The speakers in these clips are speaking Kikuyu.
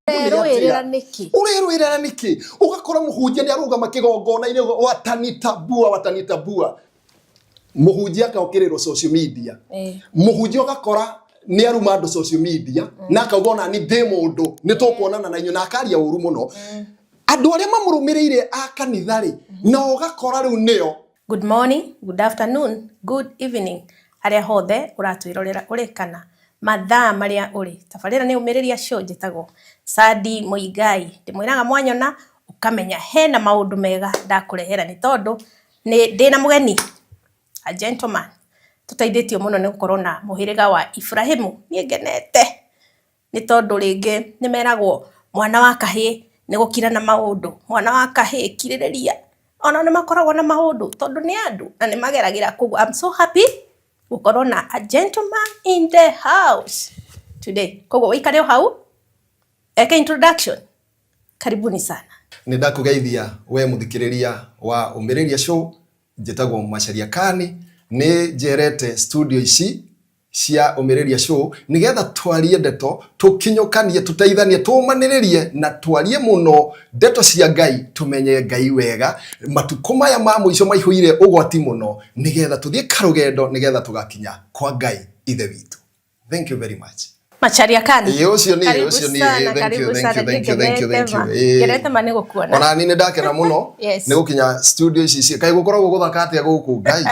Ũrerũĩrĩra nĩkĩ? Ũrerũĩrĩra nĩkĩ? Ũgakora mũhunjia nĩ arũgama kĩgongona-inĩ watanitabua watanitabua. Mũhunjia akokĩrĩrwo social media. Mũhunjia ũgakora nĩ aruma andũ social media na akauga ona ni ndĩ mũndũ nĩ tũkuonana na inyuĩ na akaria ũru mũno. Andũ arĩa mamũrũmĩrĩire a kanitha rĩ, na ũgakora rĩu nĩo. Good morning, good afternoon, good evening harĩa hothe ũratwĩrorera ũrĩ kana mathaa marĩa ũrĩ. Tabarĩra nĩ Ũmĩrĩria Show njĩtagwo Sandy Mũigai. Ndĩmwĩraga mwanyona ũkamenya hena maũndũ mega ndakũrehera nĩ tondũ nĩ ndĩna mũgeni a gentleman tũteithĩtio mũno nĩ gũkorwo na mũhĩrĩga wa Ibrahĩmu. Niĩ ngenete nĩ tondũ rĩngĩ nĩ meragwo mwana wa kahĩĩ nĩ gũkira na maũndũ, mwana wa kahĩĩ kirĩrĩria. Onao nĩ makoragwo na maũndũ tondũ nĩ andũ na nĩ mageragĩra koguo I'm so happy gũkorwo na a gentleman in the house today. Koguo ũikare o hau eke introduction. Karibuni sana. Nĩ ndakũgeithia we mũthikĩrĩria wa Ũmĩrĩria Show, njĩtagwo Macharia Kani, nĩ njerete studio ici cia Ũmĩrĩria Show nĩgetha twarie ndeto, tũkinyũkanie, tũteithanie, tũmanĩrĩrie na twarie mũno ndeto cia Ngai, tũmenye Ngai wega. Matukũ maya ma mũico maihũire ũgwati mũno, nĩgetha tũthiĩ karũgendo nĩgetha tũgakinya kwa Ngai Ithe witũ. Thank you very much. Macharia Kani. Ĩĩ ũcio niĩ, Karibu ũcio niĩ. sana, Thank you, karibu thank sana. you, thank you, thank you, thank you. Ngenete ma. Ĩĩ. Ngenete ma nĩ gũkuona. Ona niĩ nĩ ndakena mũno Yes. nĩ gũkinya studio ici ici kaĩ gũkoragwo gũthaka atĩa gũkũ Ngai.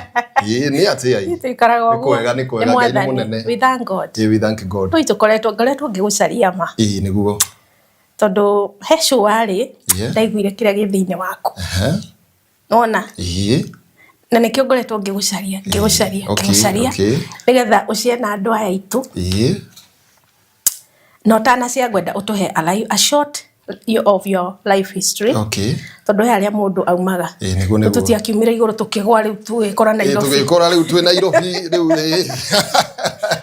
Ĩĩ nĩ atĩa ĩ. Tũikaraga Nĩ ũguo. kwega, nĩ kwega, Ngai nĩ Mwathani. mũnene. We thank God. Ĩĩ we thank God. Rĩu tũkoretwo ngoretwo ngĩgũcaria ma. Ĩĩ nĩguo. Tondũ he show warĩ Yeah. ndaiguire kĩrĩa gĩ thĩinĩ waku. Ehe. Nona? Ĩĩ. Na nĩkĩo ngoretwo ngĩgũcaria, ngĩgũcaria, Okay, ngĩgũcaria. okay. Nĩgetha ũcare na andũ aya aitũ. Ĩĩ. Na ũtanacia ngwenda ũtũhe a, life, a short of your life history. Okay. Tondũ he harĩa mũndũ aumaga. Ĩĩ nĩguo nĩguo. Tũtiakiumire igũrũ tũkĩgwa rĩu tũgĩkora Ĩĩ Nairobi. tũgĩkora rĩu twĩ Nairobi rĩu ĩĩ.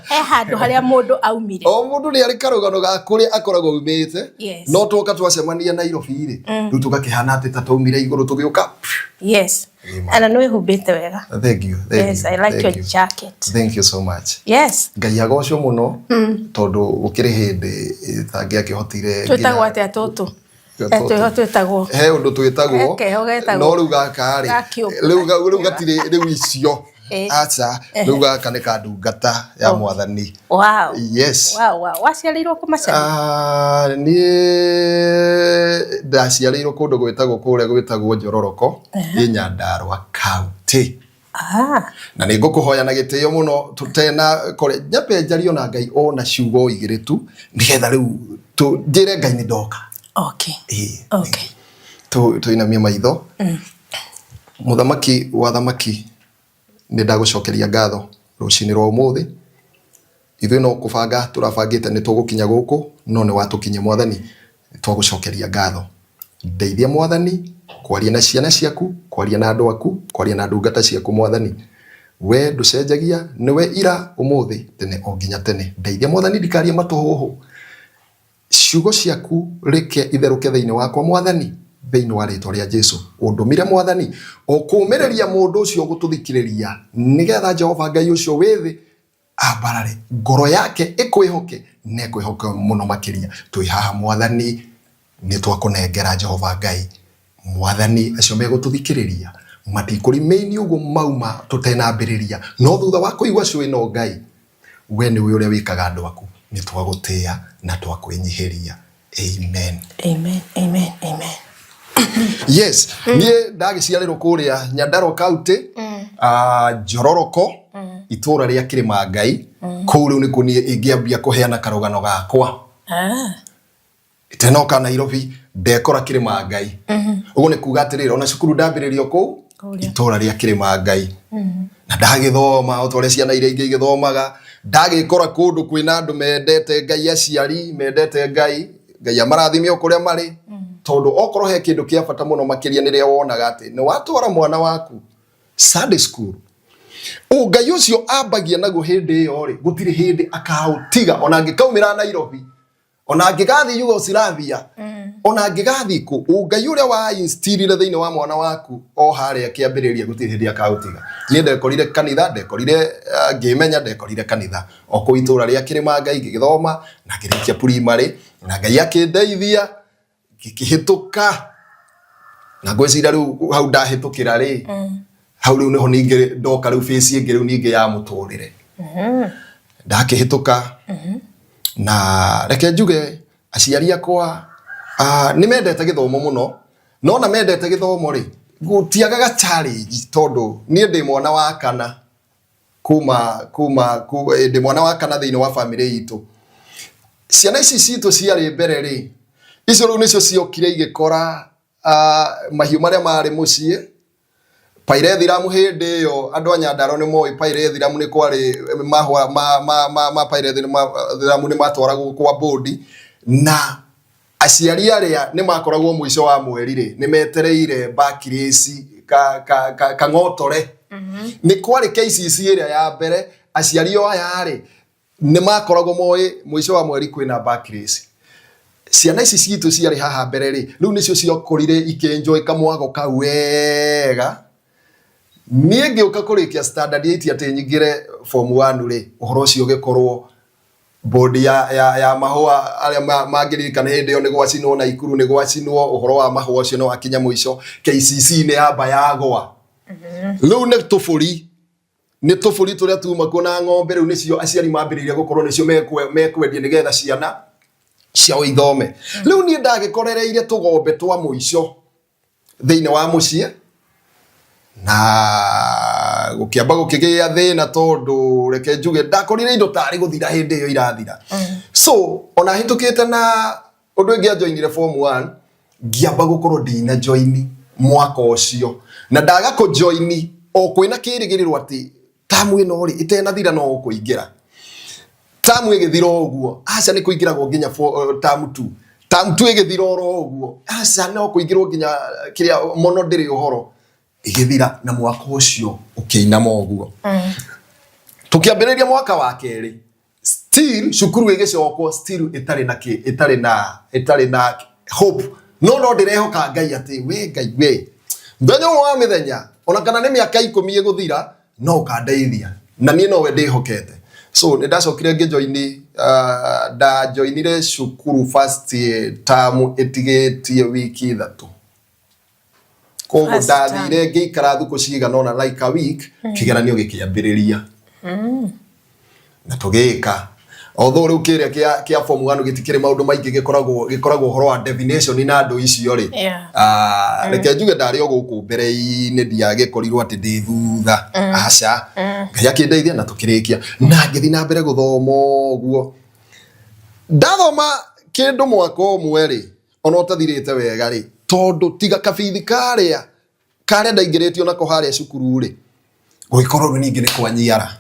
He handũ harĩa mũndũ aumire. O mũndũ nĩ arĩ karũgano ga kũrĩa akoragwo aumĩte. Yes. No twoka twacemania Nairobi rĩ, rĩu tũgakĩhana atĩ ta twaumire igũrũ tũgĩũka. Yes. Ĩĩ ma. Na nĩ wĩhumbĩte wega. Thank you. Thank Yes, you. I like thank your you. jacket. Thank you so much. Yes. Ngai agocwo mũno tondũ gũkĩrĩ hĩndĩ itangĩakĩhotire Twĩtagwo atĩa tũtũ? Twĩho twĩtagwo. He ũndũ twĩtagwo He keho getagwo. no rĩu gaka rĩ Gakĩũmba. rĩu gatirĩ rĩu icio Eh. aca rĩu gaka nĩ ka ndungata ya Oh. mwathani. Wow. Yes. Wow. Waciarĩirwo kũ Macharia? Ah, niĩ ndaciarĩirwo kũndũ gwĩtagwo kũrĩa gwĩtagwo Njororoko ĩ Nyandarua County. Ah. Na nĩ ngũkũhoya na gĩtĩo mũno tũtena kore nyambe njario na Ngai ona ciugo igĩrĩ tu nĩgetha rĩu njĩre Ngai nĩ ndoka. Okay. Ĩĩ. Okay. Tũinamie maitho. Mũthamaki wa thamaki nĩ ndagũcokeria ngatho rũcinĩ rwa ũmũthĩ. Ithuĩ no kũbanga tũrabangĩte nĩ tũgũkinya gũkũ no nĩ watũkinyia mwathani nĩ twagũcokeria ngatho. Ndeithia mwathani kwaria na ciana ciaku, kwaria na andũ aku, kwaria na ndungata ciaku mwathani. We ndũcenjagia, nĩwe ira, ũmũthĩ, tene o nginya tene. Ndeithia mwathani ndikarie matũhũhũ. Ciugo ciaku reke itherũke thĩinĩ wakwa mwathani, thĩinĩ wa rĩtwa rĩa Jesu. Ũndũmire mwathani, o kũũmĩrĩria mũndũ ũcio ũgũtũthikĩrĩria, nĩgetha Jehova Ngai ũcio wĩ thĩ ambarare ngoro yake ĩkwĩhoke na ĩkwĩhoke mũno makĩria. Twĩ haha mwathani, nĩ twakũnengera Jehova Ngai. Mwathani, acio megũtũthikĩrĩria matikũremain ũguo mauma tũtenambĩrĩria, no thutha wa kũigua show ĩno Ngai, we nĩwe ũrĩa wĩkaga andũ aku, nĩ twagũtĩa na twakwĩnyihĩria. Amen. Amen, amen, amen. Yes, niĩ ndagĩciarĩrwo kũrĩa Nyandarua County, Njororoko, itũũra rĩa Kĩrĩma Ngai. Kũu rĩu nĩkuo niĩ ingĩambia kũheana karũgano gakwa. Itenoka Nairobi ndekora Kĩrĩma Ngai. Ũguo nĩ kuga atĩrĩrĩ, ona cukuru ndambĩrĩrio kũu itũũra rĩa Kĩrĩma Ngai. Na ndagĩthoma o ta ũrĩa ciana iria ingĩ igĩthomaga, ndagĩkora kũndũ kwĩna andũ mendete Ngai, aciari mendete Ngai, Ngai amarathime o kũrĩa marĩ. Tondũ okorwo he kĩndũ kĩa bata mũno makĩria nĩ rĩrĩa wonaga atĩ nĩ watwara mwana waku Sunday school. Ũngai ũcio ambagia naguo hĩndĩ ĩyo rĩ, gũtirĩ hĩndĩ akaũtiga ona angĩkaumĩra Nairobi. Ona angĩgathiĩ Yugoslavia, ona angĩgathiĩ kũ, ũngai ũrĩa wa instillire thĩinĩ wa mwana waku o harĩa kĩambĩrĩria gũtirĩ hĩndĩ akaũtiga. Niĩ ndekorire kanitha, ndekorire ngĩmenya, ndekorire kanitha o kũu itũra rĩa Kĩrĩma Ngai, ngĩgĩthoma na ngĩrĩkia primary, na Ngai akĩndeithia ngĩkĩhĩtũka. Na ngwĩciria rĩu hau ndahĩtũkĩra rĩ, hau rĩu nĩho ningĩ ndoka rĩu phase ĩngĩ rĩu ningĩ ya mũtũrĩre. Ndakĩhĩtũka, na reke njuge aciari akwa nĩ mendete gĩthomo mũno, no na mendete gĩthomo rĩ, gũtiagaga challenge, tondũ niĩ ndĩ mwana wa kana kuma kuma ndĩ mwana wa kana thĩinĩ wa famĩlĩ itũ. Ciana ici citũ ciarĩ mbere rĩ, icio rĩu nĩcio ciokire igĩkora mahiũ marĩa marĩ mũciĩ. Pyrethrum hĩndĩ ĩyo, andũ a Nyandarua nĩ moĩ pyrethrum, nĩ kwarĩ mahũa ma pyrethrum nĩ matwaragwo kwa bũndi, na aciari arĩa nĩ makoragwo mũico wa mweri rĩ, nĩ metereire bakirĩci kang'otore. Nĩ kwarĩ KCC ĩrĩa ya mbere, aciari o aya rĩ, nĩ makoragwo moĩ mũico wa mweri kwĩna bakirĩci. Ciana ici citũ ciarĩ haha mbere rĩ, rĩu nĩcio ciakorire ikĩenjoy kamwago kau wega. Niĩ ngĩũka kũrĩkia standard 8 atĩ nyingĩre form 1 rĩ, ũhoro ũcio ũgĩkorwo bodi ya mahũa. Arĩa mangĩririkana hĩndĩ ĩyo nĩ gwacinwo Naikuru, nĩ gwacinwo, ũhoro wa mahũa ũcio nĩ wakinya mũico. KCC nĩ yamba yagwa. Rĩu nĩ tũbũri tũrĩa tuma kuo na ng'ombe, rĩu nĩcio aciari mambĩrĩirie gũkorwo nĩcio mekwendia nĩgetha ciana ciao ithome. Rĩu niĩ ndagĩkorereire tũgombe twa mũico thĩinĩ wa mũciĩ, na gũkĩamba gũkĩgĩa thĩna, tondũ reke njuge ndakorire indo tarĩ gũthira hĩndĩ ĩyo irathira. So ona hĩtũkĩte na ũndũ ĩngĩ, anjoinire form 1, ngĩamba gũkorwo ndina join mwaka ũcio, na ndaga kũjoini o kwĩna kĩrĩgĩrĩro atĩ tamu ĩno rĩ ĩtenathira no ũkũingĩra. Tamu ĩgĩthira o ũguo, aca, nĩ kũingĩragwo nginya tamu 2. Tamu 2 ĩgĩthira oro ũguo, aca, no kũingĩrwo nginya kĩrĩa mũno ndĩrĩ ũhoro. Ĩgĩthira na mwaka ũcio ũkĩinama ũguo. Tũkĩambĩrĩria mwaka wa kerĩ, still cukuru ĩgĩcokwo, still ĩtarĩ na kĩ ĩtarĩ na hope, no ndĩrehoka Ngai atĩ we Ngai, we mũthenya ũmwe wa mĩthenya, ona kana nĩ mĩaka 10 ĩgũthira, no ũkandeithia, na niĩ nowe ndĩhokete. So nĩ ndacokire ngĩjoini, ndajoinire cukuru first term ĩtigĩtie wiki 3. Koguo First term. Ndathire ngĩikara thukũ cigana ũna, like a week, kĩgeranio gĩkĩambĩrĩria na tũgĩka. Although rĩu kĩrĩa kĩa form 1 gĩtikĩrĩ maũndũ maingĩ, gĩkoragwo ũhoro wa definition na andũ icio rĩ. Reke njuge ndarĩ o gũkũ mbere-inĩ, ndiagĩkorirwo atĩ ndĩ thutha, aca. Ngai akĩndeithia na tũkĩrĩkia na ngĩthiĩ na mbere gũthoma ũguo. Ndathoma kĩndũ mwaka ũmwe rĩ, ona ũtathirĩte wega rĩ, tondũ tiga kabithi karĩa ndaingĩrĩtio nako harĩa cukuru rĩ, gũgĩkorwo rĩu ningĩ nĩ kwanyiara.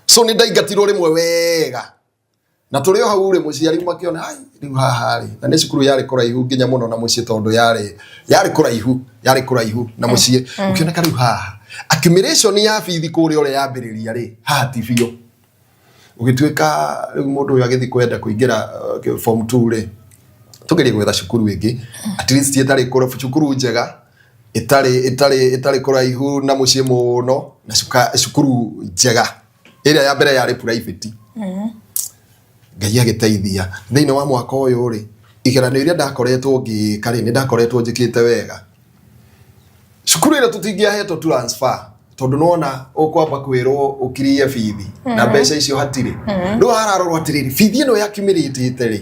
So nĩ ndaingatirwo rĩmwe wega, na tũrĩ o hau rĩ, mũciari makĩona ai rĩu haha rĩ, na nĩ cukuru yarĩ kũraihu nginya mũno na mũciĩ, tondũ yarĩ kũraihu na mũciĩ. Ũkĩoneka rĩu haha accumulation ya bithi kũrĩa ũrĩa yambĩrĩria rĩ, haha ti biũ. Ũgĩtuĩka rĩu mũndũ ũyũ agĩthiĩ kwenda kũingĩra form 2 rĩ, tũgerie gwetha cukuru ĩngĩ at least ĩtarĩ cukuru njega, ĩtarĩ kũraihu na mũciĩ mũno, na cukuru njega ĩrĩa ya mbere yarĩ private. Ngai agĩteithia, thĩinĩ wa mwaka ũyũ rĩ, igeranio iria ndakoretwo ngĩka rĩ, nĩ ndakoretwo njĩkĩte wega. Cukuru ĩrĩa tũtingĩahetwo transfer, tondũ nona ũkwamba kwĩrwo ũkirie bithi na mbeca icio hatirĩ. Rĩu hararorwo atĩrĩrĩ, bithi ĩno yakiumĩrĩtĩte rĩ,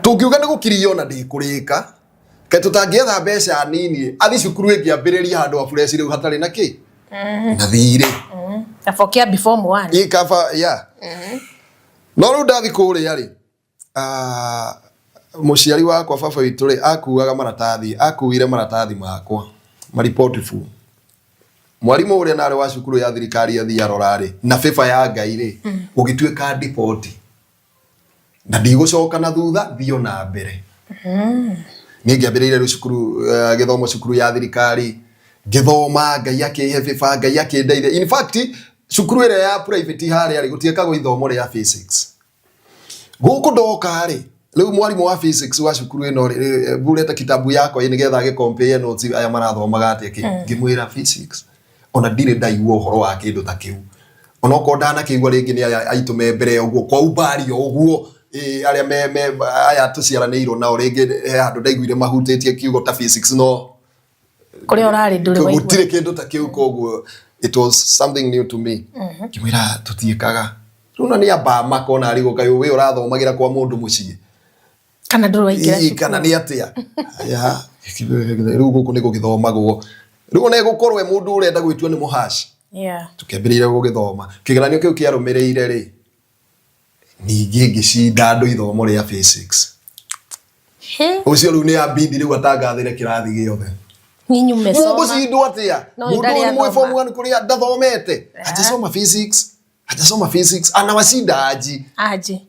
tũngiuga nĩ gũkiria ona ndĩkũrĩka, kaĩ tũtangĩetha mbeca nini athi cukuru ĩngĩambĩrĩria handũ ha fresh rĩu hatarĩ na kĩ na thirĩ. Kaba ũkĩambi form one. Ĩ kaba ya no rĩu ndathi kũrĩa rĩ, mũciari wakwa, baba witũ rĩ, akuaga maratathi, akuire maratathi makwa maripoti form. Mwarimũ ũrĩa narĩ wa cukuru ya thirikari athiĩ arora rĩ, na favor ya Ngai rĩ, gũgĩtuĩka ndiboti na ndigũcoka na thutha, thiĩ na mbere. Niĩ ngĩambĩrĩire rĩu cukuru, gĩthomo cukuru ya thirikari, ngĩthoma, Ngai akĩhe favor, Ngai akĩndeithia. In fact, cukuru ĩrĩa ya private harĩa rĩ, gũtiĩkagwo ithomo rĩa physics. Gũkũ ndoka rĩ, rĩu mwarimũ wa physics wa cukuru ĩno rĩ, mburete kitabu yakwa ĩ nĩgetha agĩ compare notes aya marathomaga atĩa kĩ. Ngĩmwĩra physics ona ndirĩ ndaigua ũhoro wa kĩndũ ta kĩu. Onokorwo ndanakĩigua rĩngĩ nĩ aya aitũ me mbere ũguo kwa umbari o ũguo, arĩa me aya tũciaranĩirwo nao rĩngĩ he handũ ndaiguire mahutĩtie kiugo ta physics no Kũrĩa ũrarĩ ndũrĩ waigua. Gũtirĩ kĩndũ ta kĩu koguo it was something new to me. Ngĩmwĩra tũtiĩkaga. Rĩu na nĩ amba makona arigwo kaĩ wĩ ũrathomagĩra kwa mũndũ mũciĩ. Kana ndũrĩ waingĩra Ii, kana nĩ atĩa? Aya, rĩu gũkũ nĩ gũgĩthomagwo. Rĩu ona ĩgũkorwo e mũndũ ũrenda gwĩtua nĩ mũhaci. Tũkĩambĩrĩria gũgĩthoma. Kĩgeranio kĩu kĩarũmĩrĩire rĩ, ningĩ ngĩcinda andũ ithomo rĩa physics. Ũcio rĩu nĩ ambindi rĩu atangathĩre kĩrathi gĩothe. Ninyi mmesoma. Mũgũcindwo atĩa? No, Mũndũ ndarĩ ũyũ nĩ mwĩ athoma. form 1 kũrĩa ndathomete. Hajasoma physics. Hajasoma physics. Anawashinda aji. Aje.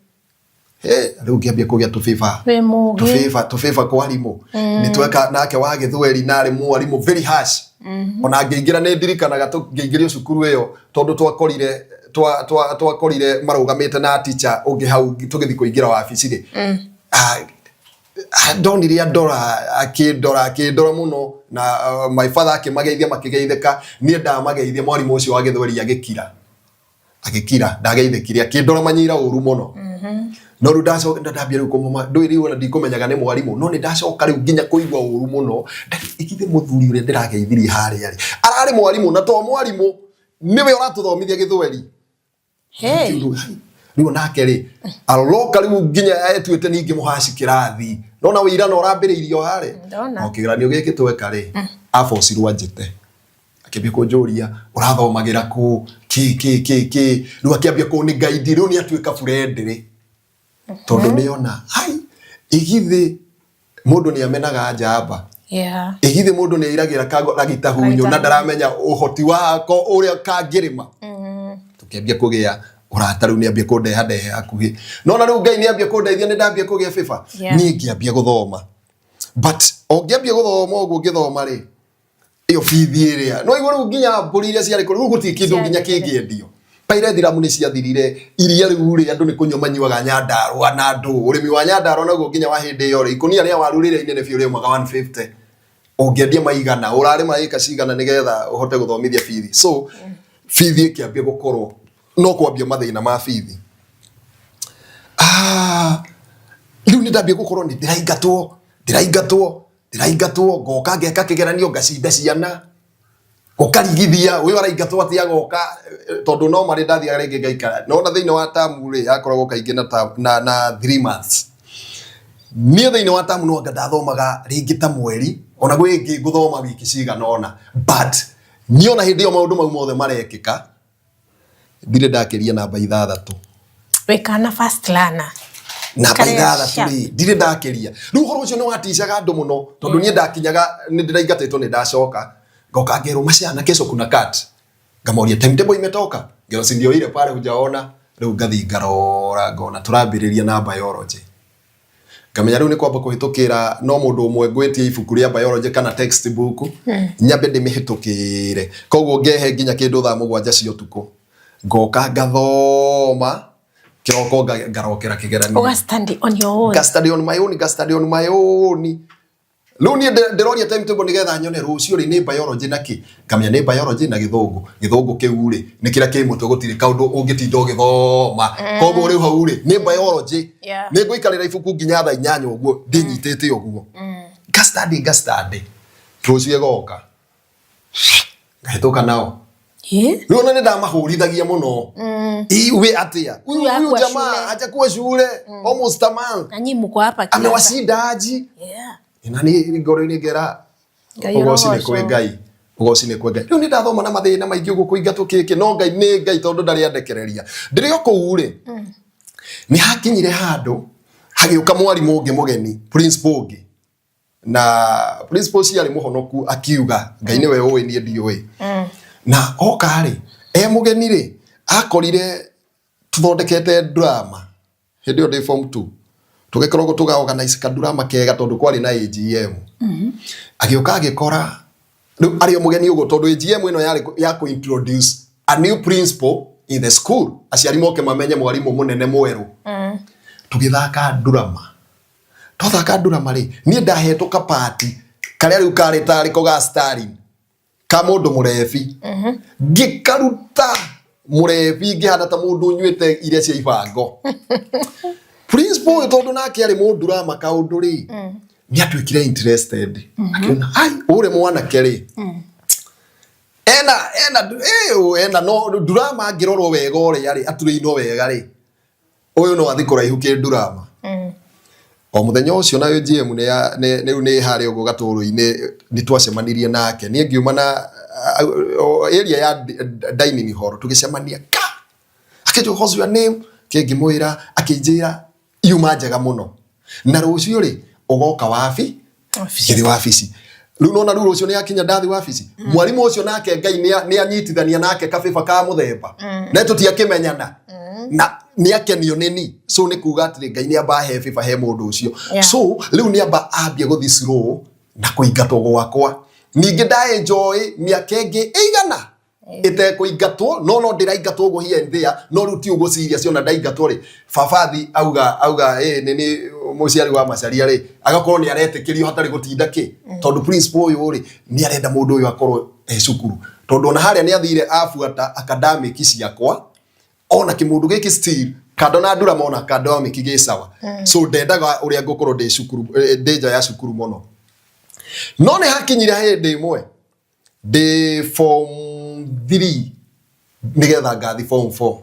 Hey, rĩu ngĩambia kũgĩa tũbĩba. Wĩ mũgĩ. Tũbĩba, tũbĩba kwa arimũ. Nĩ tweka nake wa gĩthweri na arĩ mwarimũ very harsh. Ona ngĩingĩra nĩ ndirikanaga ngĩingĩrio cukuru ĩyo tondũ twakorire twa twa twakorire marũgamĩte na teacher ũngĩ hau tũgĩthiĩ kũingĩra wabici rĩ. Ah, ah, ndonire andora akĩndora akĩndora mũno na my father akĩmageithia makĩgeithĩka niĩ ndamageithia mwarimũ ũcio wa gĩthweri agĩkira. Agĩkira ndageithĩkire akĩndora manyira ũru mũno. No rĩu ndacoka ndambia rĩu kũmũma ndũĩ rĩu ona ndikũmenyaga nĩ mwarimũ no nĩ ndacoka rĩu nginya kũigua ũru mũno. Igithĩ mũthuri ũrĩa ndĩrageithirie harĩa rĩ ararĩ mwarimũ na to mwarimũ nĩwe ũratũthomithia gĩthweri. Rĩu onake rĩ aroka rĩu nginya etuĩte ningĩ mũhaci kĩrathi nona wĩira na ũrambĩrĩirio harĩa. Ndona. O kĩgeranio gĩkĩ tweka rĩ abocirwo anjĩte. Akĩambia kũnjũria ũrathomagĩra kũ kĩ kĩ kĩ kĩ rĩu akĩambia kũni guide rĩu nĩ atuĩka friendly tondũ nĩ ona hai igithĩ mũndũ nĩ amenaga njamba. Igithĩ mũndũ nĩ airagĩra ragita hunyũ na ndaramenya ũhoti wako ũrĩa kangĩrĩma. Tũkĩambia kũgĩa ũrata rĩu nĩ ambia kũndeha ndehe hakuhĩ. No na rĩu Ngai nĩ ambia kũndeithia nĩ ndambia kũgĩa favor. Niĩ ngĩambia gũthoma. But o ngĩambia gũthoma ũguo ngĩthoma rĩ ĩyo bithi ĩrĩa no igua rĩu nginya mbũri iria ciarĩ kũu rĩu gũtirĩ kĩndũ nginya kĩngĩendio. Pyrethrum nĩ ciathirire iria rĩu rĩ andũ nĩ kũnyua manyuaga Nyandarua na ndũ ũrĩmi wa Nyandarua naguo nginya wa hĩndĩ ĩyo rĩ ikũnia rĩa waru rĩrĩa inene biũ rĩaumaga 150 ũngĩendia maigana ũrarĩma ĩka cigana nĩgetha ũhote gũthomithia bithi. So bithi ĩkĩambia gũkorwo no kwambia mathĩna ma bithi. Ah, rĩu nĩ ndambia gũkorwo nĩ ndĩraingatwo ndĩraingatwo ndĩraingatwo ngoka ngeka kĩgeranio ngacinda ciana ũkarigithia ũyũ araingatwo atĩ agoka tondũ no marĩ ndathiaga rĩngĩ ngaikara no na thĩinĩ wa tamu rĩ yakoragwo kaingĩ na, na, na 3 months. Niĩ thĩinĩ wa tamu no anga ndathomaga rĩngĩ ta mweri ona gwĩ ĩngĩ ngũthoma wiki cigana ũna but niĩ ona hĩndĩ ĩyo maũndũ mau mothe marekĩka ndirĩ ndakĩria namba 6. Wĩ kana fast learner. Namba 6 rĩ ndirĩ ndakĩria. Rĩu ũhoro ũcio nĩ waticaga andũ mũno tondũ niĩ ndakinyaga nĩ ndĩraingatĩtwo nĩ ndacoka ngoka ngerwo macana kesho kuna cut ngamoria timetable imetoka ngerwo si ndio ile pale hujaona. Rĩu ngathi ngarora ngona tũrambĩrĩria na biology ngamenya rĩu nĩ kwamba kũhĩtũkĩra no mũndũ ũmwe ngwĩtie ibuku rĩa biology kana textbook nyambe ndĩmĩhĩtũkĩre koguo ngehe nginya kĩndũ thaa 7 cia ũtukũ ngoka ngathoma kĩroko ngarokera kĩgeranio. Ũga study on your own. Nga study on my own, nga study on my own. Rĩu niĩ ndĩroria timetable nĩgetha nyone rũciũ rĩ nĩ biology na kĩ ngamenya nĩ biology na gĩthũngũ gĩthũngũ kĩu rĩ nĩ kĩrĩa kĩ mũtwe gũtirĩ kaũndũ ũngĩtinda ũgĩthoma koguo rĩu hau rĩ nĩ biology. Nĩ ngũikarĩra ibuku nginya thaa 8 ũguo ndĩnyitĩte ũguo nga study nga study rũciũ ĩgoka ngahĩtũka nao. Rĩu ona nĩ ndamahũrithagia mũno. Iwe atĩa huyu Huyu huyu hakuwa jamaa shule. Hajakuwa shule almost a month. Na nyinyi mko hapa kila saa. Amewashinda aji. Na nĩ ngoro-inĩ ngera Ngai ũgoci nĩ ũrogocwo. kwĩ Ngai ũgoci nĩ kwĩ Ngai. Rĩu nĩ ndathoma na mathĩna maingĩ ũguo kũingatwo kĩkĩ no Ngai nĩ Ngai tondũ ndarĩ andekereria. Ndĩrĩ o kũu rĩ nĩ hakinyire handũ hagĩũka mwarimũ ũngĩ mũgeni principal ũngĩ na principal ũcio arĩ mũhonoku akiuga Ngai nĩwe ũĩ niĩ ndiũĩ. Na oka rĩ e mũgeni rĩ akorire tũthondekete drama hĩndĩ ĩyo ndĩ form 2 tũgĩkoragwo tũga organize ka drama kega tondũ kwarĩ na AGM. Agĩũka agĩkora rĩu arĩ o mũgeni ũguo tondũ AGM ĩno yarĩ ya kũ introduce a new principal in the school aciari moke mamenye mwarimũ mũnene mwerũ. Tũgĩthaka ndurama, twathaka ndurama rĩ, niĩ ndahetwo kapati karĩa rĩu karĩ tarĩ ko ga starring ka mũndũ mũrebi. Ngĩkaruta mũrebi, ngĩhana ta mũndũ ũnyuĩte iria cia ibango. Principal ũyũ, tondũ nake arĩ mũndurama kaũndũ rĩ, nĩ atuĩkire interested, akĩona ai ũrĩa mwanake rĩ ena ena ĩũ ena no ndurama, angĩrorwo wega ũrĩa rĩ aturĩinwo wega rĩ, ũyũ no athi kũraihu kĩ ndurama. O mũthenya ũcio nayo GM nĩ rĩu nĩ harĩa ũguo gatũrũ-inĩ nĩ twacemanirie nake. Niĩ ngiuma na area ya dining hall, tũgĩcemania ka akĩnjũria, "What's your name?" Kĩngĩmwĩra, akĩnjĩra yuma njega mũno na rũciũ rĩ ũgoka wabi. Ngĩthiĩ wabici rĩu, nona rĩu rũciũ nĩ akinya, ndathi wabici, mwarimũ ũcio nake Ngai nĩ anyitithania nake kabĩba ka mũthemba na tũtiakĩmenyana na nĩ akenio nĩ ni. So nĩ kuga atĩrĩ, Ngai nĩ amba he bĩba he mũndũ ũcio. So rĩu nĩ amba ambie gũthiĩ slow na kũingatwo gwakwa. Ningĩ nda enjoy mĩaka ĩngĩ ĩigana ĩtekũingatwo, no ndĩraingatwo ũguo here and there, no rĩu ti ũguo serious. Ona ndaingatwo rĩ, babathi auga ĩ nĩ mũciari wa Macharia rĩ, agakorwo nĩ aretĩkĩrio hatarĩ gũtinda kĩ, tondũ principal ũyũ rĩ nĩ arenda mũndũ ũyũ akorwo e cukuru, tondũ ona harĩa nĩ athire abuata academic ciakwa, ona kĩmũndũ gĩkĩ still kando na ndurama, ona academic gĩ sawa. So ndendaga ũrĩa ngũkorwo ndĩ cukuru, ndĩ nja ya cukuru mũno. No nĩ hakinyire hĩndĩ ĩmwe ndĩ form 3, nigetha ngathi form 4,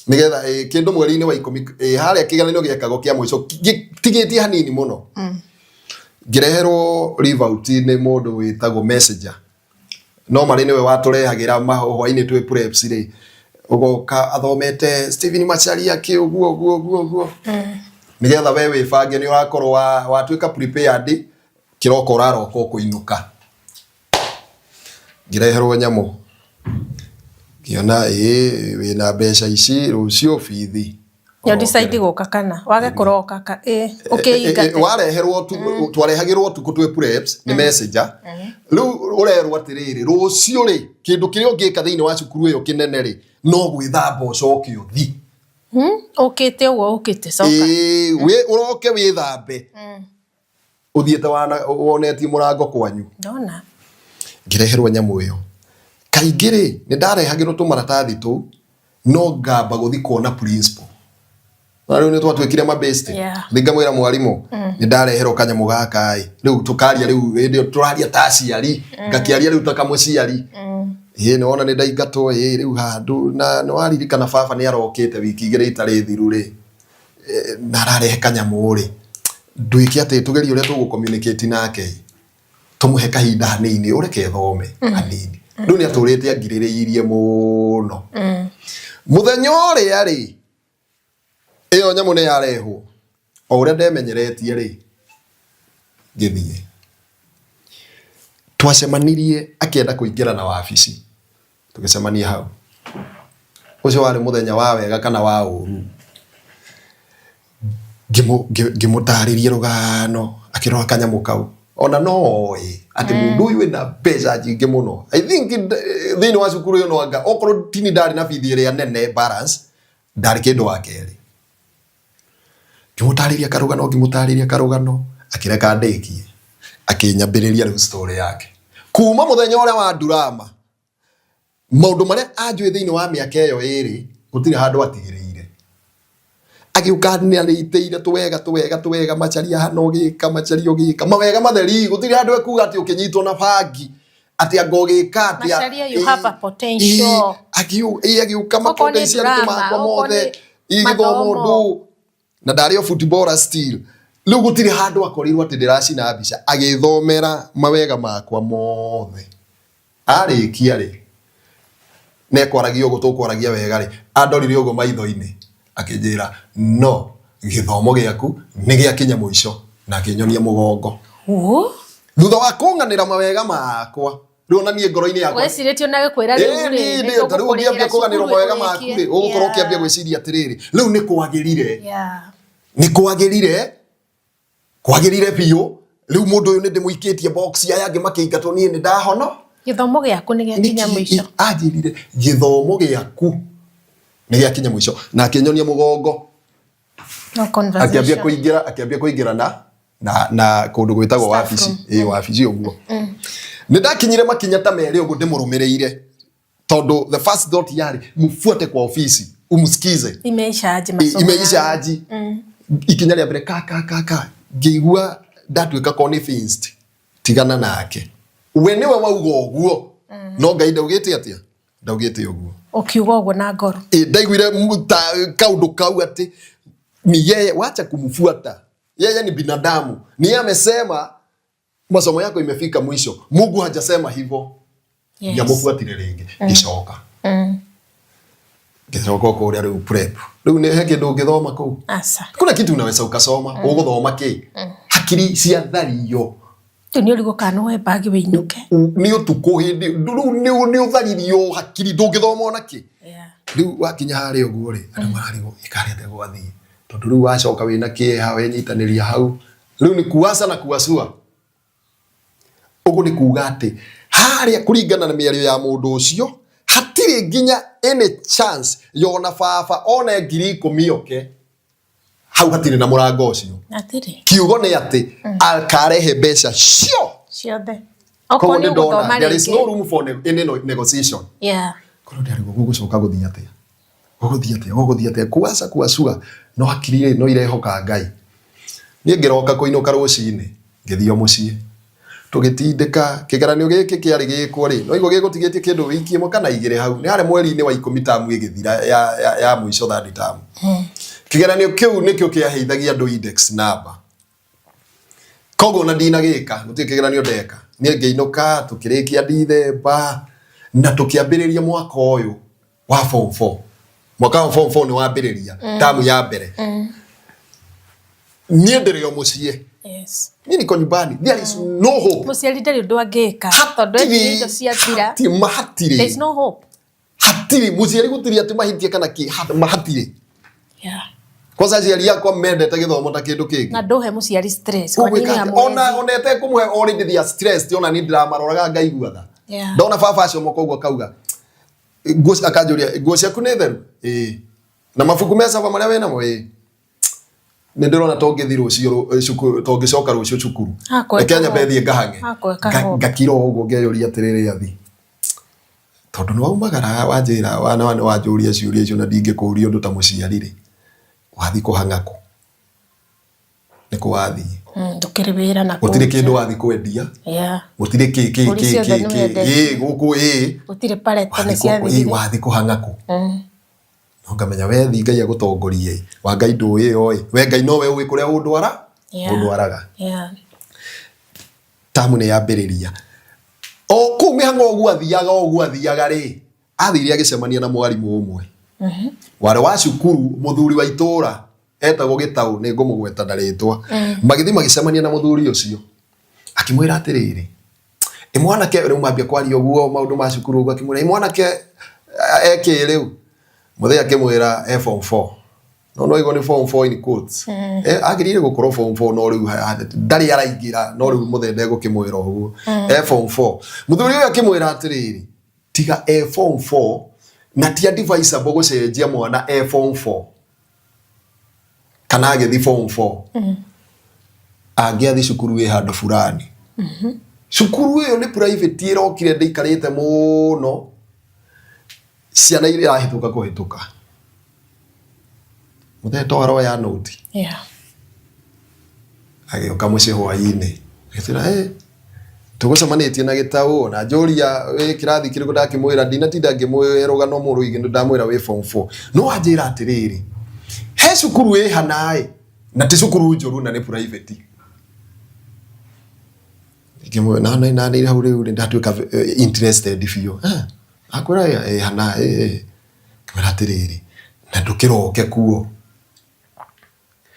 nigetha kĩndũ mweri-inĩ wa 10, harĩa kĩgeranio gĩekagwo kĩa mũico tigĩtie hanini mũno, ngĩreherwo leave out nĩ mũndũ wĩtagwo messenger. No marĩ nĩwe watũrehagĩra hwainĩ twĩ preps rĩ, ũgoka athomete Stephen Macharia kĩ ũguo ũguo ũguo ũguo, nigetha we wĩbange nĩ ũrakorwo watuĩka prepared kĩroko ũraroka ũkũinũka. Ngĩreherwo nyamũ, ngĩona ĩĩ wĩna mbeca ici, rũciũ bithi. Nĩ decide gũka kana wage kũroka ka ĩ ũkĩingate. Wareherwo twarehagĩrwo ũtukũ twĩ preps nĩ messenger. Rĩu ũrerwo atĩrĩrĩ, rũciũ rĩ, kĩndũ kĩrĩa ũngĩka thĩinĩ wa cukuru ĩyo kĩnene rĩ, no gwĩthamba ũcoke ũthi. Ũkĩte ũguo ũkĩte coka. Ĩĩ, ũroke wĩthambe ũthiĩte wonetie mũrango kwanyu. Ndona. Ngĩreherwo nyamũ ĩyo. Kaingĩ rĩ, nĩ ndarehagĩrwo tũmaratathi tũu, no ngamba gũthi kuona principal na rĩu nĩ twatuĩkire mabeste. Thĩ ngamwĩra, "Mwarimũ, nĩ ndareherwo kanyamũ gaka ĩ." Rĩu tũkaria, rĩu hĩndĩ ĩyo tũraria ta aciari, ngakĩaria rĩu ta kamũciari. Ĩ nĩ wona nĩ ndaingatwo ĩ rĩu handũ na nĩ waririkana baba nĩ arokĩte wiki 2 itarĩ thiru rĩ, na ararehe kanyamũ rĩ, ndwĩke atĩ tũgerie ũrĩa tũgũ communicate nake, tũmũhe kahinda hanini, ũreke thome hanini. Rĩu nĩ atũrĩte angirĩrĩirie mũno. Mũthenya ũrĩa rĩ ĩyo nyamũ nĩ yarehwo, o ũrĩa ndemenyeretie rĩ, ngĩthiĩ twacemanirie, akĩenda kũingĩra na wabici, tũgĩcemania hau. Ũcio warĩ mũthenya wa wega kana wa ũru. Ngĩmũtarĩria rũgano, akĩrora kanyamũ kau, ona no oĩ atĩ mũndũ ũyũ ena mbeca nyingĩ mũno. I think thĩinĩ wa cukuru ĩyo, no anga okorwo tini ndarĩ na bithi ĩrĩa nene balance, ndarĩ kĩndũ wa kerĩ. Ngĩmũtarĩria karũgano, ngĩmũtarĩria karũgano, akĩreka ndĩkie, akĩnyambĩrĩria rĩu story yake kuma mũthenya ũrĩa wa ndurama, maũndũ marĩa anjũĩ thĩinĩ wa mĩaka ĩyo 2, gũtirĩ handũ atigĩrĩire. Agĩũka nĩarĩtĩire tũwega tũwega tũwega, Macharia hana ũgĩka, Macharia ũgĩka mawega matheri, gũtirĩ handũ ekuga atĩ ũkĩnyitwo na bangi, atĩ anga ũgĩka atĩa. Macharia, you have a potential. Ĩ, agĩũka Okorwo nĩ mapotential drama, makwa okorwo mothe, nĩ ĩ gĩthomo mathomo. ndũ na ndarĩ o footballer still. Rĩu gũtirĩ handũ akorirwo atĩ ndĩracina mbica, agĩthomera mawega makwa mothe. Arĩkia rĩ, nekwaragia ũguo tũkwaragia wega rĩ, andorire ũguo maitho-inĩ, akĩnjĩra, "No gĩthomo gĩaku nĩ gĩakinya mũico," na akĩnyonia mũgongo. Ũũ? Thutha wa kũng'anĩra mawega makwa, rĩu ona niĩ ngoro-inĩ yakwa Wecirĩtie ona gĩkwĩra rĩu Ĩĩ, rĩ, niĩ nĩ ndĩ- ta rĩu ũngĩambia tũgũkũrĩhĩra kũganĩrwo cukuru mawega maku ũrĩkie. rĩ, ũgũkorwo ũkĩambia gwĩciria atĩrĩrĩ, rĩu nĩ kwagĩrire, nĩ kwagĩrire, kwagĩrire biũ. Rĩu mũndũ ũyũ nĩ ndĩmũikĩtie box, aya angĩ makĩingatwo, niĩ nĩ ndahono. Gĩthomo gĩaku nĩ gĩakinya mũico. Anjĩrire, "Gĩthomo gĩaku nĩ gĩakinya mũico," na akĩnyonia mũgongo. No Akĩambia conversation. kũingĩra, akĩambia kũingĩra na kũndũ gwĩtagwo Staff wabici. room. Ĩ wabici ũguo nĩ ndakinyire makinya ta merĩ ũguo ndĩmũrũmĩrĩire, tondũ the first thought yarĩ mfuate kwa ofisi umsikize. Imeisha aje masomo Imeisha yangu? aji. Ikinya rĩa mbere ka ka ka ka ngĩigua ndatuĩka convinced, tigana nake, we nĩwe wauga ũguo, no Ngai ndaugĩte atĩa? Ndaugĩte ũguo. Ũkiuga ũguo na ngoro. Ĩ, ndaiguire ta kaũndũ kau atĩ ni yeye, wacha kumfuata yeye, ni binadamu, ni yeye amesema masomo yako imefika mwisho, Mungu hajasema hivyo. Ndiamũbuatire rĩngĩ, ngĩcoka ngĩcoka kũrĩa rĩu prep. Rĩu nĩ he kĩndũ ũngĩthoma kũu? Aca. Kuna kitu unaweza ukasoma? Ũgũthoma kĩ? Hakiri cia thario. Rĩu nĩ ũrigwo kana nĩwoe bagi wĩinũke. Nĩ ũtukũ hĩndĩ rĩu nĩ ũtharirio hakiri, ndũngĩthoma ona kĩ. Rĩu wakinya harĩa ũguo rĩ, andũ mararigwo ĩkarĩa atĩa gwathiĩ, tondũ rĩu wacoka wĩna kĩeha, wenyitanĩria hau, rĩu nĩ kuaca na kuacua. Ũguo nĩ kuga atĩ harĩa kũringana na mĩario ya mũndũ ũcio, hatirĩ nginya any chance yona baba one 10,000 oke hau, hatirĩ na mũrango ũcio. Hatirĩ. Kiugo nĩ atĩ akarehe mbeca cio. Ciothe. Koguo Okorwo nĩ nĩ ndona ũgũthoma there is no rĩngĩ. room for any negotiation. Korwo ndĩarigwo gũgũcoka gũthiĩ atĩa, gũgũthiĩ atĩa, gũgũthiĩ atĩa, kuaca kuacua, no hakiri rĩ no irehoka Ngai. Niĩ ngĩroka kũinũka rũcinĩ, ngĩthiĩ o mũciĩ, tũgĩtindĩka kĩgeranio gĩkĩ kĩarĩ gĩkwo rĩ, no igua gĩgũtigĩtie kĩndũ wiki ĩmwe kana igĩrĩ hau nĩ harĩ mweri-inĩ wa 10, tamu ĩgĩthira ya mũico, third term. Kĩgeranio kĩu nĩkĩo kĩaheithagia andũ index number, koguo na ndinagĩka, gũtirĩ kĩgeranio ndeka. Niĩ ngĩinũka, tũkĩrĩkia Dithemba na tũkĩambĩrĩria mwaka ũyũ wa form 4. Mwaka wa form 4 nĩ wambĩrĩria tamu ya mbere. Niĩ ndĩrĩ o mũciĩ. Niĩ niko nyumbani, there is no hope. Mũciari ndarĩ ũndũ angĩka tondũ endirie indo ciathira. Hatirĩ, ma hatirĩ. There is no hope. Hatirĩ mũciari, gũtirĩ atĩ mahĩtie kana kĩ, ma hatirĩ. Kwanza aciari akwa mendete gĩthomo ta kĩndũ kĩngĩ. Na ndũhe mũciari stress kwa Ũgwĩka nini atĩa? amwezi. Ona ĩtekũmũhe already they are stressed, ona niĩ ndĩramaroraga ngaigua tha. Ndona baba acomoka ũguo akauga nguo, akanjũria, "Nguo ciaku nĩ theru?" "Ĩĩ." "Na mabuku me caba marĩa wĩnamo?" "Ĩĩ." "Nĩ ndĩrona to ngĩthiĩ rũciũ cukuru, to ngĩcoka rũciũ cukuru." Akweka "Reke nyambe home. thiĩ ngahang'e." Akweka home. Ngakira o ũguo, ngeyũria atĩrĩrĩ, athi tondũ nĩ waumagara wanjĩra wana nĩ wanjũria ciũria icio na ndingĩkũria ũndũ ta mũciari rĩ, wathiĩ kũhang'a kũ? Nĩ kũ wathiĩ? Ndũkĩrĩ wĩra na Gũtirĩ kũu kĩndũ nja. wathiĩ kwendia. Gũtirĩ kĩ kĩ Mbũri kĩ ciothe kĩ nĩ kĩ wendetie. Ĩ gũkũ ĩ. Gũtirĩ pareto nĩ Wathiĩ ĩ ciathirire. wathiĩ kũhang'a kũ? No ngamenya we thi Ngai agũtongorie, wa Ngai ndũĩ ĩyo ĩ, we Ngai nowe ũĩ kũrĩa ũndwara ũndwaraga. Tamu nĩ yambĩrĩria o kũu mĩhang'o ũguo athiaga, o ũguo athiaga rĩ, athire agĩcemania na mwarimũ ũmwe warĩ wa cukuru, mũthuri wa itũra etagwo Gĩtaũ, nĩ ngũmũgweta na rĩtwa. Magĩthiĩ magĩcemania na mũthuri ũcio, akĩmwĩra atĩrĩrĩ, "Ĩ mwanake," rĩu mambia kwaria ũguo maũndũ ma cukuru ũguo, akĩmwĩra, "Ĩ mwanake ekĩ rĩu?" Mũthee akĩmwĩra e form 4, no igua nĩ form 4 in quotes. Agĩrĩire gũkorwo form 4, no rĩu ndarĩ araingĩra, no rĩu mũthee ndegũkĩmwĩra ũguo e form 4. Mũthuri ũyũ akĩmwĩra atĩrĩrĩ, tiga e form 4 na ti advisable gũcenjia mwana e form 4 kana agĩthiĩ form 4, angĩathiĩ cukuru ĩ handũ fulani. Cukuru ĩyo nĩ private, ĩrokire ndĩikarĩte mũno, ciana irahĩtũka kũhĩtũka. Mũthee to aroya noti. Agĩũka mũciĩ hwaĩ-inĩ agĩtwĩra, "Hey, tũgũcemanĩtie na Gĩtaũ na njũria wĩ kĩrathi kĩrĩkũ, ndakĩmwĩra, ndinatinda ngĩmwĩra rũgano mũrũingĩ, ndamwĩra wĩ form 4, no anjĩra atĩrĩrĩ, he cukuru ĩ hanaĩ na ti cukuru njũru na nĩ private." Ngĩmwĩra na na na hau rĩu ndatuĩka interested biũ. Akwĩra ĩ hana ĩ. Ngĩmwĩra atĩrĩrĩ, na ndũkĩroke kuo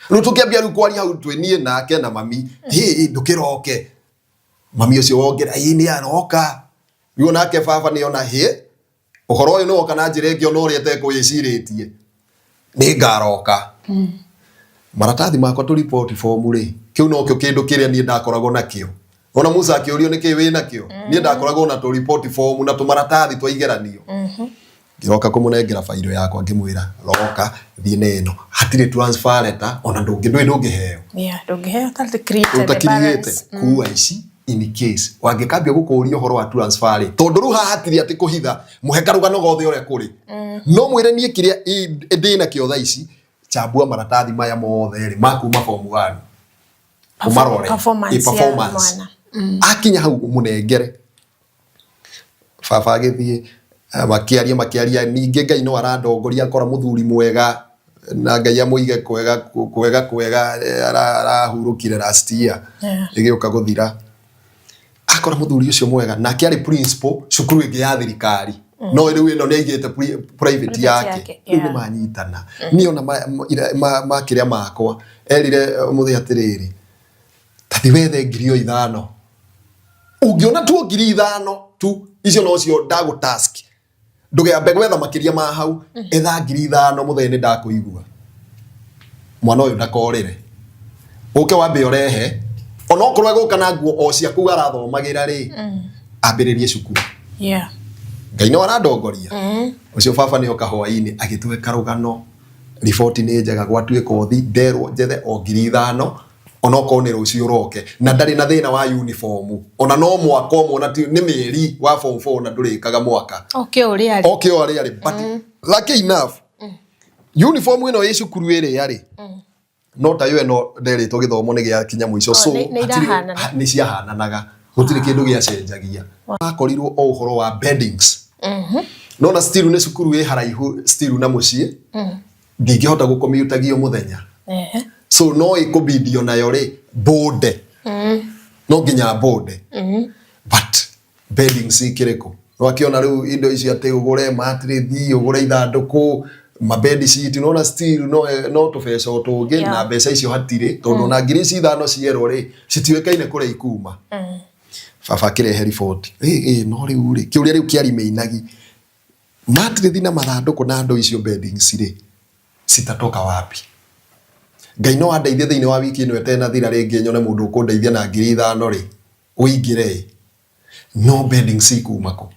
rĩu, tũkĩambia rĩu kwaria hau twĩ niĩ nake na mami, hĩ ndũkĩroke. Mami ũcio wongera, "Ĩ nĩ aroka." Rĩu nake baba nĩ ona hĩ ũhoro ũyũ nĩ woka na njĩra ĩngĩ ona ũrĩa ĩtekwĩcirĩtie, nĩ ngaroka. Maratathi makwa tũ report form rĩ, kĩu nokĩo kĩndũ kĩrĩa niĩ ndakoragwo nakĩo. Ona Musa akĩũrio nĩkĩ wĩ nakĩo, niĩ ndakoragwo na tũ report form na tũmaratathi twa igeranio. Ngĩroka kũmũnengera bairo yakwa, ngĩmwĩra, "Roka thiĩ na ĩno, hatirĩ transfer letter, ona ndũngĩ ndũĩ ndũngĩheo." Yeah, ndũngĩheo ũtarĩ created the ũtakiriĩte balance. Kuua ici in case wangĩkambia gũkũria ũhoro wa transfer rĩ, tondũ rĩu haha hatirĩ atĩ kũhitha, mũhe karũgano gothe ũrĩa kũrĩ. No mwĩre niĩ kĩrĩa ndĩ nakĩo thaa ici, chambua maratathi maya mothe rĩ ma kuma form 1, ũmarore. Performance Ĩ, ya performance. mwana. Akinya hau mũnengere. Baba agĩthiĩ, makĩaria makĩaria, ningĩ Ngai no arandongoria, akora mũthuri mwega na Ngai amũige kwega kwega kwega, arahurũkire last year. Ĩgĩũka gũthira, akora mũthuri ũcio mwega, nake arĩ principal cukuru ĩngĩ ya thirikari, no rĩu ĩno nĩ aigĩte private Private yake. Yake, Rĩu nĩ manyitana. Niĩ ona makĩrĩa makwa erire mũthĩ atĩrĩrĩ, tathi wethe 5,000, ũngĩona tu 5,000 tu, icio nocio ndagũ task, ndũgeambe gwetha makĩria ma hau. Etha 5,000 mũthenya, nĩ ndakũigua mwana ũyũ ndakorĩre, ũke wambe ũrehe, onokorwo egũka na nguo o cia kũu arathomagĩra rĩ, ambĩrĩrie cukuru. Ngai no arandongoria. Ũcio baba nĩ oka hwainĩ agĩtũhe karũgano, riboti nĩ njega, gwatuĩka ũthi nderwo njethe o 5,000, onokorwo nĩ rũciũ ũroke, na ndarĩ na thĩna wa uniform, ona no mwaka ũmwe, ona nĩ mĩeri wa form 4 na ndũrĩkaga mwaka. Okay, ũrĩa arĩ. Okay, o arĩa arĩ, but lucky enough uniform ĩno ĩ cukuru ĩrĩa rĩ, no tayo ĩno nderĩtwo gĩthomo nĩ gĩakinya mũico. Oh, so nĩ irahanana. Nĩ ciahananaga, gũtirĩ kĩndũ gĩacenjagia, akorirwo o ũhoro wa beddings. Nona still nĩ cukuru ĩ haraihu still na mũciĩ, ndingĩhota gũkomutagio mũthenya. So no ĩkũbindio nayo rĩ mbũnde, no nginya mbũnde, but beddings ikĩrĩ kũ? Wakĩona rĩu indo icio atĩ ũgũre mattress, ũgũre ithandũkũ, mabed sheet, nona still no tũbeca o tũngĩ. Na mbeca icio hatirĩ, tondũ ona 5,000 cierwo rĩ, citiũĩkaine kũrĩa ikuma. Baba akĩrehe riboti ĩ no rĩu rĩ, kĩũria rĩu kĩari mĩinagi, mattress na mathandũkũ na ndũ icio, beddings rĩ, citatoka wapi? Ngai no andeithie thĩinĩ wa wiki ĩno ĩtenathira rĩngĩ, nyone mũndũ ũkũndeithia na 5,000 rĩ, ũingĩre ĩ, no beddings ikuma kũ?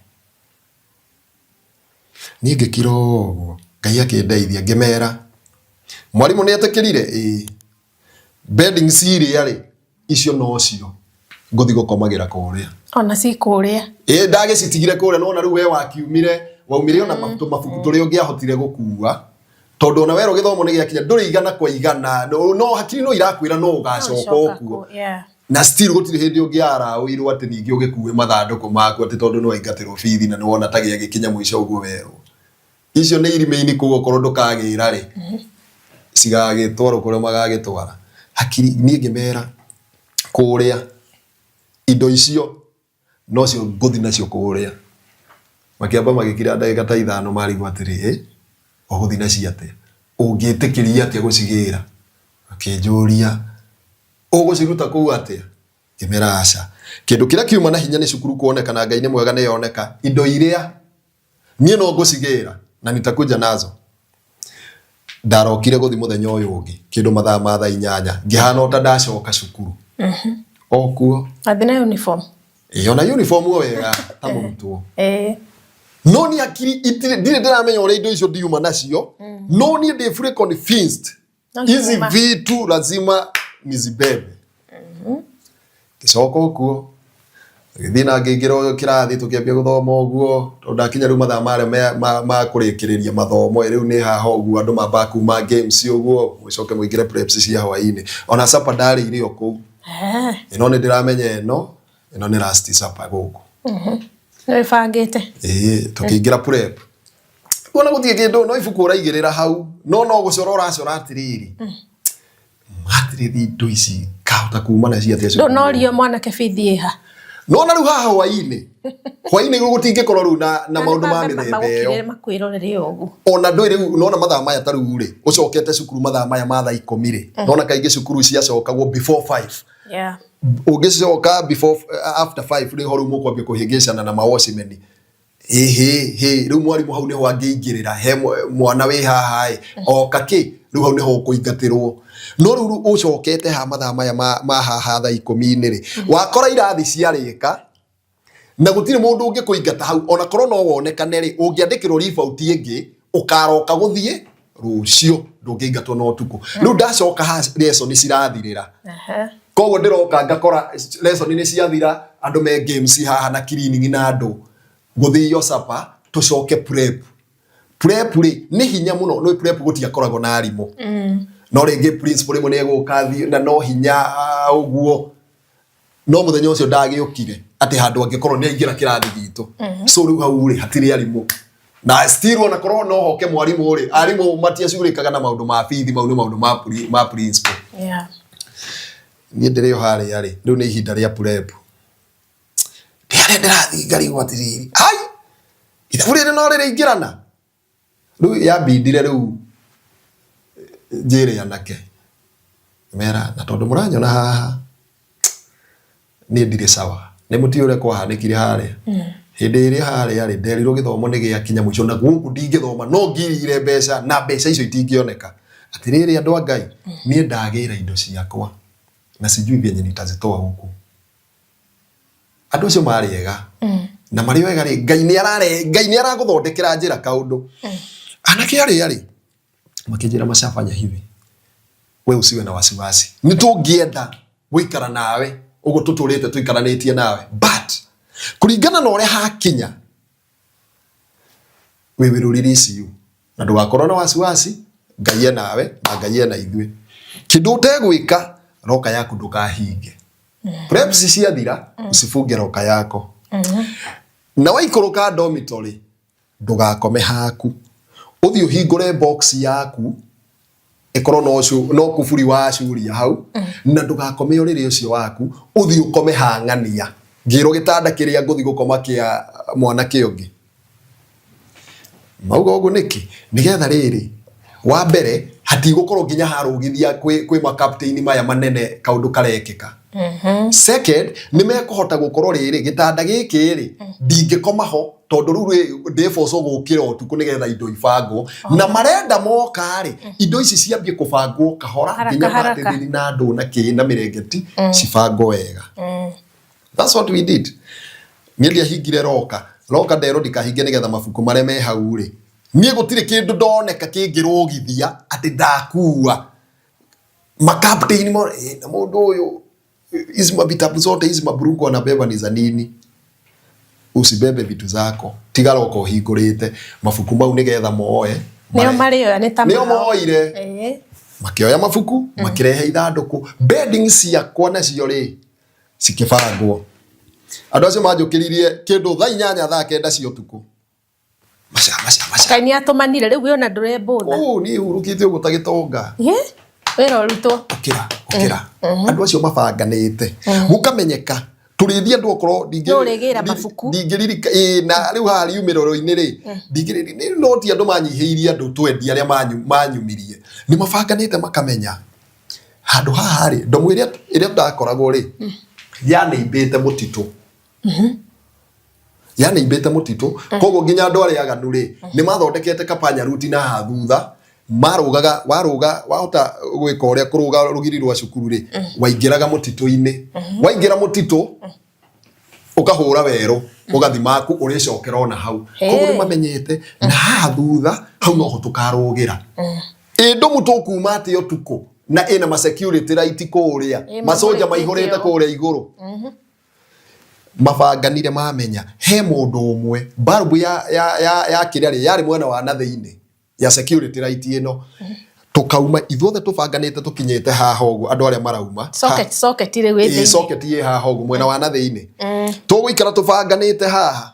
Niĩ ngĩkira ũguo, Ngai akĩndeithia, ngĩmera mwarimũ nĩ etĩkĩrire ĩĩ, beddings iria rĩ, icio nocio ngũthi gũkomagĩra kũrĩa. Ona cikũrĩa. Ĩ, ndagĩcitigire kũrĩa, nona rĩu we wakiumire, waumire ona tũmabuku tũrĩa ũngĩahotire gũkua, tondũ ona werwo gĩthomo nĩ gĩakinya, ndũrĩ igana kwa igana, no hakiri no irakwĩra no ũgacoka okuo. Na still gũtirĩ hĩndĩ ũngĩaraũirwo atĩ ningĩ ũgĩkue mathandũkũ maku atĩ tondũ nĩ waingatĩrwo bithi na nĩ wona ta gĩagĩkinya mũico ũguo werwo. Icio nĩ irima-inĩ kũu, okorwo ndũkagĩra rĩ, cigagĩtwarwo kũrĩa magagĩtwara. Hakiri niĩ ngĩmera kũrĩa indo icio nocio ngũthi nacio kũrĩa. Makĩamba magĩkira ndagĩka ta 5, marigwo atĩrĩ, "Ĩ, ũgũthi nacio atĩa? Ũngĩtĩkĩria atĩa gũcigĩra?" Makĩnjũria, "Ũgũciruta kũu atĩa?" Ngĩmera aca, kĩndũ kĩrĩa kiuma na hinya nĩ cukuru kuoneka, na Ngai nĩ mwega, nĩ yoneka. Indo iria niĩ no ngũcigĩra na nitakuja nazo. Ndarokire gũthi mũthenya ũyũ ũngĩ kĩndũ mathaa ma thaa 8, ngĩhana o ta ndacoka cukuru o kuo. Athiĩ na uniform. Ĩ, ona uniform o wega ta mũrutwo. No niĩ hakiri itirĩ, ndirĩ ndĩramenya ũrĩa indo icio ndiuma nacio, no niĩ ndĩ fully convinced No hizi kiuma. vitu lazima nizibebe. Ngĩcoka ũkuo, gĩthiĩ na ngĩingĩra kĩrathi, tũkĩambia gũthoma ũguo, tondũ ndakinya rĩu mathaa marĩa ma kũrĩkĩrĩria mathomo ĩ, rĩu nĩ haha ũguo andũ mambaga kuma games ũguo, mũcoke mũingĩre preps cia hwaĩ-inĩ. Ona supper ndarĩire o kũu. Ĩno nĩ ndĩramenya ĩno nĩ last supper gũkũ. Nĩ wĩbangĩte. Ĩĩ, tũkĩingĩra prep, ona gũtirĩ kĩndũ, no ibuku ũraigĩrĩra hau, no gũcora ũracora atĩrĩrĩ, atĩrĩrĩ, indo ici kahota kuma nacio atĩa cukuru? Ndũnorio mwanake bithi ĩha. No na rĩu haha hwaĩ-inĩ rĩu gũtingĩkorwo rĩu na maũndũ ma mĩthemba ĩyo. Makwĩrorere ũguo. Ona ndũĩ rĩu nona mathaa maya ta rĩu rĩ, ũcokete cukuru mathaa maya ma thaa 10 rĩ, nona kaingĩ cukuru ciacokagwo before 5. Ũngĩcoka before, after 5 rĩ, ho rĩu mũkwambia kũhĩngĩcana na mawatchman, ĩhĩ hĩ, rĩu mwarimũ hau nĩho angĩingĩrĩra he mwana wĩ haha ĩ oka kĩ, rĩu hau nĩho ũkũingatĩrwo. No rĩu ũcokete ha mathaa maya ma haha thaa 10-inĩ rĩ, wakora irathi ciarĩka. Na gũtirĩ mũndũ ũngĩkũingata hau, ona korwo no wonekane rĩ, ũngĩandĩkĩrwo leave out ĩngĩ, ũkaroka gũthiĩ rũciũ, ndũngĩingatwo na ũtukũ. Rĩu ndacoka haha lesson cirathirĩra. Koguo ndĩroka ngakora lesson nĩ ciathira, andũ me games haha na cleaning na andũ gũthĩo supper, tũcoke prep. Prep rĩ, nĩ hinya mũno, nĩ prep gũtiakoragwo na arimũ. No rĩngĩ principal rĩmwe nĩ egũka thiĩ, na no hinya ũguo. No mũthenya ũcio ndagĩũkire atĩ handũ angĩkorwo nĩ aingĩra kĩrathi gitũ. So rĩu hau rĩ, hatirĩ arimũ. Na still ona korwo no hoke mwarimũ rĩ, arimũ matiacugurĩkaga na maũndũ ma bithi, mau nĩ maũndũ ma principal. Niĩ ndĩrĩ o harĩa rĩ, rĩu nĩ ihinda rĩa prep. Ndĩ harĩa ndĩrathiĩ ngarigwo atĩrĩrĩ, ai, ithabu rĩrĩ no rĩrĩingĩrana. Rĩu yambindire rĩu njĩre anake. Mera, na tondũ mũranyona haha, niĩ ndirĩ sawa. Nĩ mũtiũĩ ũrĩa kwahanĩkire harĩa. Hĩndĩ ĩrĩa harĩa rĩ, nderirwo gĩthomo nĩ gĩakinya mũico na gũkũ ndingĩthoma no ngirire mbeca na mbeca icio itingĩoneka. Atĩrĩrĩ andũ a Ngai, niĩ ndagĩra indo ciakwa na sijui vyenye nitazitoa huku. Andũ acio marĩ ega. Na marĩ o ega rĩ, Ngai nĩ arare, Ngai nĩ aragũthondekera njĩra kaũndũ. Anake arĩa rĩ, makĩnjĩra macabanya hivi, we usiwe na wasiwasi. Nĩ tũngĩenda gũikara nawe ũguo tũtũrĩte tũikaranĩtie nawe, but kũringana na ũrĩa hakinya, we will release you. Na ndũgakorwo na wasiwasi, Ngai e nawe na Ngai e na ithuĩ. Kĩndũ ũtegwĩka, roka yaku ndũkahinge. Preps ciathira, usifunge roka yako. Na waikũrũka dormitory, ndũgakome haku. Ũthiĩ ũhingũre box yaku, ĩkorwo no kuburi wacuria hau, na ndũgakome ũrĩrĩ ũcio waku, ũthiĩ ũkome hang'ania. Ngĩrwo gĩtanda kĩrĩa ngũthiĩ gũkoma kĩa mwanake ũngĩ. Mauga ũguo nĩkĩ? Nĩgetha rĩrĩ, wa mbere hatigũkorwo nginya harũgithia kwĩ makaptĩini maya manene kaũndũ karekĩka. Second, nĩ mekũhota gũkorwo rĩrĩ, gĩtanda gĩkĩ rĩ, ndingĩkoma ho tondũ rĩu rĩ, ndĩbocwo gũkĩra ũtukũ nĩgetha indo ibangwo. Na marenda moka rĩ, indo ici ciambie kũbangwo kahora Haraka, nginya haraka. matĩthĩri na andũ na kĩ na mĩrengeti cibangwo wega. That's what we did. Niĩ ndiahingire roka. Roka nderwo ndikahinge nĩgetha mabuku marĩa me hau rĩ. Niĩ gũtirĩ kĩndũ ndoneka kĩngĩrũgithia atĩ ndakua. Makapteni mo, na mũndũ ũyũ, hizi mavitabu zote hizi maburungu anabeba ni za nini? Usibebe vitu zako. Tiga roka ũhingũrĩte mabuku mau nĩgetha moe. Nĩo marĩoya nĩ ta Nĩo mao. moire. Makĩoya mabuku, makĩrehe ithandũkũ. Bedding ciakwa nacio rĩ, cikĩbangwo. Andũ acio manjũkĩririe kĩndũ thaa inyanya thaa kenda cia ũtukũ. Maca, maca, maca. Ngai nĩ atũmanire rĩu wĩona ndũrembũtha. Ũũ niĩ hurũkĩte ũguo ta gĩtonga. Wĩra ũrutwo. Ũkĩra, ũkĩra. Andũ acio mabanganĩte. Gũkamenyeka tũrĩthiĩ andũ okorwo Nũ ũrĩgĩra mabuku? ndingĩririka, na rĩu haha riumĩrĩro-inĩ rĩ, ndingĩririka, no ti andũ manyihĩirie andũ twendi arĩa manyumirie. Nĩ mabanganĩte makamenya handũ haha rĩ, ndomu ĩrĩa ndakoragwo rĩ, yanĩimbĩte mũtitũ. Yanĩimbĩte mũtitũ, koguo nginya andũ arĩa aganu rĩ, nĩ mathondekete kapanya ruti na haha thutha, marũgaga, warũga, wahota gwĩka ũrĩa kũrũga rũgiri rwa cukuru rĩ, waingĩraga mũtitũ-inĩ. Waingĩra mũtitũ, ũkahũra werũ, ũgathi maku, ũrĩcokera ona hau. Koguo nĩ mamenyete, na haha thutha, hau noho tũkarũgĩra. Ĩ ndomu tũkuma atĩa ũtukũ, na ĩna ma security light kũrĩa, macoja mamũrĩkĩte maihũrĩte ũũ. kũrĩa igũrũ. Mabanganire mamenya he mũndũ ũmwe bulb ya kĩrĩa rĩ, yarĩ mwena wa na thĩinĩ ya security light ĩno. Tũkauma ithuothe tũbanganĩte tũkinyĩte haha ũguo andũ arĩa marauma. Socket, socket rĩu ĩ thĩinĩ. Socket ĩ haha ũguo mwena wa na thĩinĩ. Tũgũikara tũbanganĩte haha.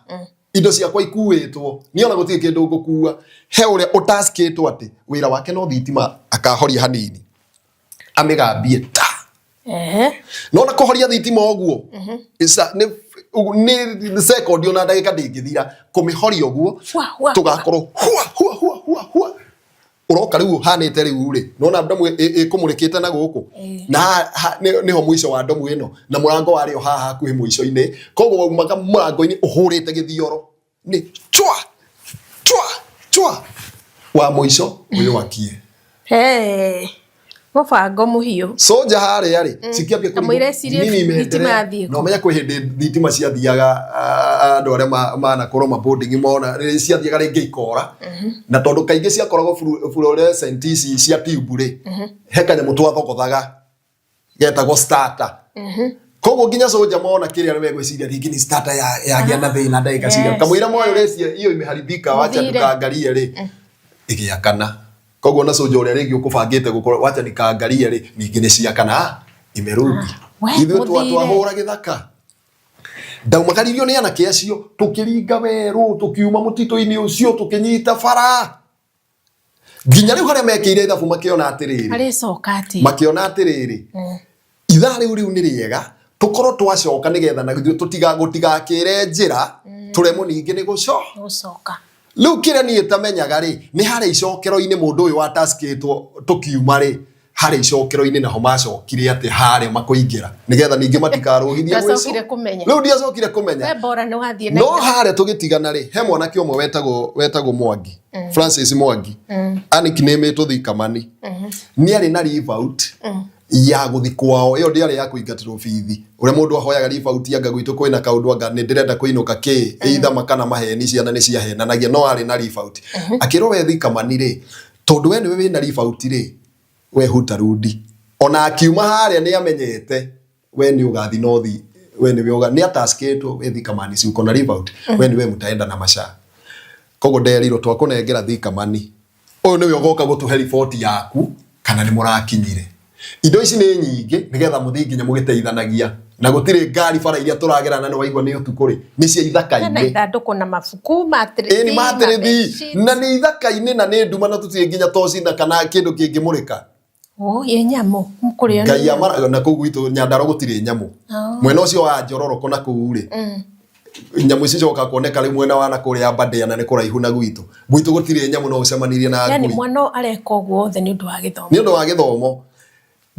Indo ciakwa ikuĩtwo. Niĩ ona gũtirĩ kĩndũ ngũkua. He ũrĩa ũtaskĩtwo atĩ wĩra wake no thitima akahoria hanini. Amĩgambie ta. No na kũhoria thitima ũguo, isa, nĩ, ũguo, nĩ second ona ndagĩka ndĩngĩthira kũmĩhoria ũguo, Hua, hua, hua. tũgakorwo hua, hua, hua, hua, hua. Ũroka rĩu ũhanĩte rĩu rĩ, nona ndomu ĩkũmũrĩkĩte na gũkũ. Na nĩho mũico wa ndomu ĩno, na mũrango warĩ o haha hakuhĩ mũico-inĩ. Koguo waumaga mũrango-inĩ ũhũrĩte gĩthioro. Nĩ chwa, chwa, chwa. Wa mũico ũyũ wakie. Mũbango mũhiũ. Soja harĩa rĩ, cikĩambia Kamũira ecirie mimi thitima imeendelea. yathiĩ kũ. Na ũmenye kwĩ hĩndĩ thitima ciathiaga, andũ arĩa manakorwo ma boarding mona rĩ, ciathiaga rĩngĩ ikora. Na tondũ kaingĩ ciakoragwo fluorescent ici cia tube rĩ, he kanyamũ twathogothaga getagwo starter. Koguo nginya soja mona kĩrĩa nĩ megwĩciria rĩngĩ nĩ starter yagĩa na thĩna ndagĩka cigana. Kamũira moyo rĩcie hiyo imeharibika, wacha Mũthire. tukaangalie rĩ, ĩgĩakana. Koguo na soja ũrĩa rĩngĩ ũkũbangĩte gũkorwo wacha nikaangalie rĩ, ningĩ nĩ ciakana imerudi. We, Ithuĩ mũthire. twahũra gĩthaka. Ndaumagaririo nĩ anake acio, tũkĩringa werũ, tũkiuma mũtitũ-inĩ ũcio, tũkĩnyita bara. Nginya rĩu harĩa mekĩire ithabu makĩona atĩrĩrĩ. Arĩcoka atĩa? Makĩona atĩrĩrĩ. Ithaa rĩu rĩu nĩ rĩega, tũkorwo twacoka nĩgetha na ithuĩ gũtigakĩre njĩra, tũremwo ningĩ nĩ gũcoka. Rĩu kĩrĩa niĩ tamenyaga rĩ, nĩ harĩa icokero-inĩ mũndũ ũyũ wataskĩtwo tũkiuma rĩ, harĩa icokero-inĩ naho macokire atĩ harĩa makũingĩra nĩgetha ningĩ matikarũgithie Ndiacokire kũmenya. Rĩu ndiacokire kũmenya. We bora nĩ wathiĩ na No harĩa tũgĩtigana rĩ, he mwanake ũmwe wetagwo Mwangi, Francis Mwangi, anicknametwo Thikamani. Nĩ arĩ na leave out ya gũthi kwao, ĩyo ndĩarĩ ya kũingatĩrwo bithi. Ũrĩa mũndũ ahoyaga leave out anga gwitũ kwĩna kaũndũ anga nĩ ndĩrenda kũinũka kĩ, either ma kana maheni, ciana nĩ ciahenanagia, no arĩ na leave out. Akĩrwo we Thikamani rĩ, tondũ we nĩwe wĩna leave out rĩ, we hutarudi. Ona akiuma harĩa nĩ amenyete we nĩ ũgathi nothi, we nĩwe ũga, nĩ ataskĩtwo we Thikamani si uko na leave out, we nĩwe mtaenda na maca. Koguo nderirwo twakũnengera Thikamani, ũyũ nĩwe ũgoka gũtũhe riboti yaku kana nĩ mũrakinyire. Indo ici nĩ nyingĩ nĩgetha mũthiĩ nginya mũgĩteithanagia. Na gũtirĩ ngari bara iria tũragerana nĩ waigua nĩ ũtukũ rĩ, nĩ cia ithaka-inĩ. Hena ithandũkũ na mabuku, matirithi, Ĩĩ, nĩ matirithi. na bedsheets. Na nĩ ithaka-inĩ na nĩ nduma na tũtirĩ nginya toci na kana kĩndũ kĩngĩmũrĩka. Oh, ye nyamũ, kũrĩo nĩ Ngai nyamũ. amara na kũu gwitũ Nyandarua gũtirĩ nyamũ. Mwena ũcio wa Njororoko na kũu rĩ, nyamũ ici icokaga kuoneka rĩu mwena wa na kũrĩa Aberdare na nĩ kũraihu na gwitũ. Gwitũ gũtirĩ nyamũ no ũcemanirie na Yani ngui. mwana areka ũguo wothe nĩ ũndũ wa gĩthomo. Nĩ ũndũ wa gĩthomo.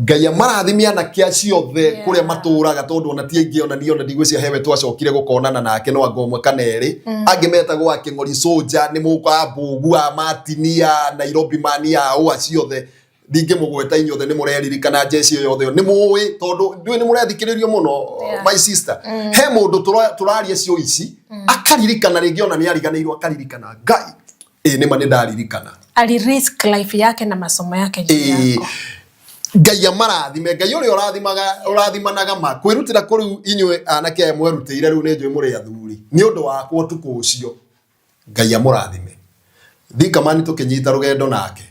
Ngai amarathime anake acio othe kũrĩa matũraga tondũ ona ti aingĩ ona niĩ ona ndigwĩciria hewe twacokire gũkonana nake no anga ũmwe kana erĩ. Angĩ metagwo a Kĩng'ori Soldier nĩ mũka a Mbũgu a Martini a Nairobi man a ũ acio othe. Ndingĩmũgweta inyuothe nĩ mũreririkana jeshi ĩyo yothe nĩ mũĩ tondũ ndiũĩ nĩ mũrethikĩrĩrio mũno my sister. He mũndũ tũraria cio ici akaririkana rĩngĩ ona nĩ ariganĩirwo akaririkana Ngai ĩĩ nĩ ma nĩ ndaririkana. Ali risk life yake na masomo yake juu yako. Ngai amarathime, Ngai ũrĩa ũrathimanaga ma kwĩrutĩra kũu inyuĩ anake aya mwerutĩire rĩu nĩ njũĩ mũrĩ athuri nĩ ũndũ wakwa ũtukũ ũcio. Ngai amũrathime. Thikamani tũkĩnyita rũgendo nake.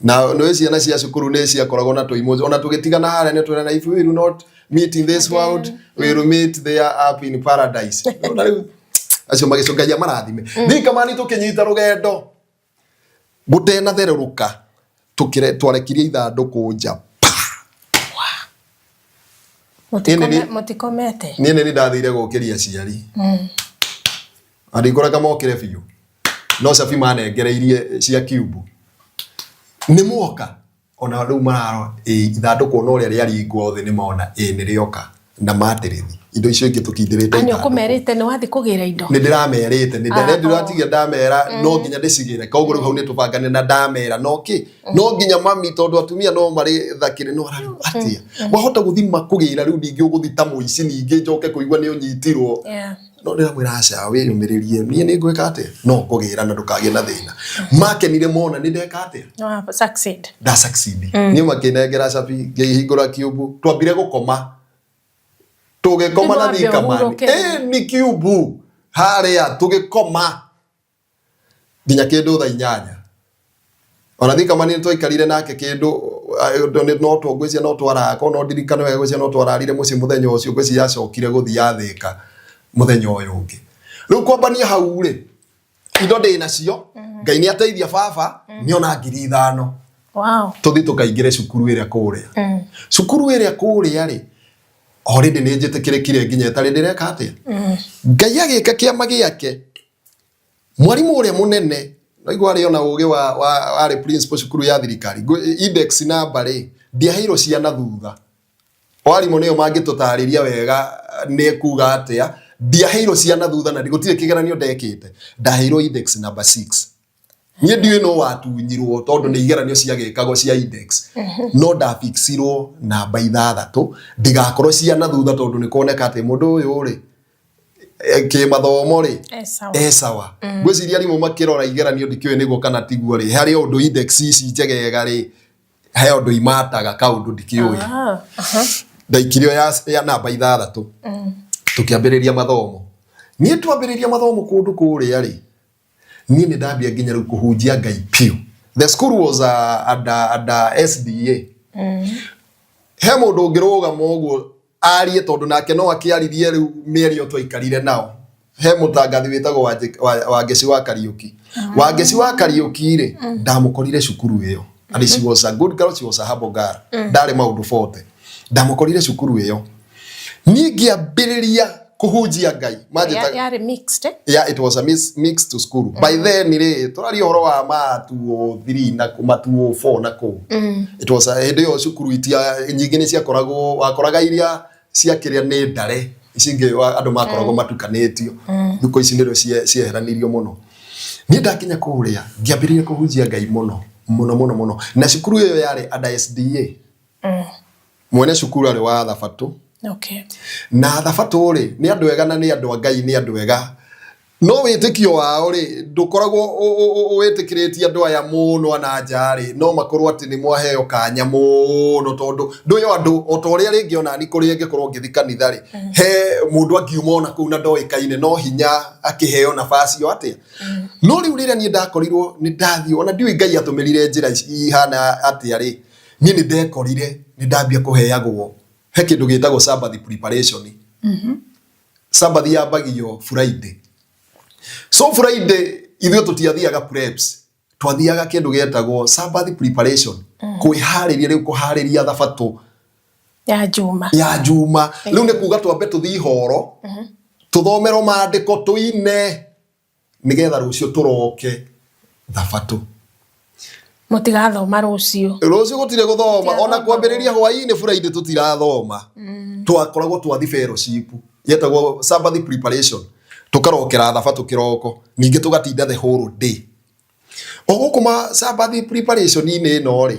Na nĩ ciana cia cukuru nĩ ciakoragwo na tũimũ ona tũgĩtigana harĩa nĩ twĩrana if we will not meet in this world we will meet there up in paradise. Na rĩu acio magĩcoka Ngai amarathime. Thikamani tũkĩnyita rũgendo gũtenatherũrũka twarekirie ithandũkũ nja. Mũtikomete? Niĩ nĩ ndathire gũkĩria aciari. Andikũreka mokĩre biũ. No cabi manengereirie cia kiumbu. Nĩ mwoka ona rĩu mararora ithandũkũ ona ũrĩa rĩaringwo thĩ nĩ mona ĩĩ nĩ rĩoka na matĩrĩthi. Indo icio ingĩ tũkindĩrĩte Nĩ ũkũmerĩte nĩ wathiĩ kũgĩra indo? Nĩ ndĩramerĩte, nĩ ndĩratigia ndamera no nginya ndĩcigĩre. Koguo rĩu hau nĩ tũbangane na ndamera no kĩ no nginya mami tondũ atumia no marĩ thakĩrĩ no ararigwo atĩa. Wahota gũthima kũgĩra rĩu ningĩ ũgũthi ta mũici ningĩ njoke kũigua nĩ ũnyitirwo. No ndĩramwĩra aca wĩyũmĩrĩrie niĩ nĩ ngwĩka atĩa no ngũgĩra na ndũkagĩe na thĩna. Makenire mona nĩ ndeka atĩa. No, succeed. Nda succeed. Niĩ makĩnengera cabi ngĩhingũra kiumbu twambire gũkoma. Tũgĩkoma na Nĩmwambe thikamani. ũhurũke. Nĩ kiumbu harĩa tũgĩkoma nginya kĩndũ thaa inyanya. Ona thikamani nĩ twaikarire nake kĩndũ no ngwĩciria no twarako no ndirikane wega ngwĩciria no twararire mũciĩ mũthenya ũcio ngwĩciria acokire gũthiĩ athĩka mũthenya ũyũ ũngĩ. Rĩu kwambania hau rĩ indo ndĩ nacio Ngai nĩ ateithia baba nĩona 5,000. Wow. Tũthiĩ tũkaingĩre cukuru ĩrĩa kũrĩa. Cukuru ĩrĩa kũrĩa rĩ already nĩ njĩtĩkĩrĩkire nginya ĩtarĩ ndĩreka atĩa. Ngai agĩka kĩama gĩake. Mwarimũ ũrĩa mũnene naigua arĩ ona ũgĩ wa arĩ principal cukuru ya thirikari. Index number rĩ ndiaheirwo ciana thutha. Warimũ nĩo mangĩtũtarĩria wega nĩ kuga atĩa. Ndiaheirwo ciana thutha na gũtirĩ kĩgeranio ndekĩte. Ndaheirwo index number 6. Niĩ ndiũĩ no watunyirwo tondũ nĩ igeranio ciagĩkagwo cia index, no ndafixirwo namba 6 ndigakorwo cia na thutha, tondũ nĩ kuoneka atĩ mũndũ ũyũ rĩ, kĩmathomo rĩ, Eh, sawa. E sawa. Ngwĩciria arimũ makĩrora igeranio, ndikĩũĩ nĩguo kana tiguo rĩ, harĩ ũndũ index ici njegega rĩ, he ũndũ imataga kaũndũ, ndikĩũĩ. Ah, aha. Ndaikirio ya namba 6. Tũkĩambĩrĩria mathomo. Niĩ twambĩrĩria mathomo kũndũ kũrĩa rĩ, niĩ nĩ ndambia nginya rĩu kũhunjia Ngai piũ. The school was under SDA. He mũndũ ũngĩrũgama ũguo arie, tondũ nake no akĩaririe rĩu mĩeri ĩyo twaikarire nao. He mũtangathi wĩtagwo Wangeci wa Kariũki. Wangeci wa Kariũki rĩ, ndamũkorire cukuru ĩyo, and she was a good girl, she was a humble girl, ndarĩ maũndũ bote. Ndamũkorire cukuru ĩyo, niĩ ngĩambĩrĩria kũhunjia Ngai manjĩtaga Yarĩ mixed, eh? Yeah, it was a mixed school. By then rĩ, tũraria ũhoro wa ma 203 na ma 204 na kũu. It was a, hĩndĩ ĩyo cukuru itia nyingĩ nĩ ciakoragwo, wakoraga iria cia kĩrĩa nĩ ndare, ici ingĩ andũ makoragwo matukanĩtio. Thikũ ici nĩrĩo cieheranirio mũno. Niĩ ndakinya kũrĩa ngĩambĩrĩria kũhunjia Ngai mũno mũno mũno mũno, na cukuru ĩyo yarĩ under SDA. Mwene cukuru arĩ wa Thabatũ. Na Thabatũ rĩ, nĩ andũ ega na nĩ andũ a Ngai, nĩ andũ ega, no wĩtĩkio wao rĩ, ndũkoragwo wĩtĩkĩrĩtie andũ aya mũno ana nja rĩ, no makorwo atĩ nĩ mwaheo kanya mũno, tondũ ndũyo andũ o ta ũrĩa rĩngĩ ona ni kũrĩa ingĩkorwo ngĩthi kanitha rĩ, he mũndũ angiuma ona kũu na ndoĩkaine, no hinya akĩheo nabasi ĩyo atĩa. No rĩu rĩrĩa niĩ ndakorirwo nĩ ndathiĩ, ona ndiũĩ Ngai atũmĩrire njĩra ici ihana atĩa rĩ, niĩ nĩ ndekorire nĩ ndambia kũheagwo he kĩndũ gĩtagwo Sabbath preparation. Sabbath yambagio Friday, so Friday ithuĩ tũtiathiaga preps, twathiaga kĩndũ gĩetagwo Sabbath preparation, kwĩharĩria rĩu, kũharĩria thabatũ ya Juma. Ya Juma. Rĩu nĩ kuga twambe tũthiĩ ihoro, tũthomerwo maandĩko, tũine, nĩgetha rũciũ tũroke thabatũ. Mũtigathoma rũciũ. Rũciũ gũtirĩ gũthoma ona kwambĩrĩria hwaĩ-inĩ Friday tũtirathoma. Twakoragwo twathi fellowship yetagwo Sabbath preparation, tũkarokera thabatũ kĩroko, ningĩ tũgatinda the whole day o gũkũ ma Sabbath preparation-inĩ ĩno rĩ.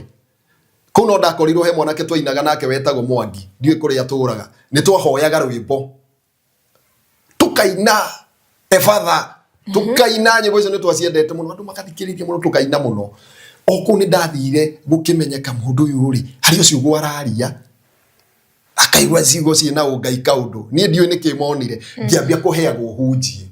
Kũu no ndakorirwo he mwanake twainaga nake wetagwo Mwangi, ndiũĩ kũrĩa atũraga. Nĩ twahoyaga rwĩmbo, tukaina ebatha, tukaina nyĩmbo icio nĩ twaciendete mũno, andũ magathikĩrĩria mũno, tukaina mũno o kũu. Nĩ ndathire gũkĩmenyeka mũndũ ũyũ rĩ, harĩ ũcio ũguo araria akaigua ciugo ciĩna ũngai kaũndũ. Niĩ ndiũĩ nĩkĩ monire ngĩambia kũheagwo hunjie.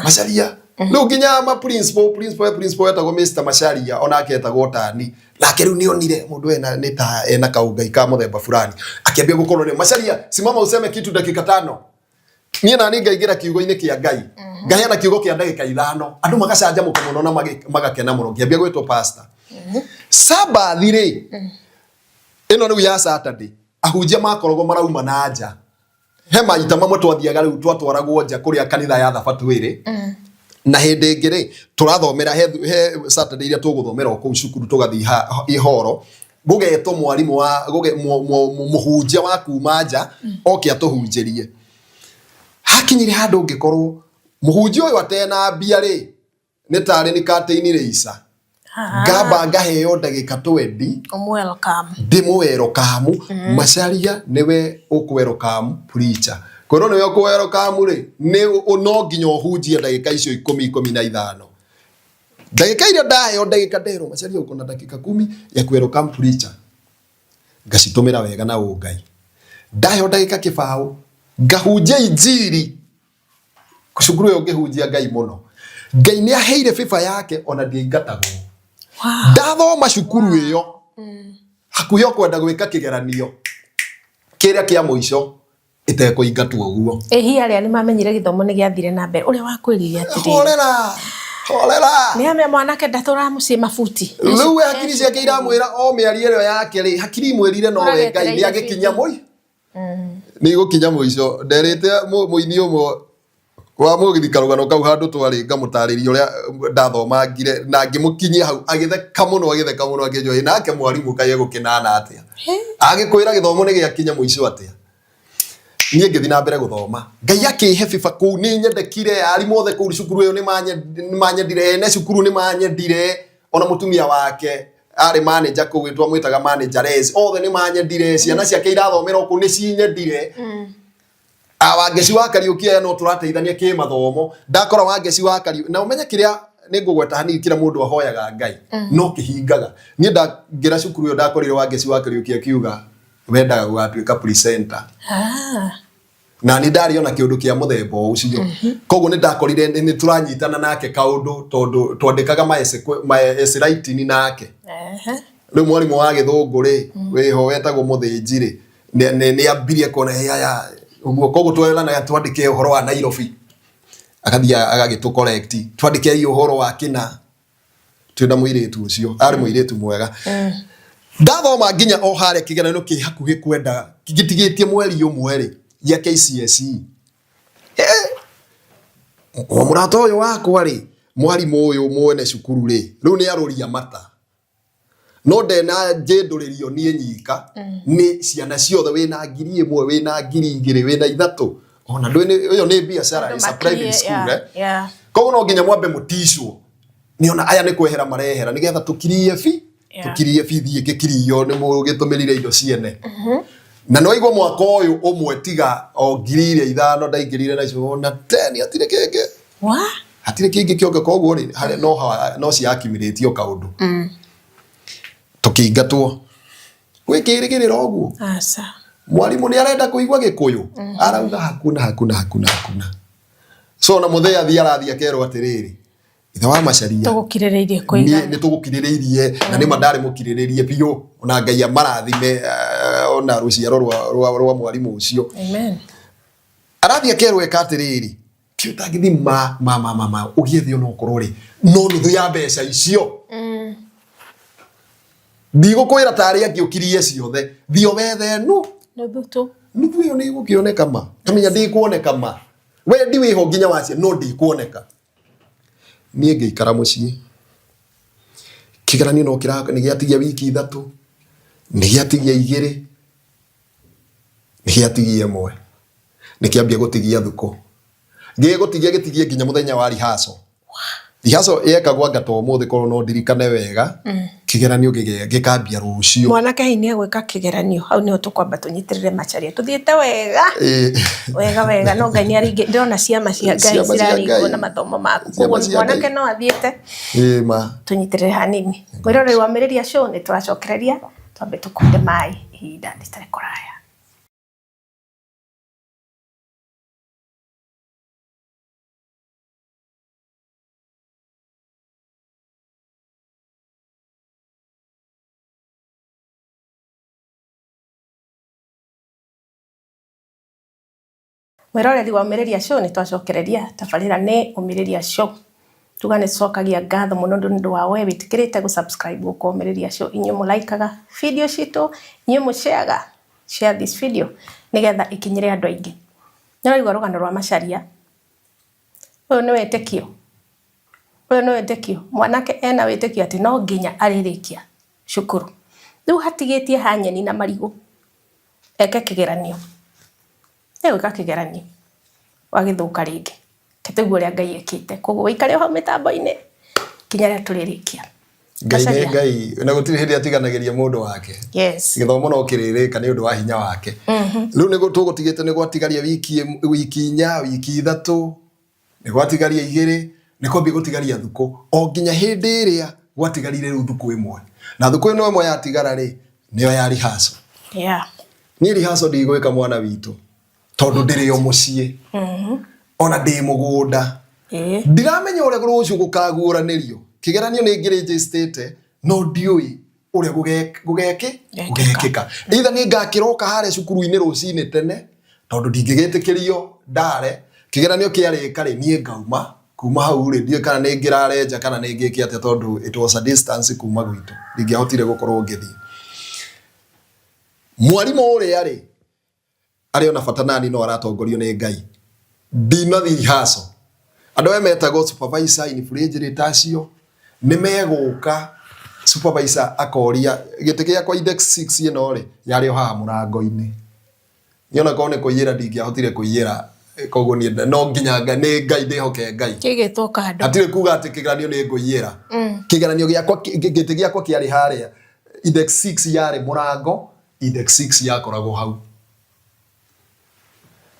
Macaria rĩu nginya ma principal etagwo Mr Macharia, onake etagwo Tani nake. Rĩu nĩonire mũndũ ena nĩ ta ena kaũngai ka mũthemba fulani, akĩambia gũkorwo nĩ Macharia, simama useme kitu dakika 5. Niĩ nani ngaingĩra kiugo-inĩ kĩa Ngai, ngaheana kiugo kĩa ndagĩka 5, andũ magacanjamũka mũno na magakena mũno. Ngĩambia gwĩtwo pastor. Sabbath rĩ, ĩno rĩu ya Saturday, ahunjia makoragwo marauma na nja. He maita mamwe twathiaga rĩu twatwaragwo nja kũrĩa kanitha ya thabatũ ĩrĩ, na hĩndĩ ĩngĩ rĩ, tũrathomera he Saturday iria tũgũthomera o kũu cukuru, tũgathiĩ ihoro, gũgetwo mwarimũ wa mũhunjia wa kuma nja oke atũhunjĩrie. Hakinyire handũ ũngĩkorwo mũhunjia ũyũ atena mbia rĩ, nĩ tarĩ nĩ katĩini rĩica. Ngamba ngaheo ndagĩka 20. Welcome. Ndĩmũwerokamu. Macaria nĩwe ũkwerokamu preacher, kwĩrwo nĩwe ũkwerokamu rĩ, nĩ no nginya ũhunjie ndagĩka icio 10, 15, ndagĩka iria ndaheo. Ndagĩka nderwo, "Macaria, uko na dakika 10 ya kuwelcome preacher." Ngacitũmĩra wega na ũngai. Ndaheo ndagĩka 20 ngahunjia injiri cukuru ĩyo, ngĩhunjia Ngai mũno. Ngai nĩ aheire biba yake, ona ndiaingatagwo. Ndathoma cukuru ĩyo hakuhĩ o kwenda gwĩka kĩgeranio kĩrĩa kĩa mũico ĩtekũingatwo ũguo. Ĩ hihi arĩa nĩ mamenyire gĩthomo nĩ gĩathire na mbere, ũrĩa wakwĩrire atĩrĩrĩ? Horera, horera. Nĩ amĩa mwanake ndatũraga mũciĩ mabuti. Rĩu we hakiri ciake iramwĩra o mĩario ĩyo yake rĩ, hakiri imwĩrire nowe Ngai nĩ agĩkinya mũi nĩ igũkinya mũico. Nderĩte mũini ũmwe wa mũgithi karũgano kau handũ twarĩ, ngamũtarĩria ũrĩa ndathomangire na ngĩmũkinyia hau, agĩtheka mũno, agĩtheka mũno, akĩnjũria, "Ĩ, nake mwarimũ kaĩ egũkĩnana atĩa agĩkwĩra gĩthomo nĩ gĩakinya mũico atĩa?" Niĩ ngĩthiĩ na mbere gũthoma. Ngai akĩhe biba kũu, nĩ nyendekire, arimũ othe kũu cukuru ĩyo nĩ manyendire, ene cukuru nĩ manyendire, ona mũtumia wake arĩ manager kũu twamwĩtaga manager Les, othe nĩ manyendire, ciana ciake irathomera o kũu nĩ cinyendire. Ah, Wangeci wa Kariũki aya no tũrateithania kĩmathomo. Ndakora Wangeci wa Kariũki, na ũmenye kĩrĩa nĩ ngũgweta hanini kĩrĩa mũndũ ahoyaga Ngai no kĩhingaga. Niĩ ndangĩra cukuru ĩyo ndakorire Wangeci wa Kariũki akiuga wendaga gũgatuĩka presenter. Ah. Na nĩ ndarĩ ona kĩũndũ kĩa mũthemba o ũcio. Koguo nĩ ndakorire nĩ tũranyitana nake kaũndũ tondũ twandĩkaga ma essay, ma essay writing nake. Rĩu mwarimũ wa gĩthũngũ rĩ, wĩho wetagwo Mũthĩnji rĩ, nĩ ambirie kuona "Ĩ, aya ũguo." Koguo tweranaga twandĩke ũhoro wa Nairobi, agathiĩ agagĩtũ correct, twandĩkei ũhoro wa kĩna. Twĩna mũirĩtu ũcio arĩ mũirĩtu mwega. Ndathoma nginya o harĩa kĩgeranio kĩ hakuhĩ kwenda gĩtigĩtie mweri ũmwe rĩ gĩa KCSE. O mũrata ũyũ wakwa rĩ, mwarimũ ũyũ mwene cukuru rĩ, rĩu nĩ arũria mata no ndena njĩndũrĩrio niĩ nyika, nĩ ciana ciothe, wĩna 1000, wĩna 2000, wĩna 3, ona ndũĩ ĩyo nĩ biacara. Andũ It's a private makirie, school, eh. Koguo no nginya mwambe mũticwo nĩona aya nĩ kwehera marehera nĩgetha tũkirie bi tũkirie bithi ĩngĩkirio nĩ mũgĩtũmĩrire indo ciene. Na no igua mwaka ũyũ ũmwe tiga o 5,000 ndaingĩrire nacio ona 10 hatirĩ kĩngĩ. Wa? Hatirĩ kĩngĩ kĩonge. Koguo rĩ harĩa no no ciakimĩrĩtio kaũndũ tũkĩingatwo gwĩ kĩrĩgĩrĩro ũguo. Aca. Mwarimũ nĩ arenda kũigua gĩkũyũ arauga hakuna hakuna hakuna hakuna. So na mũthee athiĩ arathiĩ akerwo atĩrĩrĩ, ithe wa Macaria, Tũgũkirĩrĩirie niĩ kũigana. Nĩ tũgũkirĩrĩirie na nĩma ndarĩ mũkirĩrĩrie biũ, ona Ngai amarathime, ona rũciaro rwa mwarimũ ũcio. Amen. Arathiĩ akerwo eka atĩrĩrĩ, kĩu ũtangĩthi ma ma ma ma ma ũgĩe thĩ onokorwo rĩ no nuthu ya mbeca icio. Ndigũkwĩra tarĩ angĩ ũkirie ciothe, thiĩ wethe nu Nuthu tu. Nuthu ĩyo nĩ ĩgũkĩoneka ma kamenya ndĩkuoneka ma wendi wĩho nginya wacia no ndĩkuoneka. Niĩ ngĩikara mũciĩ, kĩgeranio no kĩra nĩ gĩatigia wiki 3, nĩ gĩatigia 2, nĩ gĩatigia 1, nĩ kĩambia gũtigia thukũ, gĩgũtigia gĩtigie nginya mũthenya wa rehearsal. Rehearsal yekagwo anga ta ũmũthĩ korwo no ndirikane wega. Kĩgeranio gĩkambia rũciũ. Mwanake hihi nĩ egwĩka kĩgeranio? Hau nĩho tũkwamba tũnyitĩrĩre Macharia. Tũthiĩte wega. Wega wega, no Ngai nĩ aringĩ, ndĩrona ciama cia Ngai Ciama cia ciraringwo Ngai. na mathomo maku. Ciama Koguo cia mwanake Ngai. no athiĩte. Ĩĩ ma. Tũnyitĩrĩre hanini. Mwĩroreri wa Mĩrĩria Show, nĩ tũracokereria, twambe tũkunde maĩ ihinda rĩtarĩ kũraya. Mwĩroreri wa Ũmĩrĩria Show, nĩ twacokereria. Tabarĩra nĩ Ũmĩrĩria Show. Tuga nĩ tũcokagia ngatho mũno nĩ ũndũ wa we wĩtĩkĩrĩte gũ subscribe gũkũ Ũmĩrĩria Show, inyuĩ mũlaikaga video citũ, inyuĩ mũshareaga, share this video nĩgetha ĩkinyĩre andũ aingĩ. Nĩ ũraigua rũgano rwa Macharia? Ũyũ nĩ wĩtĩkio, ũyũ nĩ wĩtĩkio. Mwanake ena wĩtĩkio atĩ no nginya arĩrĩkia cukuru. Rĩu hatigĩtie ha nyeni na marigũ eke kĩgeranio. Egwĩka kĩgeranio wagĩthũka rĩngĩ. Reke tũigue ũrĩa Ngai ekĩte. Koguo wĩikare o hau mĩtambo-inĩ nginya rĩrĩa tũrĩrĩkia. Ngai nĩ Macharia. Ngai na gũtirĩ hĩndĩ atiganagĩria mũndũ wake. Gĩthomo no kĩrĩrĩka nĩ ũndũ wa hinya wake. Rĩu nĩ tũgũtigĩte nĩ gwatigaria wiki 4, wiki 3, nĩ gwatigaria 2, nĩ kwambia gũtigaria thukũ o nginya hĩndĩ ĩrĩa gwatigarire rĩu thukũ 1. Na thukũ ĩno ĩmwe yatigara rĩ, nĩyo ya rehearsal. Niĩ rehearsal ndigwĩka mwana witũ tondũ ndĩrĩ o mũciĩ ona ndĩ mũgũnda. Ndiramenya ũrĩa rũciũ gũkaguũranĩrio. Kĩgeranio nĩ ngĩrĩnjĩstĩte no ndiũĩ ũrĩa gũgekĩ gũgekĩka. Either nĩ ngakĩroka harĩa cukuru-inĩ rũcinĩ tene tondũ ndingĩgĩtĩkĩrio ndare. Kĩgeranio kĩarĩka rĩ, niĩ ngauma kuma hau rĩ, ndiũĩ kana nĩ ngĩrare nja kana nĩ ngĩke atĩa tondũ it was a distance kuma gwitũ, ndingĩahotire gũkorwo ngĩthiĩ. Mwarimũ ũrĩa rĩ arĩ ona bata nani no aratongorio nĩ Ngai, ndinathiĩ rehearsal. Andũ aya metagwo supervisor, invigilator acio nĩ megũka. Supervisor akoria gĩtĩ gĩakwa index 6 ĩno rĩ yarĩ o haha mũrango-inĩ. Niĩ ona korwo nĩ kũiyĩra ndingĩahotire kũiyĩra, koguo niĩ no nginya nĩ Ngai ndĩhoke Ngai. Kĩigĩtwo kando. Hatirĩ kuga atĩ kĩgeranio nĩ ngũiyĩra. Kĩgeranio gĩakwa gĩtĩ gĩakwa kĩarĩ harĩa index 6 yarĩ mũrango, index 6 yakoragwo hau.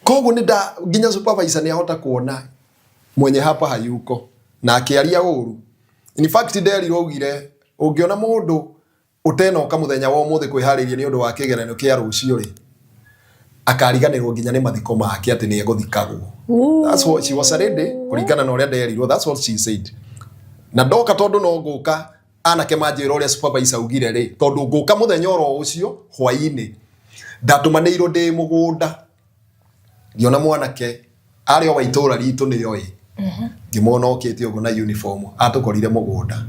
Koguo nĩ nda nginya supervisor nĩ ahota kuona mwenye hapa hayuko na akĩaria ũru. In fact nderirwo augire ũngĩona mũndũ ũtenoka mũthenya wa ũmũthĩ kwĩharĩria nĩ ũndũ wa kĩgeranio kĩa rũciũ rĩ, akariganĩrwo nginya nĩ mathiko make atĩ nĩ egũthikagwo. That's what she was a lady, kũringana na ũrĩa nderirwo, that's what she said. Na ndoka tondũ no ngũka anake manjĩra ũrĩa supervisor augire rĩ, tondũ ngũka mũthenya oro ũcio hwainĩ, ndatũmanĩirwo ndĩ mũgũnda ngĩona mwanake arĩ o wa itũra ritũ nĩoĩ ngĩmuona okĩte ũguo na uniform atũkorire mũgũnda.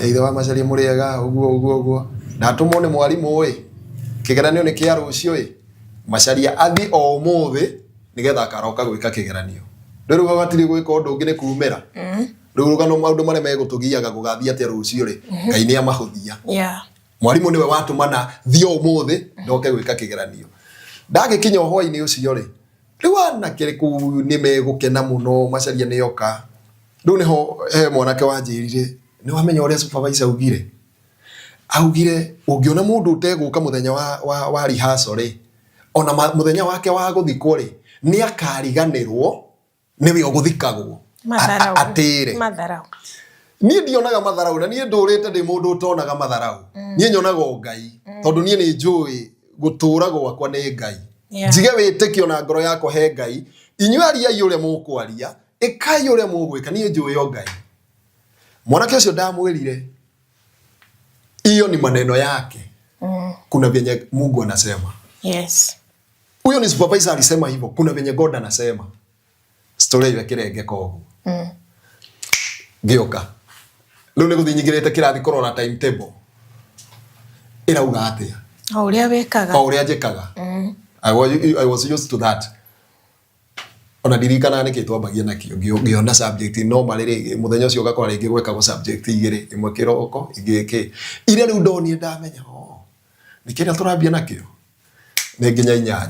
Ithe wa Macharia mũrĩega ũguo ũguo ũguo, ndatũmwo nĩ mwarimũ ĩ, kĩgeranio nĩ kĩa rũciũ ĩ, Macharia athiĩ o ũmũthĩ nĩgetha akaroka gwĩka kĩgeranio. Rĩu hau hatirĩ gwĩka ũndũ ũngĩ nĩ kumĩra. Rĩu rũgano maũndũ marĩa megũtũgiaga gũgathiĩ atĩa rũciũ rĩ, Ngai nĩ amahũthia. Mwarimũ nĩwe watũmana thiĩ ũmũthĩ ndoke gwĩka kĩgeranio. Ndagĩkinya o hwainĩ ũcio rĩ, rĩu anake kũu nĩ megũkena mũno Macharia nĩ oka. Rĩu nĩho he mwanake wanjĩrire, nĩ wamenya ũrĩa supervisor augire? Augire ũngĩona mũndũ ũtegũka mũthenya wa rehearsal rĩ, ona mũthenya wake wa gũthikwo rĩ, nĩ akariganĩrwo nĩwe ũgũthikagwo Matharau. Atĩre Matharau. Niĩ ndionaga matharau na niĩ ndũrĩte ndĩ mũndũ ũtonaga matharau. Niĩ nyonaga o Ngai tondũ niĩ nĩ njũĩ gũtũra gwakwa nĩ Ngai. Njige wĩtĩkio na ngoro yakwa he Ngai. Inyuĩ ariai ũrĩa mũkwaria, ĩkai ũrĩa mũgwĩka, niĩ njũĩ o Ngai. Mwanake ũcio ndamwĩrire hiyo ni maneno yake. Kuna vyenye Mungu anasema. Huyo ni supervisor alisema hivyo, kuna venye God anasema. Story ĩyo ĩkĩrengeka ũguo. Ngĩũka. Rĩu nĩ gũthiĩ nyingĩrĩte kĩrathi kũrora timetable. Ĩrauga atĩa? O ũrĩa wĩkaga. O ũrĩa njĩkaga. I was used to that. Ona ndirikanaga nĩkĩ twambagia nakĩo ngĩona subject no marĩ mũthenya ũcio ũgakora rĩngĩ gwekagwo subject igĩrĩ, ĩmwe kĩroko ĩngĩ kĩ. Iria rĩu ndonire ndamenya, oh, nĩ kĩrĩa tũrambia nakĩo nĩ nginya 8.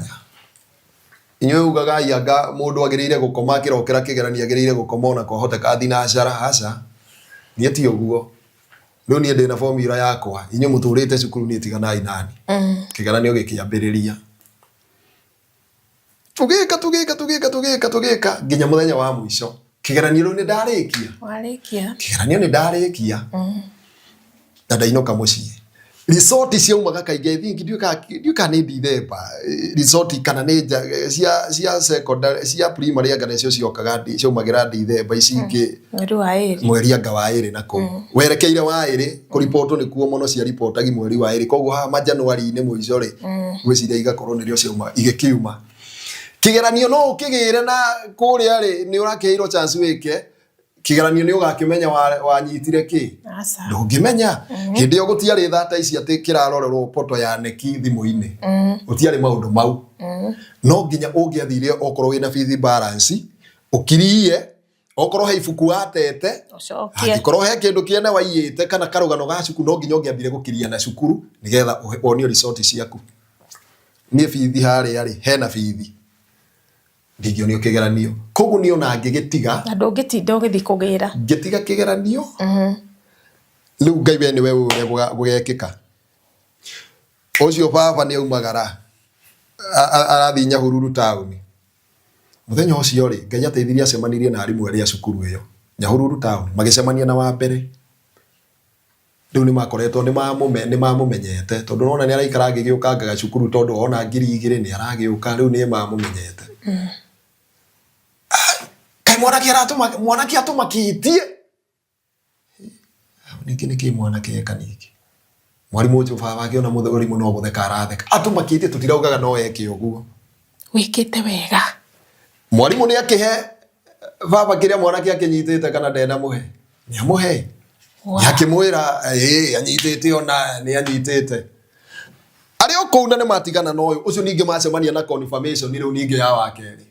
Inyuĩ ugagai anga mũndũ agĩrĩire gũkoma akĩrokera kĩgeranio, agĩrĩire gũkoma ona kwahoteka thinacara. Aca, niĩ ti ũguo. Rĩu niĩ ndĩna formula yakwa, inyuĩ mũtũrĩte cukuru, niĩ tiganai nani. Kĩgeranio gĩkĩambĩrĩria, tũgĩka tũgĩka tũgĩka tũgĩka tũgĩka nginya mũthenya wa mũico. Kĩgeranio rĩu nĩ ndarĩkia. Warĩkia. Kĩgeranio nĩ ndarĩkia na ndainũka mũciĩ. Resort ciaumaga kaingĩ, I think ndiũĩ kana nĩ December resort kana nĩ cia secondary, cia primary anga nĩcio ciokaga ciaumagĩra December, ici ingĩ Mweri wa 2. Mweri anga wa 2 na kũu werekeire wa 2 kũribotwo nĩkuo mũno ciaribotagi mweri wa 2. Koguo haha majanuari-inĩ mũico rĩ, ngwĩciria igakorwo nĩrĩo ciauma igĩkiuma. Kĩgeranio no ũkĩgĩre na kũrĩa rĩ, nĩ ũrakĩheirwo chance wĩke kĩgeranio, nĩ ũgakĩmenya wanyitire kĩ. Aca. Ndũngĩmenya hĩndĩ ĩyo gũtiarĩ thata ici atĩ kĩrarorerwo poto ya neki thimũ-inĩ, gũtiarĩ maũndũ mau. No nginya ũngĩathire okorwo wĩna bithi balance ũkirie, okorwo he ibuku watete Ũcokie. Angĩkorwo he kĩndũ kĩene waiyĩte kana karũgano ga cukuru, no nginya ũngĩambire gũkiria na cukuru nĩgetha wonio resort ciaku. Niĩ bithi harĩa rĩ, hena bithi ndingĩonio kĩgeranio, koguo niĩ ona ngĩgĩtiga. Na ndũngĩtinda ũgĩthiĩ kũgĩra. Ngĩtiga kĩgeranio. Rĩu Ngai we nĩwe ũĩ ũrĩa gũgekĩka. Ũcio baba nĩ aumagara arathiĩ Nyahururu taũni mũthenya ũcio rĩ, Ngai ateithirie acemanirie na arimũ erĩ a cukuru ĩyo Nyahururu taũni, magĩcemania na wa mbere. Rĩu nĩ makoretwo nĩ mamũmenyete tondũ nona nĩ araikara agĩgĩũkangaga cukuru tondũ ona 2000 nĩ aragĩũka. Rĩu nĩ mamũmenyete. Kaĩ mwanake aratũma, mwanake atũmakĩtie ningĩ nĩkĩ mwanake eka? Ningĩ mwarimũ ũcio baba akĩona mũrimũ no gũtheka aratheka, atũmakĩtie tũtiraugaga no eke ũguo. Wĩkĩte wega. Mwarimũ nĩ akĩhe baba kĩrĩa mwanake akĩnyitĩte kana ndenamũhe? Nĩ amũhe. Nĩ akĩmwĩra ĩĩ anyitĩte, ona nĩ anyitĩte arĩ o kũu na nĩ matigana na ũyũ ũcio. Ningĩ macemania na confirmation rĩu ningĩ ya wa kerĩ,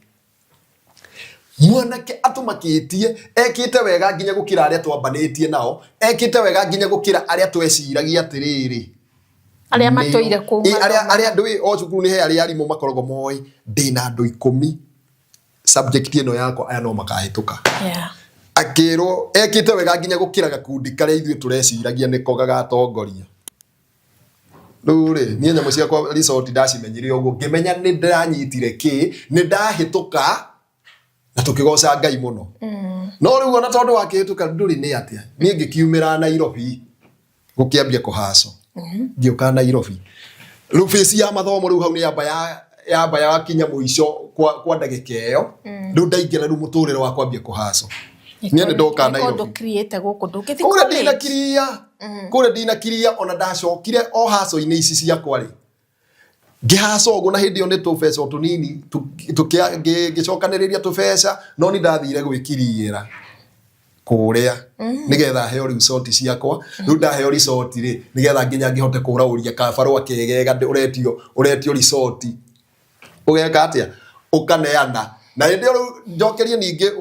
mwanake atũmakĩtie ekĩte wega nginya gũkĩra arĩa twambanĩtie nao, ekĩte wega nginya gũkĩra arĩa tweciragia atĩrĩrĩ. Arĩa matũire kũu Ĩ, arĩa mathomaga. arĩa ndũĩ o cukuru nĩ he arĩa arimũ makoragwo moĩ ndĩna andũ 10 subject ĩno yakwa aya no makahĩtũka. Akĩrwo ekĩte wega nginya gũkĩra gakundi karĩa ithuĩ tũreciragia nĩko gagatongoria. Rĩu rĩ, niĩ nyamũ ciakwa resort ndacimenyire ũguo, ngĩmenya nĩ ndĩranyitire kĩ, nĩ ndahĩtũka na tũkĩgoca Ngai mũno. No rĩu ona tondũ wakĩhĩtũka ndũrĩ nĩ atĩa, niĩ ngĩkiumĩra Nairobi gũkĩambia kũhaco. Ngĩũka Nairobi. Rĩu phase ya mathomo rĩu hau nĩ yamba ya yamba yakinya mũico kwa ndagĩka ĩyo. Rĩu ndaingĩra rĩu mũtũrĩre wa kwambia kũhaco. Niĩ nĩ ndoka Nairobi. Ndũkiriĩte gũkũ ndũngĩthiĩ Kũrĩa college. ndinakiria, kũrĩa ndinakiria ona ndacokire o haco-inĩ ici ciakwa rĩ, ngĩhaca ũguo na hĩndĩ ĩyo nĩ tũbeca o tũnini ngĩcokanĩrĩria tũbeca no nĩ ndathire gwĩkiriĩra kũrĩa nĩgetha heo resort ciakwa. Rĩu ndaheo resort rĩ, nĩgetha nginya ngĩhote kũraũria kabarũa kegega ũretio resort ũgeka atĩa, ũkaneana. Na hĩndĩ ĩyo rĩu njokerie ningĩ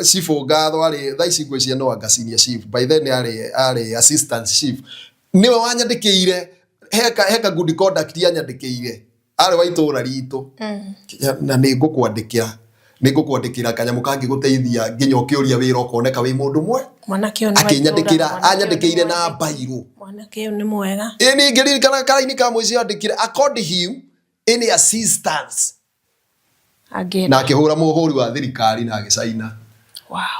cibũ ngatho, arĩ thaa ici ngwĩciria no anga senior chief, by then arĩ assistant chief, nĩwe wanyandĩkĩire heka good conduct yanyandĩkĩire, arĩ wa itũra ritũ. Na nĩ ngũkwandĩkĩra kanyamũ kangĩgũteithia nginya ũkĩũria wĩra ũkoneka wĩ mũndũ mwe. Mwanake ũyũ nĩ wa Akĩnyandĩkĩra, itũũra, mwanake ũyũ nĩ anyandĩkĩire na mwega. mbairũ. Mwanake ũyũ nĩ mwega. Ĩ ningĩririkana karaini ka mũico andĩkire accord him any assistance. Angĩenda. Na akĩhũra mũhũri wa thirikari na agĩcaina.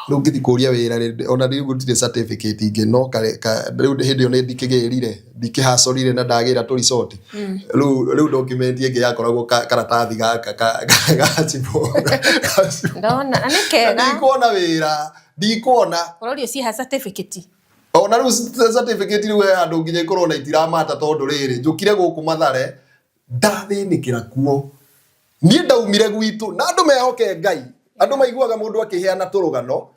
Rĩu ngĩthiĩ kũria wĩra rĩ, ona rĩu gũtirĩ certificate ingĩ no kare rĩu hĩndĩ ĩyo nĩ ndikĩgĩrire, ndikĩhacorire na ndagĩra tũ resort. Rĩu document ĩngĩ yakoragwo karatathi gaka ga cibũ. Ndona, na nĩ kega. Ndikuona wĩra, ndikuona. Ũrorio ciĩha certificate. Ona rĩu certificate rĩu he handũ nginya ikorwo na itiramata tondũ rĩrĩ, njũkire gũkũ Mathare, ndathĩnĩkĩra kuo. Niĩ ndaumire gwitũ na andũ mehoke Ngai. Andũ maiguaga mũndũ akĩheana tũrũgano,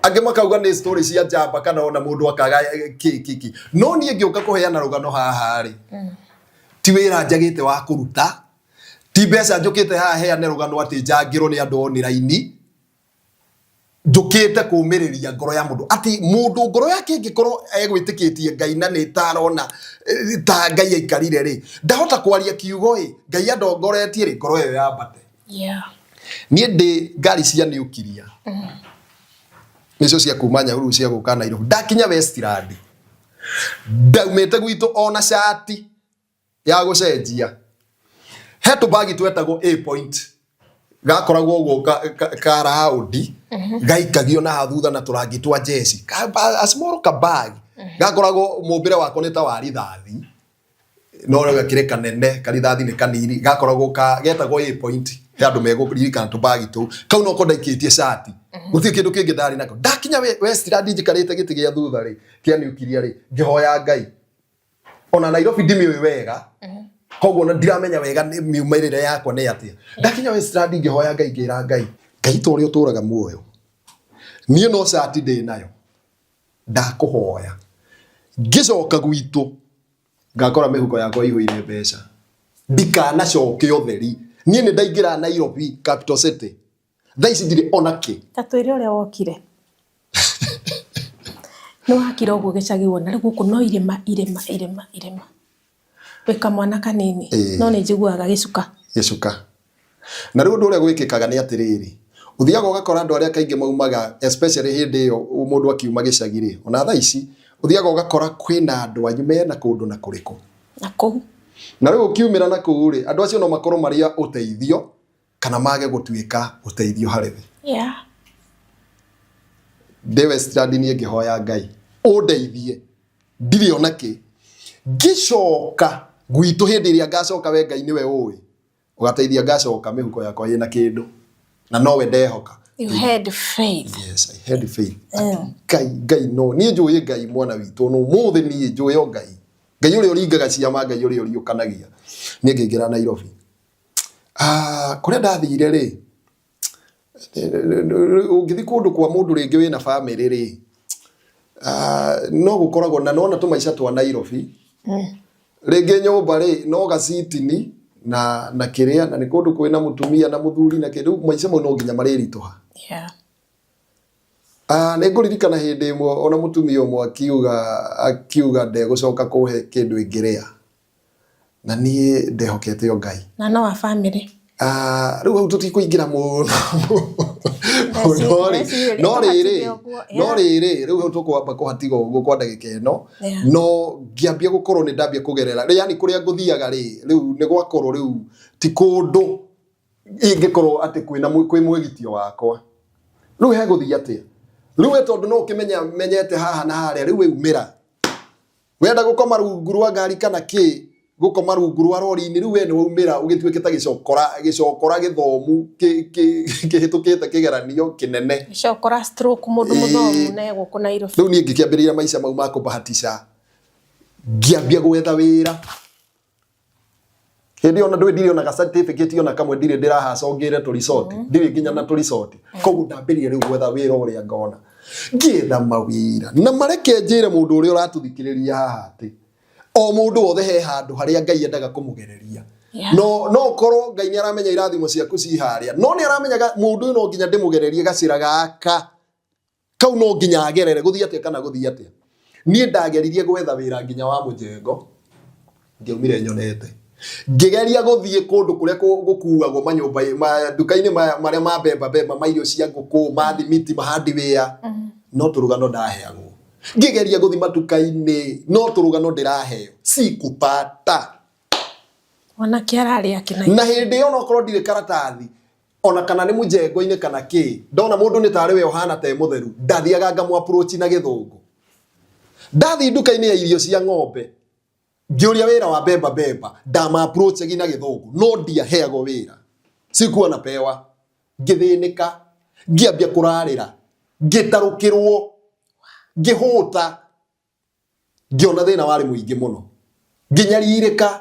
angĩ makauga nĩ story cia njamba kana ona mũndũ akaga kĩ kĩ kĩ. No niĩ ngĩũka kũheana rũgano haha rĩ, ti wĩra njagĩte wa kũruta, ti mbeca njũkĩte haha heane rũgano atĩ njangĩrwo nĩ andũ online. Njũkĩte kũmĩrĩria ngoro ya mũndũ atĩ mũndũ ngoro yake ĩngĩkorwo egwĩtĩkĩtie Ngai na nĩ tarona ta Ngai aikarire rĩ, ndahota kwaria kiugo ĩ, Ngai andongoretie rĩ, ngoro ĩyo yambate. Niĩ ndĩ ngari cia niukiria nĩcio cia kuma Nyahururu cia gũka Nairobi, ndakinya Westland ndaumĩte gwitũ ona cati ya gũcenjia, he tũbagi twetagwo A point gakoragwo ũguo ka raũndi gaikagio na thutha na tũrangi twa jeci, a small kabag gakoragwo mũmbĩre wako nĩ ta wa rithathi no rĩu gakĩrĩ kanene, karithathi nĩ kanini, gakoragwo ka getagwo A point. He andũ megũririkana tũbagi tũu. Kau noko ndaikĩtie cati, gũtirĩ kĩndũ kĩngĩ ndarĩ nako. Ndakinya Westland njikarĩte gĩtĩ gĩa thutha rĩ, kĩa niukiria rĩ, ngĩhoya Ngai. Ona Nairobi ndimĩũĩ wega, koguo ona ndiramenya wega nĩ miumĩrĩre yakwa nĩ atĩa. Ndakinya Westland ngĩhoya Ngai, ngĩra Ngai, Ngai ta ũrĩa ũtũraga muoyo, niĩ no cati ndĩ nayo, ndakũhoya ngĩcoka gwitũ ngakora mĩhuko yakwa ĩihũire mbeca, ndikanacoke ũtheri. Niĩ nĩ ndaingĩra Nairobi Capital City, thaa ici ndirĩ ona kĩ. Ta twĩre ũrĩa wokire. Nĩ wakira ũguo gĩcagi wona rĩu gũkũ no irĩma irĩma irĩma irĩma. Wĩ kamwana kanini no nĩ njiguaga gĩcuka. Gĩcuka. Na rĩu ũndũ ũrĩa gwĩkĩkaga nĩ atĩrĩrĩ, ũthiaga ũgakora andũ arĩa kaingĩ maumaga especially hĩndĩ ĩyo mũndũ akiuma gĩcagi rĩ, ona thaa ici, ũthiaga ũgakora kwĩna andũ anyu mena kũndũ na kũrĩkũ. Na kũu. Na rĩu ũkiumĩra na kũu rĩ, andũ acio no makorwo marĩ a ũteithio kana mage gũtuĩka ũteithio harĩ we. Ndĩ Westland niĩ ngĩhoya Ngai ũndeithie, ndirĩ ona kĩ. Ngĩcoka gwitũ hĩndĩ ĩrĩa ngacoka, we Ngai nĩwe ũĩ, ũgateithia ngacoka mĩhuko yakwa ĩna kĩndũ na nowe ndehoka. You had faith. Yes, I had faith. Ngai, Ngai no niĩ njũĩ Ngai mwana witũ no mũthĩ niĩ njũĩ o Ngai. Ngai ũrĩa ũringaga ciama, Ngai ũrĩa ũriũkanagia. Niĩ ngĩingĩra Nairobi. Kũrĩa ndathire rĩ, ũngĩthiĩ kũndũ kwa mũndũ rĩngĩ wĩna bamĩrĩ rĩ, no gũkoragwo na nona tũmaica twa Nairobi, rĩngĩ nyũmba rĩ no gacitini na kĩrĩa na nĩ kũndũ kwĩna mũtumia na mũthuri na kĩndũ, maica mau no nginya marĩritũha. Nĩ ngũririkana hĩndĩ ĩmwe ona mũtumia ũmwe akiuga ndegũcoka kũhe kĩndũ ingĩrĩa. Na niĩ ndehokete o Ngai. Na no wa bamĩrĩ. Ah, rĩu hau tũtikũingĩra mũno mũno rĩ. No rĩrĩ, no rĩrĩ, rĩu hau tũkwamba kũhatiga ũguo kwa ndagĩka ĩno. No ngĩambia gũkorwo nĩ ndambia kũgerera, yani kũrĩa ngũthiaga rĩ, rĩu nĩ gwakorwo rĩu ti kũndũ ingĩkorwo atĩ kwĩna kwĩ mwĩgitio wakwa. Rĩu hegũthiĩ atĩa? Rĩu we tondũ no ũkĩmenya menyete haha na harĩa, rĩu we umĩra. Wenda gũkoma rungu rwa ngari kana kĩ, gũkoma rungu rwa rori-inĩ, rĩu we nĩ waumĩra ũgĩtuĩke ta gĩcokora, gĩcokora gĩthomu kĩhĩtũkĩte kĩgeranio kĩnene. Gĩcokora stroke mũndũ mũthomu na e gũkũ Nairobi. Rĩu niĩ ngĩkĩambĩrĩria maica mau ma kũbahatisha, ngĩambia gwetha wĩra. Hĩndĩ ĩyo ona ndũĩ ndirĩ ona ga certificate ona kamwe ndirĩ ndĩrahacongĩre tũ resort, ndirĩ nginya na tũ resort. Koguo ndambĩrĩria rĩu gwetha wĩra ũrĩa ngona. Ngĩetha mawĩra. Na mareke njĩre mũndũ ũrĩa ũratũthikĩrĩria haha atĩ, o mũndũ wothe he handũ harĩa Ngai endaga kũmũgereria. No no korwo Ngai nĩ aramenya irathimo ciaku ci harĩa, no nĩ aramenya mũndũ ũyũ no nginya ndĩmũgererie gacĩra gaka. Kau no nginya agerere gũthiĩ atĩa kana gũthiĩ atĩa. Niĩ ndageririe gwetha wĩra nginya wa mũjengo, ndiaumire nyonete. Ngĩgeria gũthiĩ kũndũ kũrĩa gũkuagwo manyũmba nduka-inĩ marĩa ma mbemba mbemba ma irio cia ngũkũ, ma thimiti, ma hardware, no tũrũgano ndaheagwo. Ngĩgeria gũthiĩ matuka-inĩ, no tũrũgano ndĩraheo. Sikupata. Mwanake ararĩ akĩnagia. Na hĩndĩ ĩyo onokorwo ndirĩ karatathi, ona kana nĩ mũjengo-inĩ kana kĩ, ndona mũndũ nĩ tarĩ we ũhana ta e mũtheru, ndathiaga ngamũ approach na gĩthũngũ. Ndathiĩ nduka-inĩ ya irio cia ng'ombe, ngĩũria wĩra wa mbemba mbemba, ndama approach na gĩthũngũ, no ndiaheagwo wĩra. Sikuwa napewa. Ngĩthĩnĩka, ngĩambia kũrarĩra, ngĩtarũkĩrwo, ngĩhũta. Ngĩona thĩna warĩ mũingĩ mũno, ngĩnyarirĩka,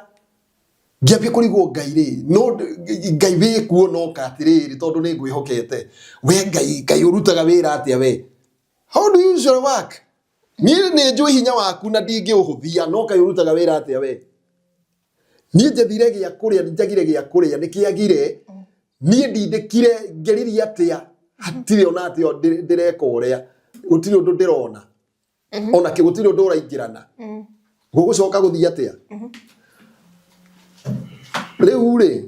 ngĩambia kũrigwo Ngai rĩ, no Ngai wĩ kuo no ka atĩrĩrĩ, tondũ nĩ ngwĩhokete we Ngai, Ngai ũrutaga wĩra atĩa we? How do you usually work? Niĩ nĩ njũĩ hinya waku na ndingĩũhũthia, no Ngai ũrutaga wĩra atĩa we? Niĩ njethire gĩa kũrĩa, njagire gĩa kũrĩa, nĩ kĩagire, niĩ ndindĩkire, ngeririe atĩa, hatirĩ ona atĩa ndĩreka ũrĩa, gũtirĩ ũndũ ndĩrona. Ona kĩ gũtirĩ ũndũ ũraingĩrana. Gũgũcoka gũthiĩ atĩa? Rĩu rĩ,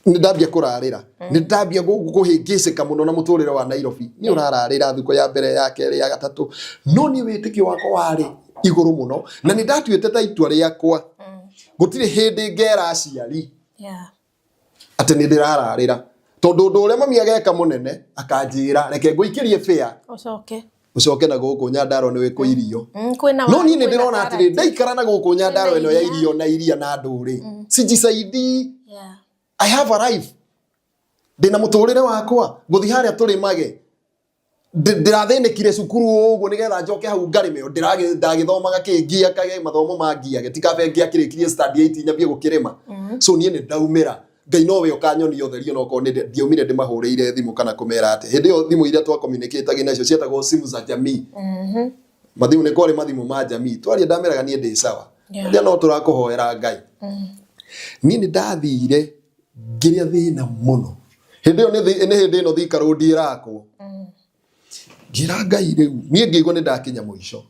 nĩ ndambia kũrarĩra, nĩ ndambia kũhĩngĩcĩka mũno na mũtũrĩre wa Nairobi. Nĩ ũrararĩra thukũ ya mbere, ya kerĩ, ya gatatũ, no niĩ wĩtĩkio wakwa warĩ igũrũ mũno, na nĩ ndatuĩte ta itua rĩakwa gũtirĩ hĩndĩ ngera aciari atĩ nĩ ndĩrararĩra, tondũ ũndũ ũrĩa mami ageka mũnene akanjĩra reke ngũikĩrie fare ũcoke ũcoke na gũkũ Nyandarua nĩ wĩkũ irio. Kwĩna No waru, niĩ nĩ kwĩna ndĩrona atĩrĩ, karati. ndaikara na gũkũ Nyandarua ĩno ya irio na iria na ndũrĩ, sijisaidii. I have a life, ndĩna mũtũrĩre wakwa, ngũthiĩ harĩa tũrĩmage. Ndĩrathĩnĩkire cukuru ũguo nĩgetha njoke hau ngarĩme. Ndagĩthomaga kĩ ngiakage mathomo ma ngiage, ti kabe ngĩakĩrĩkirie standard 8 nyambie gũkĩrĩma. So niĩ nĩ ndaumĩra, Ngai nowe ũkanyonia ũtheri, onokorwo nĩ ndiaumire ndĩmahũrĩire thimũ kana kũmera atĩa. Hĩndĩ ĩyo thimũ iria twa communicate nacio cietagwo simu za jamii. Mathimũ nĩ kwarĩ mathimũ ma jamii, twaria ndameraga niĩ ndĩ sawa. Rĩrĩa no tũrakũhoera Ngai. Niĩ nĩ ndathire ngĩrĩa thĩna mũno. Hĩndĩ ĩyo nĩ hĩndĩ ĩno Thika Road ĩrakwo. Ngĩra Ngai rĩu niĩ ngĩigua nĩ ndakinya mũico.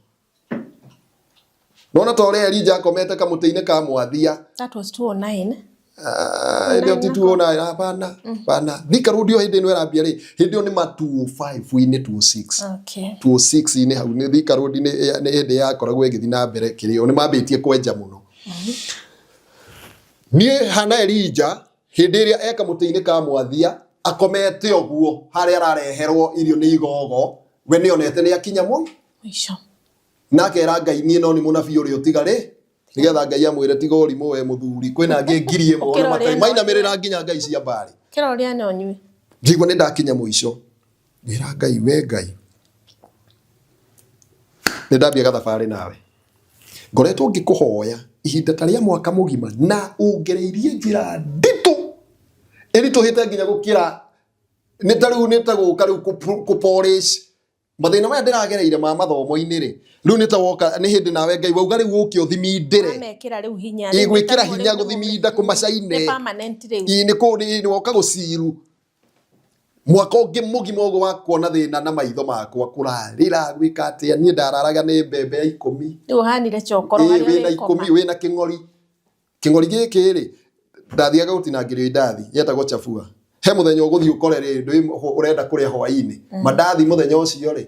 Nona ta ũrĩa Elijah akomete kamũtĩ-inĩ ka mwathia. That was 209. Ah, hĩndĩ ĩyo ti 209, hapana, hapana. Thika Road ĩyo hĩndĩ ĩno ĩrambia rĩ, hĩndĩ ĩyo nĩ ma 205-inĩ, 206. 206-inĩ hau nĩ Thika Road nĩ hĩndĩ yakoragwo ĩgĩthiĩ na mbere kĩrĩo, nĩ mambĩtie kwenja mũno. Niĩ hana Elijah hĩndĩ ĩrĩa e kamũtĩ-inĩ ka mwathia akomete ũguo harĩa arareherwo irio nĩ igogo, we nĩonete nĩ akinya mũico. Na akera Ngai niĩ no nĩ mũnabii ũrĩa ũtigarĩ, nĩgetha Ngai amwĩre tiga ũrimũ we mũthuri, kwĩna angĩ 1,000 ona Ũkĩra ũrĩa matarĩ mainamĩrĩra nginya ngai cia mbarĩ. Kĩra ũrĩa no nyue. Ngĩigua nĩ ndakinya mũico, ngĩra Ngai, we Ngai, nĩ ndambia gathabarĩ nawe, ngoretwo ngĩkũhoya ihinda ta rĩa mwaka mũgima na ũngereirie njĩra nditũ ĩritũhĩte nginya gũkĩra nĩ ta rĩu nĩ ta gũka rĩu kũ polish mathĩna maya ndĩragereire ma mathomo-inĩ rĩ, rĩu nĩ ta woka nĩ hĩndĩ nawe Ngai wauga rĩu ũke ũthimindĩre. Mekĩra rĩu hinya. Ĩ gwĩkĩra hinya gũthiminda kũmacaine. Nĩ permanent rĩu. Ĩ nĩ kũ nĩ woka gũciru. Mwaka ũngĩ mũgima ũguo wa kuona thĩna na maitho makwa, kũrarĩra gwĩka atĩa, niĩ ndararaga nĩ mbembe ya 10. Rĩu ũhanire chokoro Ĩĩ, harĩa wĩna wĩkoma. 10, wĩna kĩng'ori. Kĩng'ori gĩkĩ rĩ, ndathiaga gũtinangĩrio indathi, gĩetagwo chafua. He mũthenya ũgũthiĩ ũkore rĩ, ndũĩ ũrenda kũrĩa hwaĩ-inĩ. Mandathi mũthenya ũcio rĩ,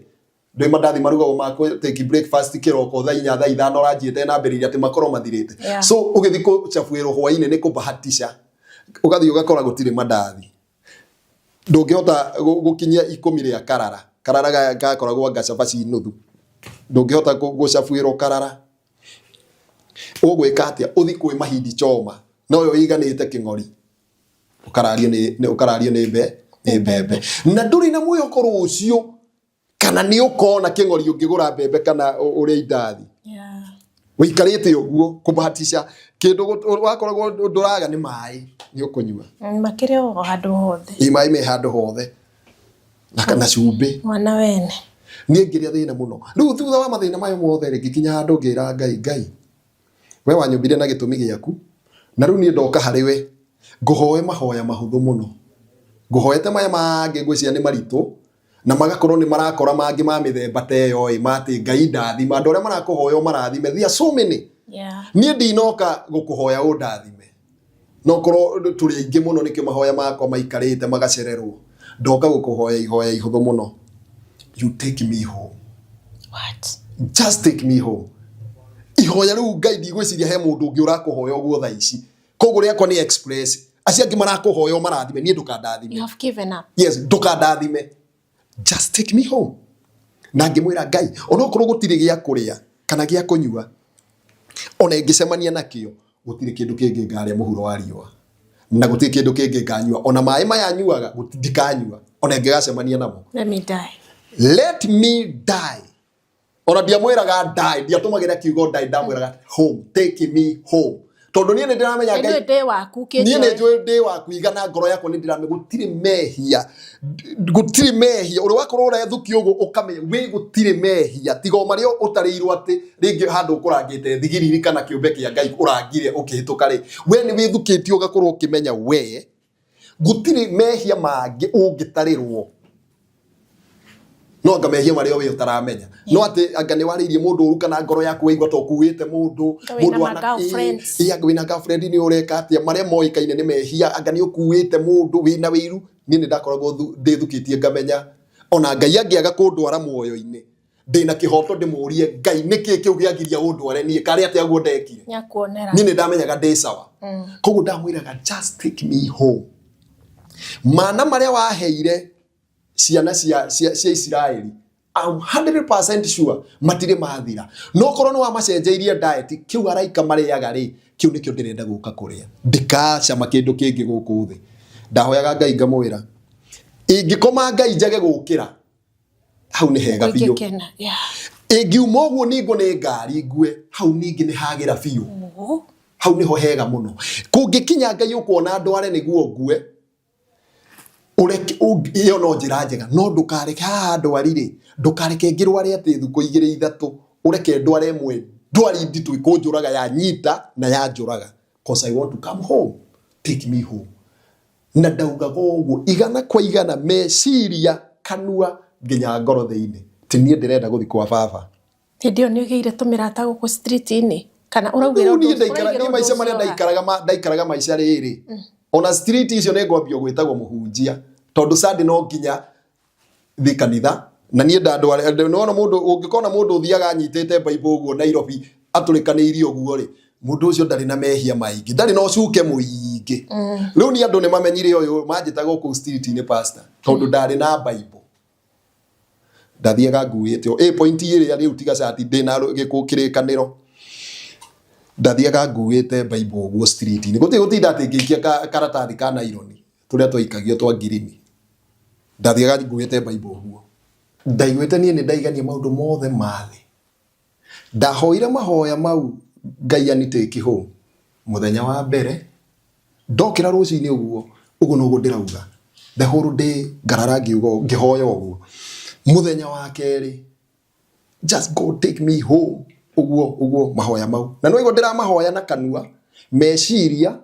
ndũĩ mandathi marugagwo ma kũ take breakfast kĩroko thaa 4, thaa 5 ranji ĩtenambĩrĩria atĩ makorwo mathirĩte. So ũgĩthiĩ kũchafuĩrwo hwaĩ-inĩ nĩ kũbahatisha. Ũgathiĩ ũgakora gũtirĩ mandathi. Ndũngĩhota gũkinyia 10 rĩa karara. Karara gakoragwo anga cabaci nuthu. Ndũngĩhota gũchafuĩrwo karara. Ũgwĩka atĩa? Ũthiĩ kwĩ mahindi choma. Noyo ĩiganĩte kĩng'ori. Ũkarario nĩ ũkarario nĩ mbe nĩ mbembe. Na ndũrĩ na mwĩhoko rũciũ kana nĩ ũkona kĩng'ori ũngĩgũra mbembe kana ũrĩe indathi. Wĩikarĩte ũguo kũbahatisha kĩndũ wakoragwo ndũraga nĩ maĩ nĩ ũkũnyua. Makĩrĩ o handũ hothe. Ĩ, maĩ me handũ hothe. Na cumbĩ. Mwana wene. Niĩ ngĩrĩa thĩna mũno. Rĩu thutha wa mathĩna mayo mothe rĩ, ngĩkinya handũ ngĩra Ngai, Ngai, we wanyũmbire na gĩtũmi gĩaku, na rĩu niĩ ndoka harĩ we, ngũhoe mahoya mahũthũ mũno. Ngũhoete maya mangĩ ngwĩciria nĩ maritũ, na magakorwo nĩ marakora mangĩ ma mĩthemba ta ĩyo ĩ, ma atĩ Ngai ndathima, andũ arĩa marakũhoya ũmarathime, there are so many. Niĩ ndinoka gũkũhoya ũndathime. No korwo tũrĩ aingĩ mũno nĩkĩo mahoya makwa maikarĩte magacererwo. Ndoka gũkũhoya ihoya ihũthũ mũno. You take me home. What? Just take me home. Ihoya rĩu Ngai ndigwĩciria he mũndũ ũngĩ ũrakũhoya ũguo thaa ici. Koguo rĩakwa nĩ express. Acio angĩ marakũhoya ũmarathime, niĩ ndũkandathime. You have given up. Yes, ndũkandathime. Just take me home. Na ngĩmwĩra Ngai, onokorwo gũtirĩ gĩa kũrĩa kana gĩa kũnyua, ona ingĩcemania nakĩo, gũtirĩ kĩndũ kĩngĩ ngarĩa mũhuro wa riũa. Na gũtirĩ kĩndũ kĩngĩ nganyua. Ona maĩ maya nyuaga, ndikanyua. Ona ingĩgacemania namo. Let me die. Let me die. Ona ndiamwĩraga die, ndiatũmagĩra kiugo die, ndamwĩraga home, take me home. Tondũ niĩ nĩ ndĩramenya Ngai. Nĩ ndĩ waku Niĩ nĩ njũĩ ndĩ waku, igana ngoro yakwa nĩ ndĩramenya gũtirĩ mehia. Gũtirĩ mehia. Ũrĩa wakorwo ũrethukia ũguo ũkamenya wĩ gũtirĩ mehia. Tiga o marĩa ũtarĩirwo atĩ rĩngĩ handũ ũkũrangĩte thigiriri kana kĩũmbe kĩa Ngai ũrangire ũkĩhĩtũka rĩ. We nĩ wĩthukĩtie ũgakorwo ũkĩmenya we gũtirĩ mehia mangĩ ũngĩtarĩrwo. No anga mehia marĩa we ũtaramenya. No atĩ anga nĩ warĩirie mũndũ ũru kana ngoro yaku waigua ta ũkuĩte mũndũ. Anga wĩna Mũndũ ma girlfriends. Ĩ, anga wĩna girlfriend nĩ ũreka atĩa, marĩa moĩkaine nĩ mehia, anga nĩ ũkuĩte mũndũ wĩna wĩiru. Niĩ nĩ ndakoragwo ndĩthukĩtie ngamenya ona Ngai angĩaga kũndwara muoyo-inĩ ndĩna kĩhoto ndĩmũrie Ngai nĩkĩ kĩu gĩagiria ũndware niĩ, karĩ atĩa guo ndekire. Nĩakuonera. Niĩ nĩ ndamenyaga ndĩ sawa. Koguo ndamwĩraga just take me home. Mana marĩa waheire ciana cia Isiraeli, I'm 100% sure matirĩ mathira. No korwo nĩ wamacenjeirie diet, kĩu araika marĩaga rĩ, kĩu nĩkĩo ndĩrenda gũka kũrĩa. Ndikacama kĩndũ kĩngĩ gũkũ thĩ. Ndahoyaga Ngai ngamwĩra, ingĩkoma Ngai njage gũkĩra, hau nĩ hega biũ. Ũngĩkena. Ingiuma ũguo ningwo nĩ ngari ngue, hau ningĩ nĩ hagĩra biũ. Hau nĩho hega mũno. Kũngĩkinya Ngai ũkuona ndware nĩguo ngue, ũreke ĩyo no njĩra njega, no ndũkareke haha ndwari rĩ, ndũkareke ngĩrware atĩ thikũ 2 3, ũreke ndware ĩmwe ndwari nditũ ĩkũnjũraga yanyita na yanjũraga. Cause I want to come home, take me home. Na ndaugaga ũguo igana kwa igana, meciria, kanua nginya ngoro thĩinĩ, ti niĩ ndĩrenda gũthiĩ kwa baba. Hĩndĩ ĩyo nĩ ũgĩire tũmĩrata gũkũ street-inĩ? Kana ũraugĩra Rĩu ũndũ niĩ ũcio? ndaikara, Ũraigĩra niĩ ũndũ maica ũcio marĩa ha? ndaikaraga maica rĩrĩ, ona street icio nĩ ngwambia gwĩtagwo mũhunjia, tondũ Sunday no nginya thiĩ kanitha, na niĩ ndandware, nĩwona mũndũ, ũngĩkona mũndũ ũthiaga anyitĩte Bible ũguo Nairobi atũrĩkanĩirie ũguo rĩ, mũndũ ũcio ndarĩ na mehia maingĩ, ndarĩ na ũcuke mũingĩ. Rĩu niĩ andũ nĩ mamenyire ũyũ, manjĩtaga kũu street-inĩ pastor, tondũ ndarĩ na Bible. Ndathiaga nguĩte ĩ point ĩrĩa rĩu tiga cati ndĩna gĩkũ kĩrĩkanĩro. Ndathiaga nguĩte Bible ũguo street-inĩ. Gũtirĩ gũtinda atĩ ngĩikia karatathi ka naironi tũrĩa twaikagio twa ngirini. Ndathiaga nguĩte Bible ũguo. Ndaiguĩte niĩ nĩ ndaigania maũndũ mothe ma thĩ. Ndahoire mahoya mau Ngai ani take home. Mũthenya wa mbere ndokĩra rũcinĩ ũguo, ũguo noguo ndĩrauga. The whole day ngarara ngiuga ngĩhoya ũguo. Mũthenya wa kerĩ just go take me home, ũguo ũguo mahoya mau. Na nĩwaigua ndĩramahoya na kanua, meciria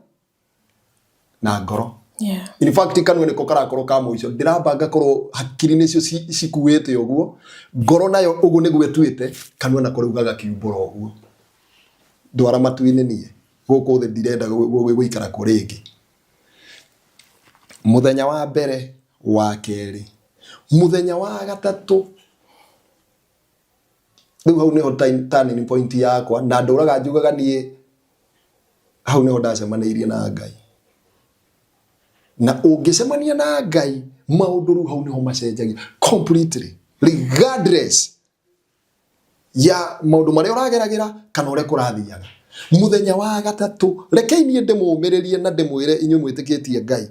na ngoro. In fact kanua nĩko karakorwo ka mũico, ndĩramba ngakorwo hakiri nĩcio cikuĩte ũguo, ngoro nayo ũguo nĩguo ĩtuĩte, kanua nako rĩu gagakiumbũra ũguo. Ndwara matu-inĩ niĩ, gũkũ thĩ ndirenda gũikara kuo rĩngĩ. Mũthenya wa mbere, wa kerĩ, mũthenya wa gatatũ, rĩu hau nĩho turning point yakwa, na ndũraga njugaga niĩ hau nĩho ndacemanĩirie na Ngai. Na ũngĩcemania na Ngai, maũndũ rĩu hau nĩho macenjagia completely, regardless ya maũndũ marĩa ũrageragĩra kana ũrĩa kũrathiaga. Mũthenya wa gatatũ, rekei niĩ ndĩmũmĩrĩrie na ndĩmwĩre inyuĩ mwĩtĩkĩtie Ngai.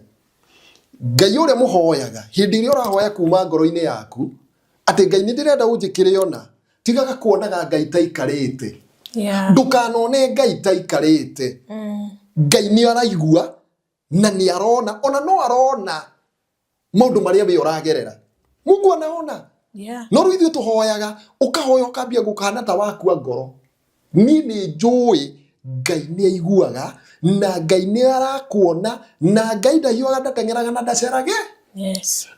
Ngai ũrĩa mũhoyaga, hĩndĩ ĩrĩa ũrahoya kuma ngoro-inĩ yaku, atĩ Ngai nĩ ndĩrenda ũnjĩkĩre ona, tigaga kuonaga Ngai ta aikarĩte. Ndũkanone Ngai ta aikarĩte. Ngai nĩ araigua na nĩ arona, ona no arona maũndũ marĩa we ũragerera. Mungu anaona. No rĩu ithuĩ tũhoyaga, ũkahoya ũkambia gũkana ta wakua ngoro. Niĩ nĩ njũĩ Ngai nĩ aiguaga na Ngai nĩ arakuona na Ngai ndahiũhaga ndateng'eraga na ndacerage.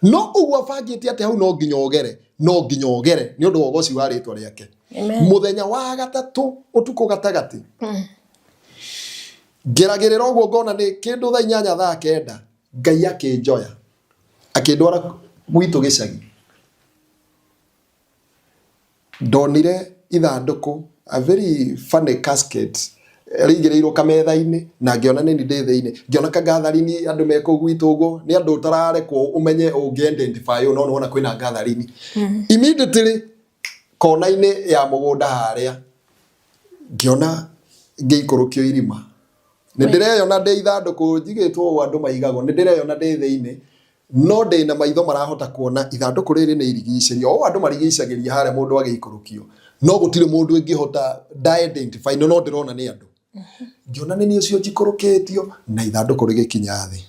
No ũguo abangĩte atĩ hau no nginya ũgere, no nginya ũgere nĩ ũndũ wa ũgoci wa rĩtwa rĩake. Mũthenya wa gatatũ ũtukũ gatagatĩ ngeragĩrĩra ũguo ngona nĩ kĩndũ thaa 8 thaa 9, Ngai akĩnjoya akĩndwara gwitũ gĩcagi. Ndonire ithandũkũ, a very funny casket, rĩigĩrĩirwo kametha-inĩ, na ngĩona nĩ niĩ ndĩ thĩinĩ. Ngĩona ka gathering andũ me kũu gwitũ ũguo, nĩ andũ ũtararekwo ũmenye ũngĩ identify ũyũ, no nĩwona kwĩna gathering. Immediately, kona-inĩ ya mũgũnda harĩa, ngĩona ngĩikũrũkio irima. Nĩ ndĩreyona ndĩ ithandũkũ njigĩtwo ũũ andũ maigagwo, nĩ ndĩreyona ndĩ thĩinĩ, no ndĩ na maitho marahota kuona ithandũkũ rĩrĩ nĩ irigicĩrio. O andũ marigicagĩria harĩa mũndũ agĩikũrũkio, no gũtirĩ mũndũ ĩngĩhota nda identify, no ndĩrona nĩ andũ. Ngĩona nĩ niĩ ũcio njikũrũkĩtio na ithandũkũ rĩgĩkinya thĩ.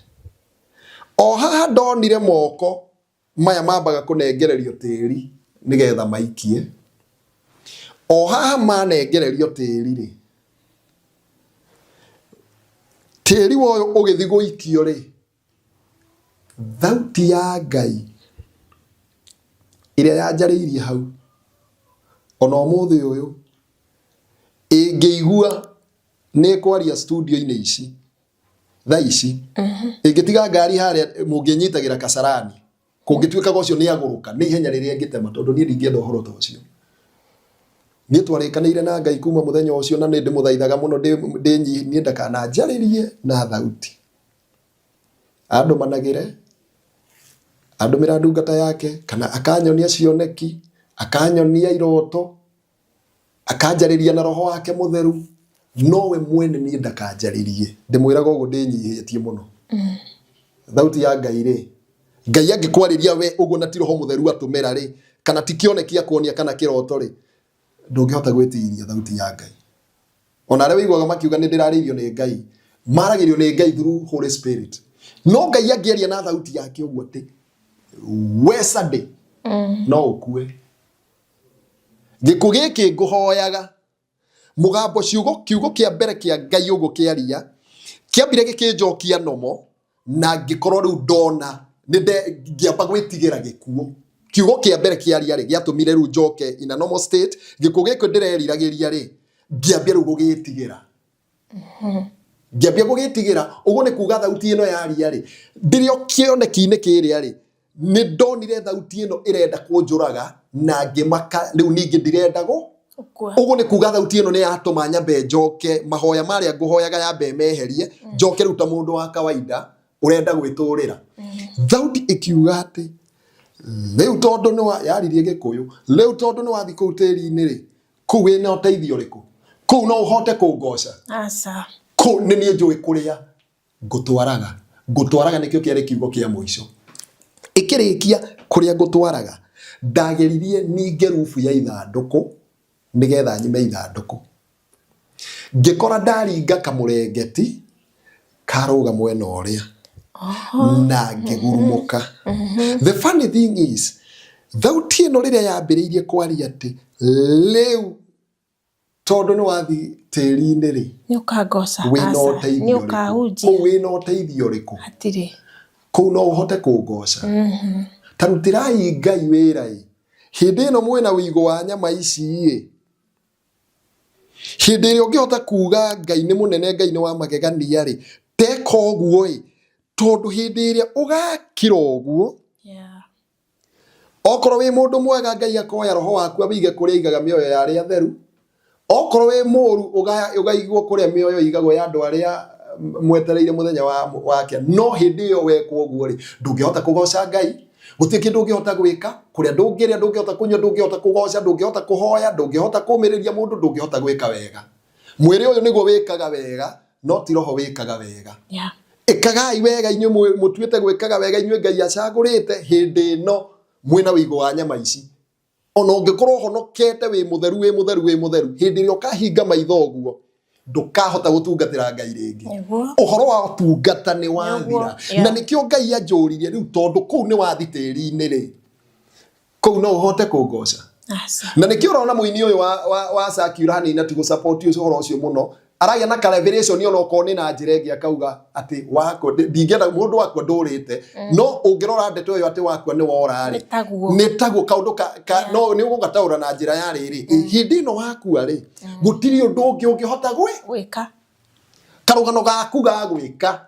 O haha ndonire moko maya mambaga kũnengererio tĩri nĩgetha maikie. O haha manengererio tĩri rĩ, tĩri ũyũ ũgĩthiĩ gũikio rĩ, thauti ya Ngai ĩrĩa yanjarĩirie hau ona ũmũthĩ ũyũ ĩngĩigua nĩ ĩkwaria studio-inĩ ici thaa ici, ĩngĩtiga ngari harĩa mũngĩnyitagĩra Kasarani, kũngĩtuĩkaga ũcio nĩ agũrũka nĩ ihenya rĩrĩa ĩngĩtema, tondũ niĩ ndingĩenda ũhoro ta ũcio. Niĩ twarĩkanĩire na Ngai kuma mũthenya ũcio, na nĩ ndĩmũthaithaga mũno ndĩ niĩ ndakananjarĩrie na thauti, andũmanagĩre, andũmĩra ndungata yake, kana akanyonia cioneki, akanyonia iroto, akanjarĩria na roho wake mũtheru, nowe mwene niĩ ndakanjarĩrie. Ndĩmwĩraga ũguo ndĩnyihĩtie mũno. Thauti ya Ngai rĩ, Ngai angĩkwarĩria we ũguo na ti roho mũtheru atũmĩra rĩ, kana ti kĩoneki akuonia kana kĩroto rĩ, ndũngĩhota gwĩtiria thauti ya Ngai. Ona arĩa wĩiguaga makiuga nĩ ndĩrarĩirio nĩ Ngai, maragĩrio nĩ Ngai through Holy Spirit. No Ngai angĩaria na thauti yake ũguo atĩ we Sunday no ũkue, gĩkuũ gĩkĩ ngũhoyaga. Mũgambo ciugo kiugo kĩa mbere kĩa Ngai ũguo kĩaria kĩambire gĩkĩnjokia nomo, na ngĩkorwo rĩu ndona ngĩamba gwĩtigĩra gĩkuũ. Kiugo kĩa mbere kĩaria rĩ gĩatũmire rĩu njoke in a normal state. Gĩkuũ gĩkĩ ndĩreriragĩria rĩ, ngĩambia rĩu gũgĩtigĩra. Ngĩambia gũgĩtigĩra. Ũguo nĩ kuga thauti ĩno yaria rĩ, ndĩrĩ o kĩoneki-inĩ kĩrĩa rĩ, nĩ ndonire thauti ĩno ĩrenda kũnjũraga na ngĩmaka, rĩu ningĩ ndirenda gũ ũguo nĩ kuga thauti ĩno nĩ yatũma nyambe njoke mahoya marĩa ngũhoyaga yambe meherie, njoke rĩu ta mũndũ wa kawaida ũrenda gwĩtũrĩra. Thauti ĩkiuga atĩ rĩu tondũ nĩ wa yaririe Gĩkũyũ, rĩu tondũ nĩ wathiĩ kũu tĩri-inĩ rĩ, kũu wĩna ũteithio ũrĩkũ? Kũu no ũhote kũngoca? Aca. Kũu nĩ niĩ njũĩ kũrĩa ngũtwaraga. Ngũtwaraga nĩkĩo kĩarĩ kiugo kĩa mũico. Ĩkĩrĩkia kũrĩa ngũtwaraga, ndageririe ninge rubu ya ithandũkũ nĩgetha nyume ithandũkũ. Ngĩkora ndaringa kamũrengeti karũga mwena ũrĩa na ngĩgurumũka. The funny thing is, thauti ĩno rĩrĩa yambĩrĩirie kwaria atĩ rĩu tondũ nĩ wathiĩ tĩri-inĩ rĩ, nĩ ũkangoca, wĩna aca, ũteithio nĩ ũrĩkũ? ũkahunjia. Kũu wĩna ũteithio ũrĩkũ? Hatirĩ. Kũu no ũhote kũngoca? Ta rutĩrai Ngai wĩra ĩ, hĩndĩ ĩno mwĩna ũigũ wa nyama ici ĩ. Hĩndĩ ĩrĩa ũngĩhota kuga Ngai nĩ mũnene, Ngai nĩ wa magegania rĩ, teka ũguo ĩ, tondũ hĩndĩ ĩrĩa ũgakira ũguo, Okorwo wĩ mũndũ mwega Ngai akoya roho waku awĩige kũrĩa aigaga mĩoyo ya arĩa atheru. Okorwo wĩ mũru ũgaigwo kũrĩa mĩoyo ĩigagwo ya andũ arĩa mwetereire mũthenya wake. No hĩndĩ ĩyo wekwo ũguo rĩ, ndũngĩhota kũgoca Ngai, gũtirĩ kĩndũ ũngĩhota gwĩka, kũrĩa ndũngĩrĩa, ndũngĩhota kũnyua, ndũngĩhota kũgoca, ndũngĩhota kũhoya, ndũngĩhota kũmĩrĩria mũndũ, ndũngĩhota gwĩka wega. Mwĩrĩ ũyũ nĩguo wĩkaga wega, no ti roho wĩkaga wega. Ĩkagai wega inyuĩ mũtuĩte gwĩkaga wega inyuĩ Ngai acagũrĩte hĩndĩ ĩno mwĩna wĩigũ wa nyama ici. Ona ũngĩkorwo ũhonokete wĩ mũtheru wĩ mũtheru wĩ mũtheru, hĩndĩ ĩrĩa ũkahinga maitho ũguo ndũkahota gũtungatĩra Ngai rĩngĩ. Ũhoro wa ũtungata nĩ wathira. Na nĩkĩo Ngai anjũririe rĩu tondũ kũu nĩ wathi tĩri-inĩ rĩ, kũu no ũhote kũngoca? Na nĩkĩo ũrona mũini ũyũ wa Saki ũranina ti gũ-support ũhoro ũcio mũno, aragĩa na ka revelation ona okorwo nĩ na njĩra ĩngĩ akauga atĩ wakwa ndingĩenda mũndũ wakwa ndũrĩte, no ũngĩrora ndeto ĩyo atĩ wakwa nĩ wora rĩ, nĩ taguo kaũndũ ka no nĩ ũgũgataũra na njĩra ya rĩrĩ, hĩndĩ ĩno wakua rĩ, gũtirĩ ũndũ ũngĩ ũngĩhota gwĩka. Karũgano gaku ga gwĩka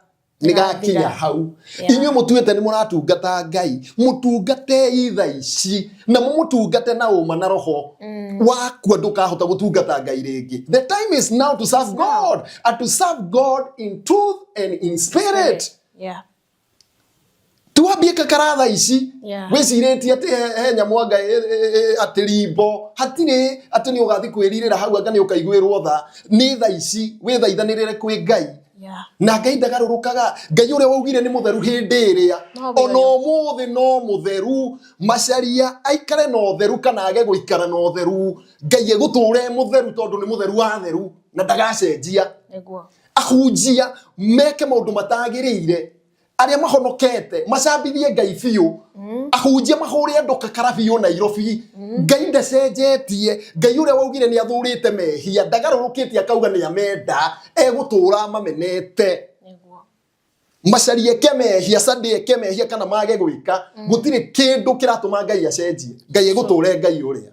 nĩ gakinya hau. Inyuĩ mũtuĩte nĩ mũratungata Ngai, mũtungatei tha ici na mũmũtungate na ũma na roho. Wakua ndũkahota gũtungata Ngai rĩngĩ. The time is now to serve God and to serve God in truth and in spirit. Tuambie kakara tha ici. Wĩcirĩtie atĩ he nyamũ anga atĩ rimbo hatirĩ, atĩ nĩ ũgathiĩ kwĩrirĩra hau anga nĩ ũkaiguĩrwo tha. Nĩ tha ici wĩthaithanĩrĩre kwĩ Ngai. Na Ngai ndagarũrũkaga. Ngai ũrĩa waugire nĩ mũtheru hĩndĩ ĩrĩa ona ũmũthĩ no mũtheru. Macaria aikare na ũtheru kana age gũikara na ũtheru, Ngai egũtũra e mũtheru tondũ nĩ mũtheru wa theru na ndagacenjia. Ahunjia meke maũndũ matagĩrĩire, arĩa mahonokete macambithie Ngai biũ, ahunjia mahũre andũ kakara biũ Nairobi. Ngai ndacenjetie. Ngai ũrĩa waugire nĩ athũrĩte mehia ndagarũrũkĩte akauga nĩ amenda, egũtũra amamenete. Macarie eke mehia, Sunday eke mehia kana mage gwĩka, gũtirĩ kĩndũ kĩratũma Ngai acenjie. Ngai egũtũra Ngai ũrĩa.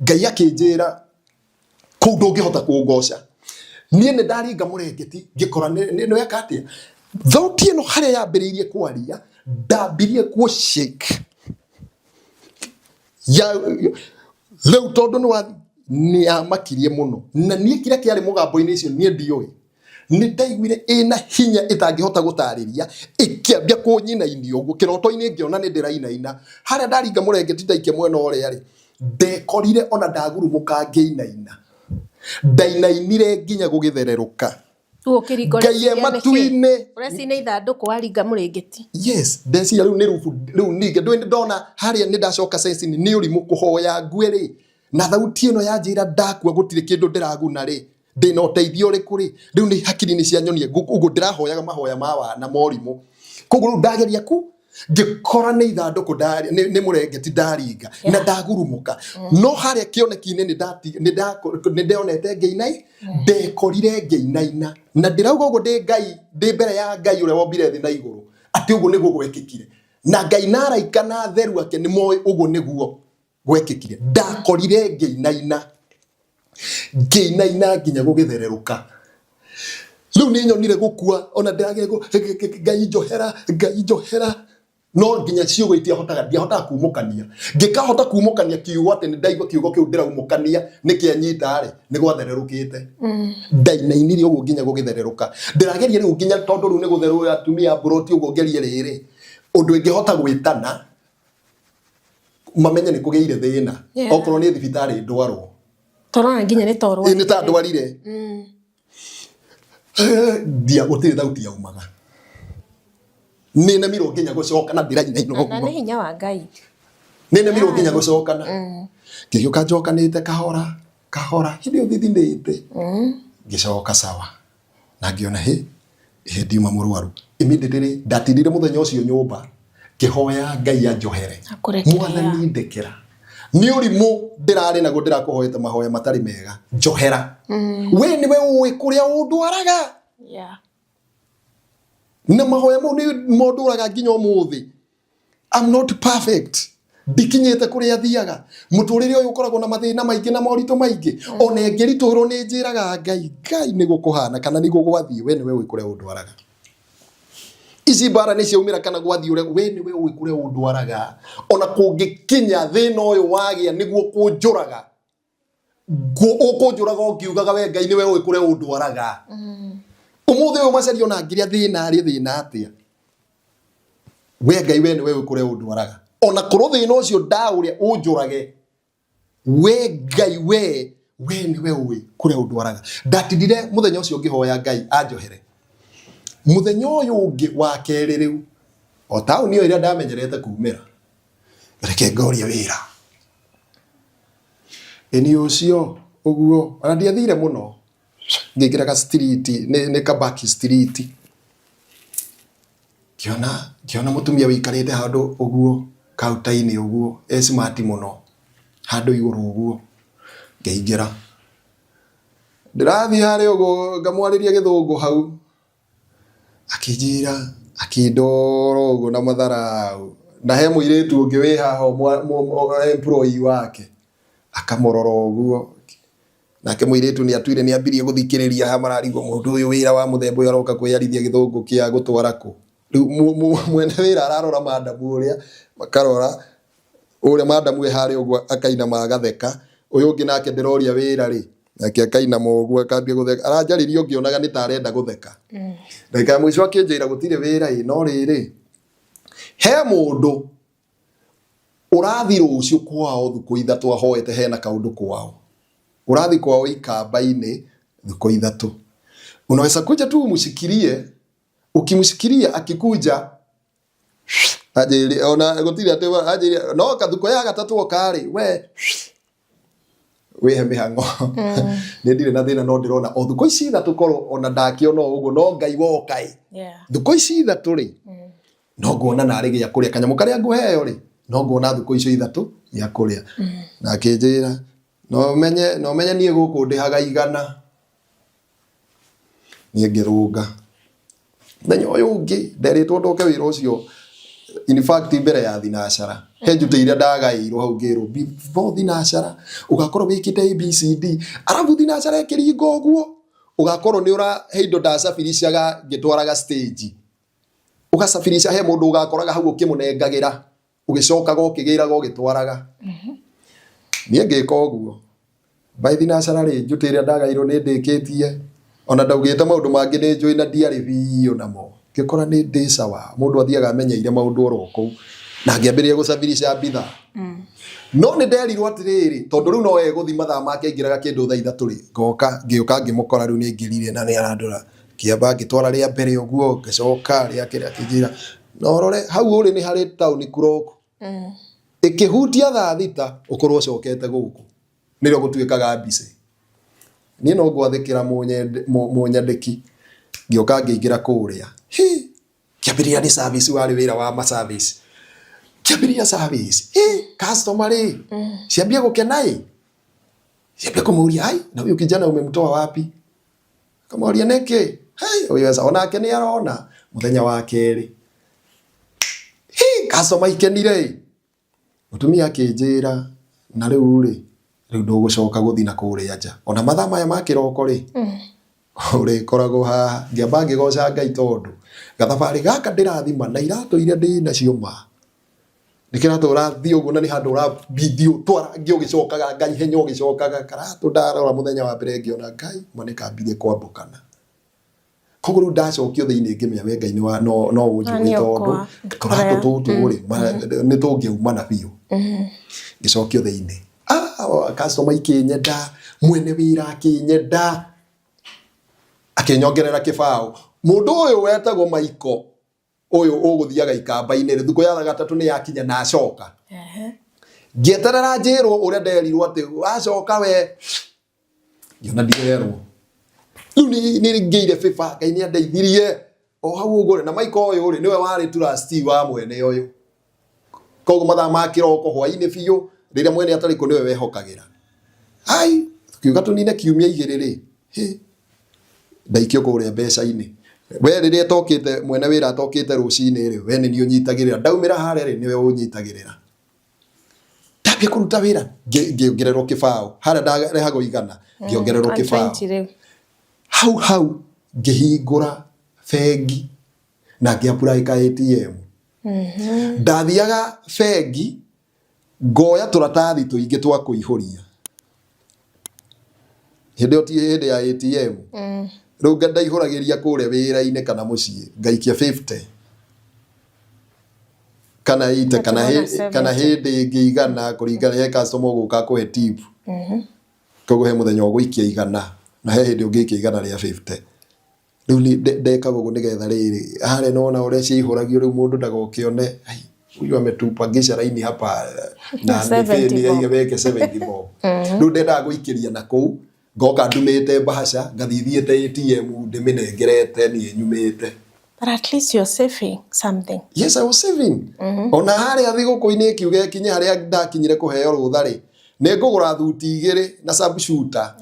Ngai akĩnjĩra kũu ndũngĩhota kũngoca. Niĩ nĩ ndaringa mũrengeti ngĩkora nĩ weka atĩa, thauti ĩno harĩa yambĩrĩirie kwaria ndambirie kũ shake ya rĩu tondũ nĩ yamakirie mũno. Na niĩ kĩrĩa kĩarĩ mũgambo-inĩ ũcio niĩ ndiũĩ, nĩ ndaiguire ĩna hinya ĩtangĩhota gũtarĩria, ĩkĩambia kũnyinainia ũguo kĩroto-inĩ, ngĩona nĩ ndĩrainaina. Harĩa ndaringa mũrengeti ndaikia mwena ũrĩa rĩ, ndekorire ona ndagurumũka ngĩinaina. Ndainainire nginya gũgĩthererũka. Ngai e matu-inĩ. Ũreciria nĩ ithandũkũ waringa mũrĩngĩti. Yes, ndeciria rĩu nĩ rubu rĩu ningĩ ndũĩ ndona harĩa nĩ ndacoka sense nĩ ũrimũ kũhoya ngue rĩ, na thauti ĩno yanjĩra ndakua gũtirĩ kĩndũ ndĩraguna rĩ, ndĩna ũteithio ũrĩkũ rĩ? Rĩu nĩ hakiri nĩ cianyonia ũguo ndĩrahoyaga mahoya ma wana morimũ. Koguo rĩu ndageria ku ngĩkora nĩ ithandũkũ nĩ mũrengeti ndaringa na ndagurumũka. No harĩa kĩoneki-inĩ nĩ ndonete ngĩinai, ndekorire ngĩinaina na ndĩrauga ũguo ndĩ Ngai, ndĩ mbere ya Ngai ũrĩa wombire thĩ na igũrũ, atĩ ũguo nĩguo gwekĩkire. Na Ngai na araika na atheru ake nĩ moĩ ũguo nĩguo gwekĩkire. Ndakorire ngĩinaina, ngĩinaina nginya gũgĩthererũka. Rĩu nĩ nyonire gũkua ona ndĩrageria Ngai njohera, Ngai njohera, no nginya ciugo itiahotaga, ndiahotaga kumũkania. Ngĩkahota kumũkania kiugo atĩ nĩ ndaigua kiugo kĩu ndĩraumũkania nĩ kĩanyita rĩ, nĩ gwathererũkĩte. Ndainainire ũguo nginya gũgĩthererũka. Ndĩrageria rĩu nginya tondũ rĩu nĩ gũtherũra atumia a mburoti ũguo ngerie rĩrĩ, ũndũ ingĩhota gwĩtana mamenye nĩ kũgĩire thĩna. Okorwo nĩ thibitarĩ ndwarwo. Tũrona nginya nĩ ta Ĩ, nĩ ta ndwarire. Ndia gũtirĩ thauti yaumaga. Nĩ nemirwo nginya gũcoka na ndĩrainaina Na ũguo. nĩ hinya wa Ngai. Nĩ nemirwo nginya gũcokana. Ngĩgĩũka njokanĩte kahora kahora, hĩndĩ ĩyo thithinĩte. Ngĩcoka sawa na ngĩona hĩ hĩ ndiuma mũrwaru. Immediately ndatindire mũthenya ũcio nyũmba ngĩhoya Ngai anjohere. Akũrekere. Mwathani ndekera. Nĩ ũrimũ ndĩrarĩ naguo, ndĩrakũhoete mahoya matarĩ mega, njohera. We nĩwe ũĩ kũrĩa ũndwaraga. Na mahoya mau nĩ mondũraga nginya ũmũthĩ. I'm not perfect, ndikinyĩte kũrĩa thiaga. Mũtũrĩre ũyũ ũkoragwo na mathĩna maingĩ na moritũ maingĩ. Ona ĩngĩritũhĩrwo nĩ njĩraga Ngai, Ngai nĩguo kũhana kana nĩguo gwathiĩ, we nĩwe ũĩ kũrĩa ũndwaraga. Ici mbara nĩ ciaumĩra kana gwathiĩ ũrĩa, we nĩwe ũĩ kũrĩa ũndwaraga. Ona kũngĩkinya thĩna ũyũ wagĩa nĩguo kũnjũraga, ũkũnjũraga ũngiugaga we Ngai nĩwe ũĩ kũrĩa ũndwaraga. Ũmũthĩ ũyũ macaria ona ngĩrĩa thĩna arĩ thĩna atĩa, we Ngai we nĩwe ũĩ kũrĩa ũndwaraga. Ona korwo thĩna ũcio ndaũrĩa ũnjũrage, we Ngai we nĩwe ũĩ kũrĩa ũndwaraga. Ndatindire mũthenya ũcio ngĩhoya Ngai anjohere. Mũthenya ũyũ ũngĩ wa kerĩ rĩu, o taũni ĩyo ĩrĩa ndamenyerete kumĩra, reke ngorie wĩra. Ĩni ũcio ũguo ona ndiathire mũno, ngĩingĩra ga street, nĩ ka back street, ngĩona mũtumia ũikarĩte handũ ũguo counter-inĩ ũguo e smart mũno, handũ igũrũ ũguo, ngĩingĩra. Ndĩrathiĩ harĩa ũguo ngamwarĩria gĩthũngũ hau, akĩnjĩra, akĩndora ũguo na matharaũ, na he mũirĩtu ũngĩ wĩ haha employee wake, akamũrora ũguo, nake mũirĩtu nĩ atuire nĩ ambirie gũthikĩrĩria haha mararigwo mũndũ ũyũ wĩra wa mũthemba ũyũ aroka kwĩyarithia gĩthũngũ kĩa gũtwara kũ. Rĩu mwene wĩra ararora madamu ũrĩa, makarora, ũrĩa madamu e harĩa ũguo akainama agatheka, ũyũ ũngĩ nake ndĩroria wĩra rĩ, nake akainama ũguo akambia gũtheka, aranjarĩria ũngĩonaga nĩ ta arenda gũtheka. Ndagĩka ya mũico akĩnjĩra gũtirĩ wĩra ĩ, no rĩrĩ, he mũndũ ũrathi rũciũ kwao thukũ ithatũ ahoete hena kaũndũ kwao. Ũrathi kwao ikamba-inĩ thukũ ithatũ. Unaweza kuja tu umshikilie, ukimshikilia akikuja anjĩrire ona gũtirĩ atĩ anjĩrire no kathukũ ya gatatũ oka rĩ, we wĩhe mĩhang'o. Nĩ ndirĩ na thĩna, no ndĩrona o thukũ ici ithatũ korwo ona ndakĩona o ũguo no Ngai woka ĩ. Thukũ ici ithatũ rĩ, no nguona narĩ gĩa kũrĩa kanyamũ karĩa ngũheo rĩ, no nguona thukũ icio ithatũ gĩa kũrĩa. Na akĩnjĩra no menye niĩ gũkũ ndĩhaga 100. Niĩ ngĩrũnga. Mũthenya ũyũ ũngĩ nderĩtwo ndoke wĩra ũcio, in fact mbere ya thinacara, he njutĩ iria ndagaĩirwo hau ngĩrwo before thinacara ũgakorwo wĩkĩte ABCD, arabu thinacara ĩkĩringa ũguo ũgakorwo nĩ ũra, he indo ndacabirishaga ngĩtwaraga stage, ũgacabirisha, he mũndũ ũgakoraga hau ũkĩmũnengagĩra, ũgĩcokaga ũkĩgĩraga ũgĩtwaraga. Niĩ ngĩka ũguo. By thinacara rĩ, njutĩ ĩrĩa ndagairwo nĩ ndĩkĩtie, ona ndaugĩte maũndũ mangĩ nĩ njũĩ na ndiarĩ biũ namo, ngĩkora nĩ ndĩ sawa. Mũndũ athiaga amenyeire maũndũ oro kũu, na ngĩambĩrĩria gũcabirisha bithaa. No nĩ nderirwo atĩrĩrĩ, tondũ rĩu no egũthi mathaa make aingĩraga kĩndũ thaa 3 rĩ, ngoka, ngĩũka ngĩmũkora rĩu nĩ aingĩrire na nĩ arandora. Ngĩamba ngĩtwara rĩa mbere ũguo, ngĩcoka rĩa kerĩ akĩnjĩra, na ũrore hau ũrĩ nĩ harĩ taũni clock, ĩkĩhutia thaa 6 ũkorwo ũcokete gũkũ, nĩrĩo gũtuĩkaga busy. Niĩ no ngwathĩkĩra mũnyandĩki, ngĩũka ngĩingĩra kũrĩa. Hi! Kĩambĩrĩria nĩ service, warĩ wĩra wa ma service. Kĩambĩrĩria service, hi! Customer rĩ, ciambia gũkena ĩ, ciambia kũmũria, ai, na huyu kijana umemtoa wapi? Akamũria nĩkĩ? Hey, ũyũ eca onake nĩ arona. Mũthenya wa kerĩ, hi, customer ikenire ĩ. Mũtumia akĩnjĩra, na rĩu rĩ, rĩu ndũgũcoka gũthiĩ na kũrĩa nja. Ona mathaa maya ma kĩroko rĩ, ũrĩkoragwo haha. Ngĩamba ngĩgoca Ngai tondũ gathabarĩ gaka ndĩrathima na iratũ iria ndĩ nacio ma. Nĩ kĩratũ ũrathiĩ ũguo na nĩ handũ ũrabithio twara ngĩ ũgĩcokaga Ngai henya ũgĩcokaga karatũ ndarora mũthenya wa mbere ngĩona Ngai ma nĩ kambirie kwambũkana. Koguo rĩu ndacokio thĩinĩ ngĩmenya we Ngai no ũnjũĩ tondũ tũratũ tũtũ rĩ nĩ tũngĩaumana biũ. Ngĩcokio thĩinĩ. Ah, customer ikĩnyenda, mwene wĩra akĩnyenda, akĩnyongerera kĩbaũ. Mũndũ ũyũ wetagwo Maiko ũyũ ũgũthiaga ikamba-inĩ rĩ, thukũ ya gatatũ nĩ yakinya na acoka. Ngĩeterera njĩrwo ũrĩa nderirwo atĩ wacoka we, ngĩona ndirerwo. Rĩu nĩ ngĩire bĩba, Ngai nĩ andeithirie o hau ũguo rĩ, na Maiko ũyũ rĩ, nĩwe warĩ trustee wa mwene ũyũ. Koguo mathaa ma kĩroko hwainĩ biũ rĩrĩa mwene atarĩ kuo nĩwe wehokagĩra. Ai, tukiuga tũnine kiumia 2 rĩ, hĩ, ndaikio kũrĩa mbeca-inĩ. We rĩrĩa ĩtokĩte mwene wĩra atokĩte rũcinĩ rĩ, we nĩ niĩ ũnyitagĩrĩra. Ndaumĩra harĩa rĩ, nĩwe ũnyitagĩrĩra. Ndambia kũruta wĩra, ngĩongererwo kĩbaũ. Harĩa ndarehagwo 100, ngĩongererwo kĩbaũ. 120 rĩu. Hau hau ngĩhingũra bengi na ngĩ apply ka ATM. Ndathiaga bengi ngoya tũratathi tũingĩ twa kũihũria. Hĩndĩ ĩyo ti hĩndĩ ya ATM. Rĩu ndaihũragĩria kũrĩa wĩra-inĩ kana mũciĩ ngaikia 50 kana 80 kana Ũgatũmana kana 70. hĩndĩ ĩngĩ 100 kũringana he customer ũgũka akũhe tip. Koguo he mũthenya ũgũikia 100 na he hĩndĩ ũngĩikia 150. Rĩu ndekaga ũguo nĩgetha rĩrĩ harĩa nĩwona ũrĩa ciaihũragio rĩu mũndũ ndagokĩone ai huyu ametupangisha raini hapa na 70 bob. weke 70 bob. Rĩu ndendaga gũikĩria na kũu ngoka ndumĩte mbahaca ngathiĩ thiĩte ATM ndĩmĩnengerete niĩ nyumĩte. But at least you're saving something. Yes, I was saving. Ona harĩa thigũkũ-inĩ ĩkiuga ĩkinye harĩa ndakinyire kũheo rũtha rĩ, nĩ ngũgũra thuti 2 na sharpshooter.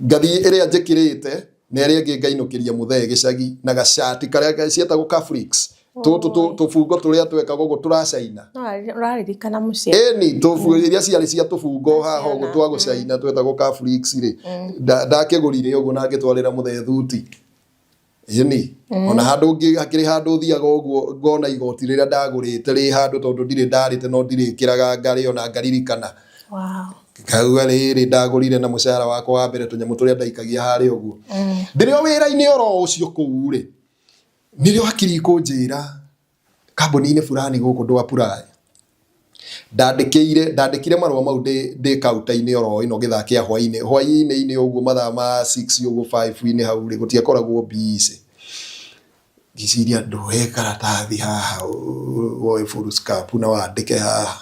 Ngathiĩ ĩrĩa njĩkĩrĩte na ĩrĩa ĩngĩ ngainũkĩria mũthee gĩcagi na gacati karĩa cietagwo Cafrix. Tũtũ tũbungo tũrĩa twekagwo ũguo tũracaina. No ũraririkana mũciĩ. Ĩni tũbu iria ciarĩ cia tũbungo haha ũguo twa gũcaina twetagwo Cafrix rĩ. Ndakĩgũrire ũguo na ngĩtwarĩra mũthee thuti. Ĩni ona handũ ũngĩ hakĩrĩ handũ thiaga ũguo ngona igoti rĩrĩa ndagũrĩte rĩ handũ tondũ ndirĩ ndarĩte no ndirĩkĩraga ngarĩ ona ngaririkana. Wow. Ngauga rĩrĩ ndagũrire na mũcara wakwa wa mbere tũnyamũ tũrĩa ndaikagia harĩa ũguo. Ndĩrĩ o wĩra-inĩ oro ũcio kũu rĩ, nĩrĩo hakiri ikũnjĩra kambuni-inĩ fulani gũkũ ndũ apply. Ndandĩkĩire ndandĩkire marũa mau ndĩ counter-inĩ oro ĩno gĩthaa kĩa hwainĩ hwainĩ-inĩ ũguo mathaa ma 6 ũguo 5-inĩ hau rĩ gũtiakoragwo busy. Ngĩciria ndoe karatathi haha woe foolscap na wandĩke haha.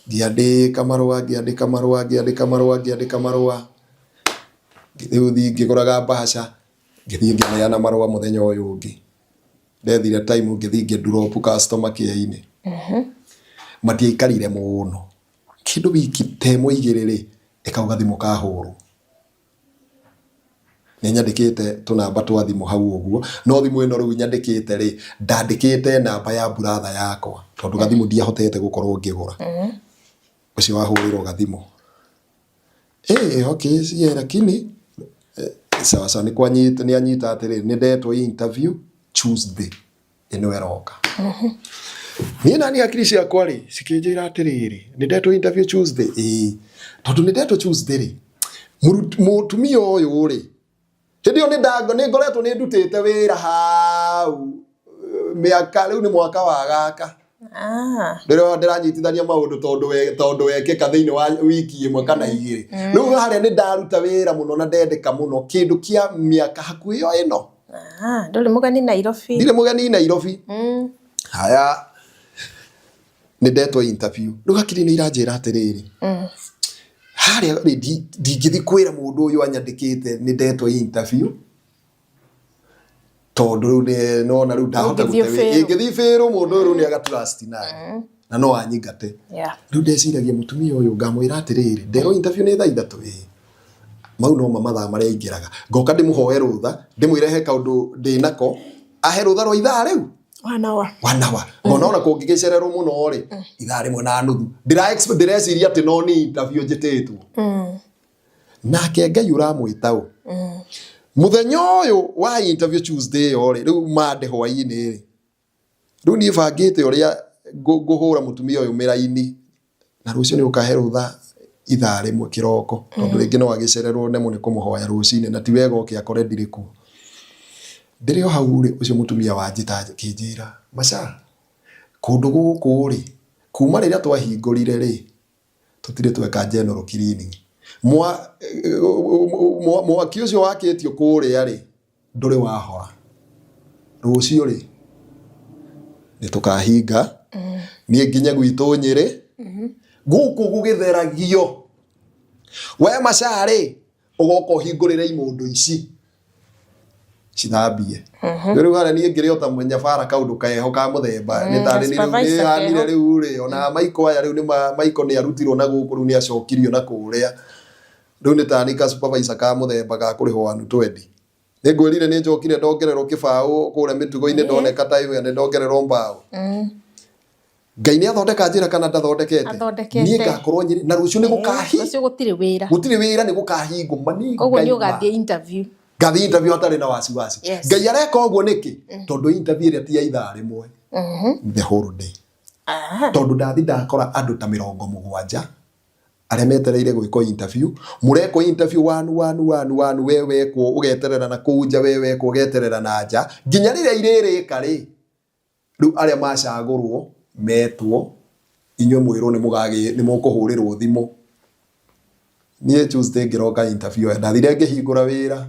Ngĩandĩka marũa ngĩandĩka marũa ngĩandĩka marũa ngĩandĩka marũa. Rĩu thiĩ ngĩgũraga mbahaca ngĩthiĩ ngĩneana marũa mũthenya ũyũ ũngĩ. Ndethire time ngĩthiĩ ngĩ drop customer care-inĩ. Matiaikarire mũno. Kĩndũ wiki ta ĩmwe igĩrĩ rĩ, ĩkauga thimũ kahũrwo. Nĩ nyandĩkĩte tũnamba twa thimũ hau ũguo, no thimũ ĩno rĩu nyandĩkĩte rĩ, ndandĩkĩte namba ya brother yakwa tondũ gathimũ ndiahotete gũkorwo ngĩgũra. Ũcio wahũrĩrwo gathimũ. Okay, sie lakini sawa sawa nĩ kwanyita nĩ anyita atĩrĩrĩ nĩ ndetwo interview Tuesday ĩno ĩroka. Niĩ nani hakiri ciakwa rĩ cikĩnjĩra atĩrĩrĩ nĩ ndetwo interview Tuesday ĩĩ tondũ nĩ ndetwo Tuesday rĩ mũtumia ũyũ rĩ hĩndĩ ĩyo nĩ ngoretwo nĩ ndutĩte wĩra hau mĩaka rĩu nĩ mwaka wa gaka. Rĩrĩa ndĩranyitithania maũndũ tondũ wekĩka thĩinĩ wa wiki ĩmwe kana igĩrĩ. Rĩu harĩa nĩ ndaruta wĩra mũno na ndendeka mũno kĩndũ kĩa mĩaka hakuhĩ yo ĩno. Ndũrĩ mũgeni Nairobi. Ndirĩ mũgeni Nairobi. Haya nĩ ndetwo interview. Rĩu hakiri nĩ iranjĩra atĩrĩrĩ. Harĩa rĩ ndingĩthiĩ kwĩra mũndũ ũyũ anyandĩkĩte nĩ ndetwo interview. Tondũ rĩu nĩ nona rĩu ndahota Ũngĩthiĩ gũte wĩra. ũbĩrwo. Ingĩthiĩ bĩrwo mũndũ ũyũ rĩu nĩ aga trust nani. Na no anyingate. Rĩu ndeciragia mũtumia ũyũ ngamwĩra atĩrĩrĩ nderwo interview nĩ thaa 3 ĩĩ. Mau no ma mathaa marĩa aingĩraga. Ngoka ndĩmũhoe rũtha ndĩmwĩre he kaũndũ ndĩnako ahe rũtha rwa ithaa rĩu. One hour. One hour. Ngona ona kũngĩgĩcererwo mũno rĩ ithaa rĩmwe na nuthu. Ndĩreciria atĩ no nĩ interview njĩtĩtwo. Nake Ngai ũramwĩta ũ. Mũthenya ũyũ wa interview Tuesday ĩyo rĩ, rĩu Monday hwainĩ rĩ, rĩu niĩ bangĩte ũrĩa ngũhũra mũtumia ũyũ mĩraini na rũciũ nĩ ũkahe rũtha ithaa rĩmwe kĩroko tondũ rĩngĩ no agĩcererwo nemwo nĩ kũmũhoya rũcinĩ na ti wega oke akore ndirĩ kuo. Ndĩrĩ o hau rĩ, ũcio mũtumia wanjĩta akĩnjĩra, Macha, kũndũ gũkũ rĩ, kuma rĩrĩa twahingũrire rĩ, tũtirĩ tweka general cleaning. Mwaki ũcio wakĩtio kũrĩa rĩ, ndũrĩ wahora. Rũciũ rĩ, nĩ tũkahinga, niĩ nginye gwitũ Nyĩrĩ, gũkũ gũgĩtheragio. We Macha rĩ, ũgoka ũhingũrĩre imũndũ ici cithambie. Rĩu harĩa niĩ ngĩrĩ o ta mũnyabara kaũndũ keho ka mũthemba. Nĩ tarĩ nĩ rĩu Supervisor nĩ hanire keho. rĩu rĩ, ona Maiko aya rĩu nĩ Maiko nĩ arutirwo na gũkũ rĩu nĩ acokirio na kũrĩa. Rĩu nĩ tarĩ ka supervisor ka mũthemba ga kũrĩhwo 120. Nĩ ngwĩrire nĩ njokire ndongererwo kĩbaũ kũrĩa mĩtugo-inĩ, ndoneka ta ĩwe nĩ ndongererwo mbaũ. Ngai nĩ athondeka njĩra kana ndathondekete? Athondekete. Niĩ ngakorwo nyĩrĩ na rũciũ nĩ gũkahi Rũciũ gũtirĩ wĩra. Gũtirĩ wĩra, nĩ gũkahingwo ma nĩ Koguo Ngai nĩ ma. ũgathiĩ interview. Ngathiĩ interview hatarĩ na wasiwasi. Ngai areka ũguo nĩkĩ? Tondũ interview ĩrĩa ti ya ithaa rĩmwe, the whole day. Tondũ ndathi ndakora andũ ta 70 arĩa metereire gwĩkwo interview. Mũrekwo interview one one one one, we wekwo ũgeterera na kũu nja, we wekwo ũgeterera na nja nginya rĩrĩa irĩrĩka rĩ. Rĩu arĩa macagũrwo metwo, inyuĩ mwĩrwo nĩ mũgagĩ nĩ mũkũhũrĩrwo thimũ. Niĩ Tuesday ngĩroka interview ĩyo, ndathire ngĩhingũra wĩra,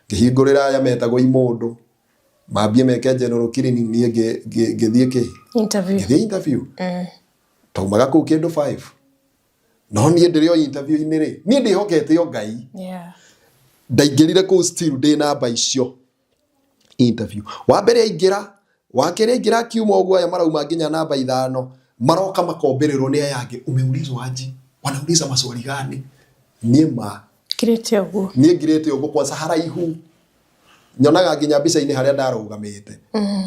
ngĩhingũrĩra aya metagwo imũndũ mambie meke general cleaning, niĩ ngĩthiĩ kĩ Interview. Ngĩthiĩ interview. Taumaga kũu kĩndũ 5, no niĩ ndĩrĩ o interview-inĩ rĩ, niĩ ndĩhokete o Ngai. Ndaingĩrire kũu still ndĩ namba icio. Interview wa mbere aingĩra, wa kerĩ aingĩra, akiuma ũguo, aya marauma nginya namba 5 maroka makombĩrĩrwo nĩ aya angĩ, umeulizwa aje, wanauliza maswali gani? Niĩ ma Kirĩte ũguo. Niĩ ngirĩte ũguo kwanza haraihu nyonaga nginya mbica-inĩ harĩa ndarũgamĩte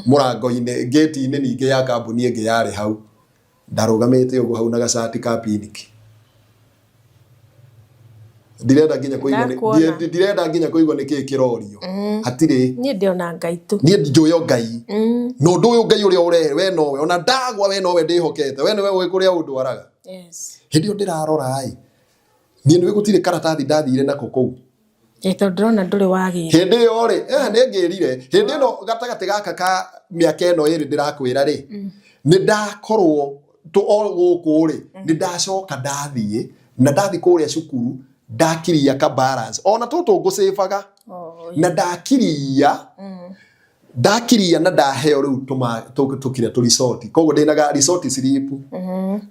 mũrango-inĩ, ngĩti-inĩ ningĩ ya kambuni ĩngĩ yarĩ hau. Ndarũgamĩte ũguo hau na gacati ka pinki. Ndirenda nginya kũigua Ndakuona. Ndirenda nginya kũigua nĩ kĩĩ kĩrorio, hatirĩ. Niĩ ndĩona Ngai tu. Niĩ njũĩ o Ngai na ũndũ ũyũ, Ngai ũrĩa ũre we nowe, ona ndagwa we nowe ndĩhokete, we nĩwe ũĩ kũrĩa ũndwaraga. Hĩndĩ ĩyo ndĩrarora ĩ, niĩ nĩwe gũtirĩ karatathi ndathire nako kũu. Ĩ, tondũ ndĩrona ndũrĩ wagĩra. Hĩndĩ ĩyo rĩ, nĩ ngĩrire hĩndĩ ĩno gatagatĩ gaka ka mĩaka ĩno ĩrĩ ndĩrakwĩra rĩ, nĩ ndakorwo o gũkũ rĩ, nĩ ndacoka ndathiĩ na ndathiĩ kũrĩa cukuru ndakiria ka balance ona tũtũ ngũcĩbaga. Na ndakiria ndakiria na ndaheo rĩu tũkire tũ resort, koguo ndĩna resort slip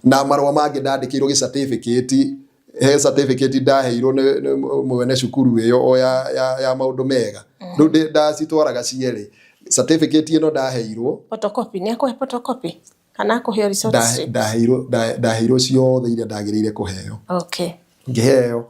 na marũa mangĩ ndandĩkĩirwo gĩ certificate. He certificate ndaheirwo nĩ mwene cukuru ĩyo o ya maũndũ mega. Rĩu ndacitwaraga cierĩ, certificate ĩno ndaheirwo. Photocopy, nĩ akũhe photocopy kana akũhe result slip? Ndaheirwo ciothe iria ndagĩrĩire kũheo. Ngĩheo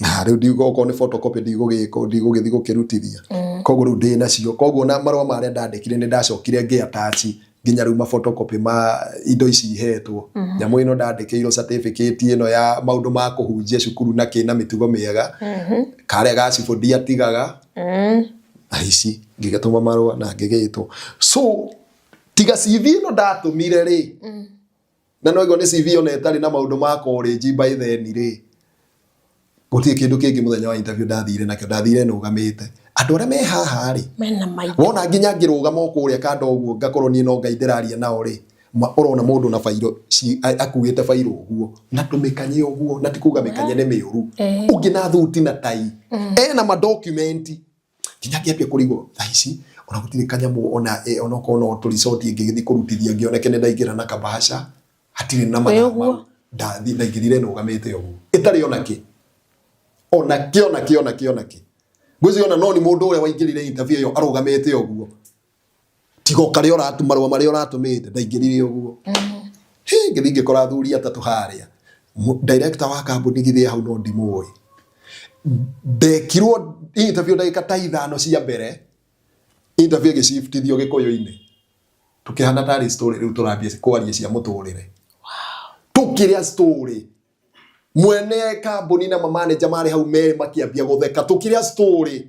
na rĩu okorwo nĩ photocopy ndigũgĩka, ndigũgĩthiĩ gũkĩrutithia. Koguo rĩu ndĩ nacio, koguo na marũa marĩa ndandĩkire nĩ ndacokire ngĩ attach nginya rĩu ma photocopy ma indo ici ihetwo. Nyamũ ĩno ndandĩkĩirwo, certificate ĩno ya maũndũ ma kũhunjia cukuru na kĩ na mĩtugo mĩega, karĩa ga cibũ ndiatigaga, na ici ngĩgĩtũma marũa na ngĩgĩtwo. So tiga CV ĩno ndatũmire rĩ, na no igua nĩ CV ona ĩtarĩ na maũndũ ma college by then rĩ, gũtirĩ kĩndũ kĩngĩ. Mũthenya wa interview ndathire nakĩo, ndathire nũgamĩte andũ arĩa me haha rĩ. Mena maitho. Wona nginya ngĩrũgama o kũrĩa kando ũguo, ngakorwo niĩ no Ngai ndĩraria nao rĩ, ũrona mũndũ na bairo akuĩte bairo ũguo na tũmĩkanye ũguo, na ti kuga mĩkanye nĩ mĩũru. Ũngĩ na thuti na tai, ena madokumenti, nginya ngĩambia kũrigwo thaa ici ona gũtirĩ kanyamũ ona onokorwo no tũricoti ngĩgĩthiĩ kũrutithia ngĩoneke nĩ ndaingĩra na kabahasha, hatirĩ na mathaa. Ũguo. Mau ndathi ndaingĩrire nũgamĩte ũguo ĩtarĩ ona kĩ, ona kĩ, ona kĩ, ona kĩ, ona kĩ. Ngwĩciria ona no nĩ mũndũ ũrĩa waingĩrire interview ĩyo arũgamĩte ũguo, tiga o karĩa ũratu marũa marĩa ũratũmĩte. Ndaingĩrire ũguo. Hĩ, ngĩthiĩ ngĩkora athuri atatũ harĩa. Director wa kambuni githĩ hau no ndimũĩ. Ndekirwo interview ndagĩka ta 5 cia mbere, interview ĩgĩciftithio gĩkũyũ-inĩ, tũkĩhana tarĩ story rĩu tũrambia kwaria cia mũtũrĩre. Tũkĩrĩa story, mwene kambuni na mamanager marĩ hau merĩ makĩambia gũtheka tũkĩrĩa story.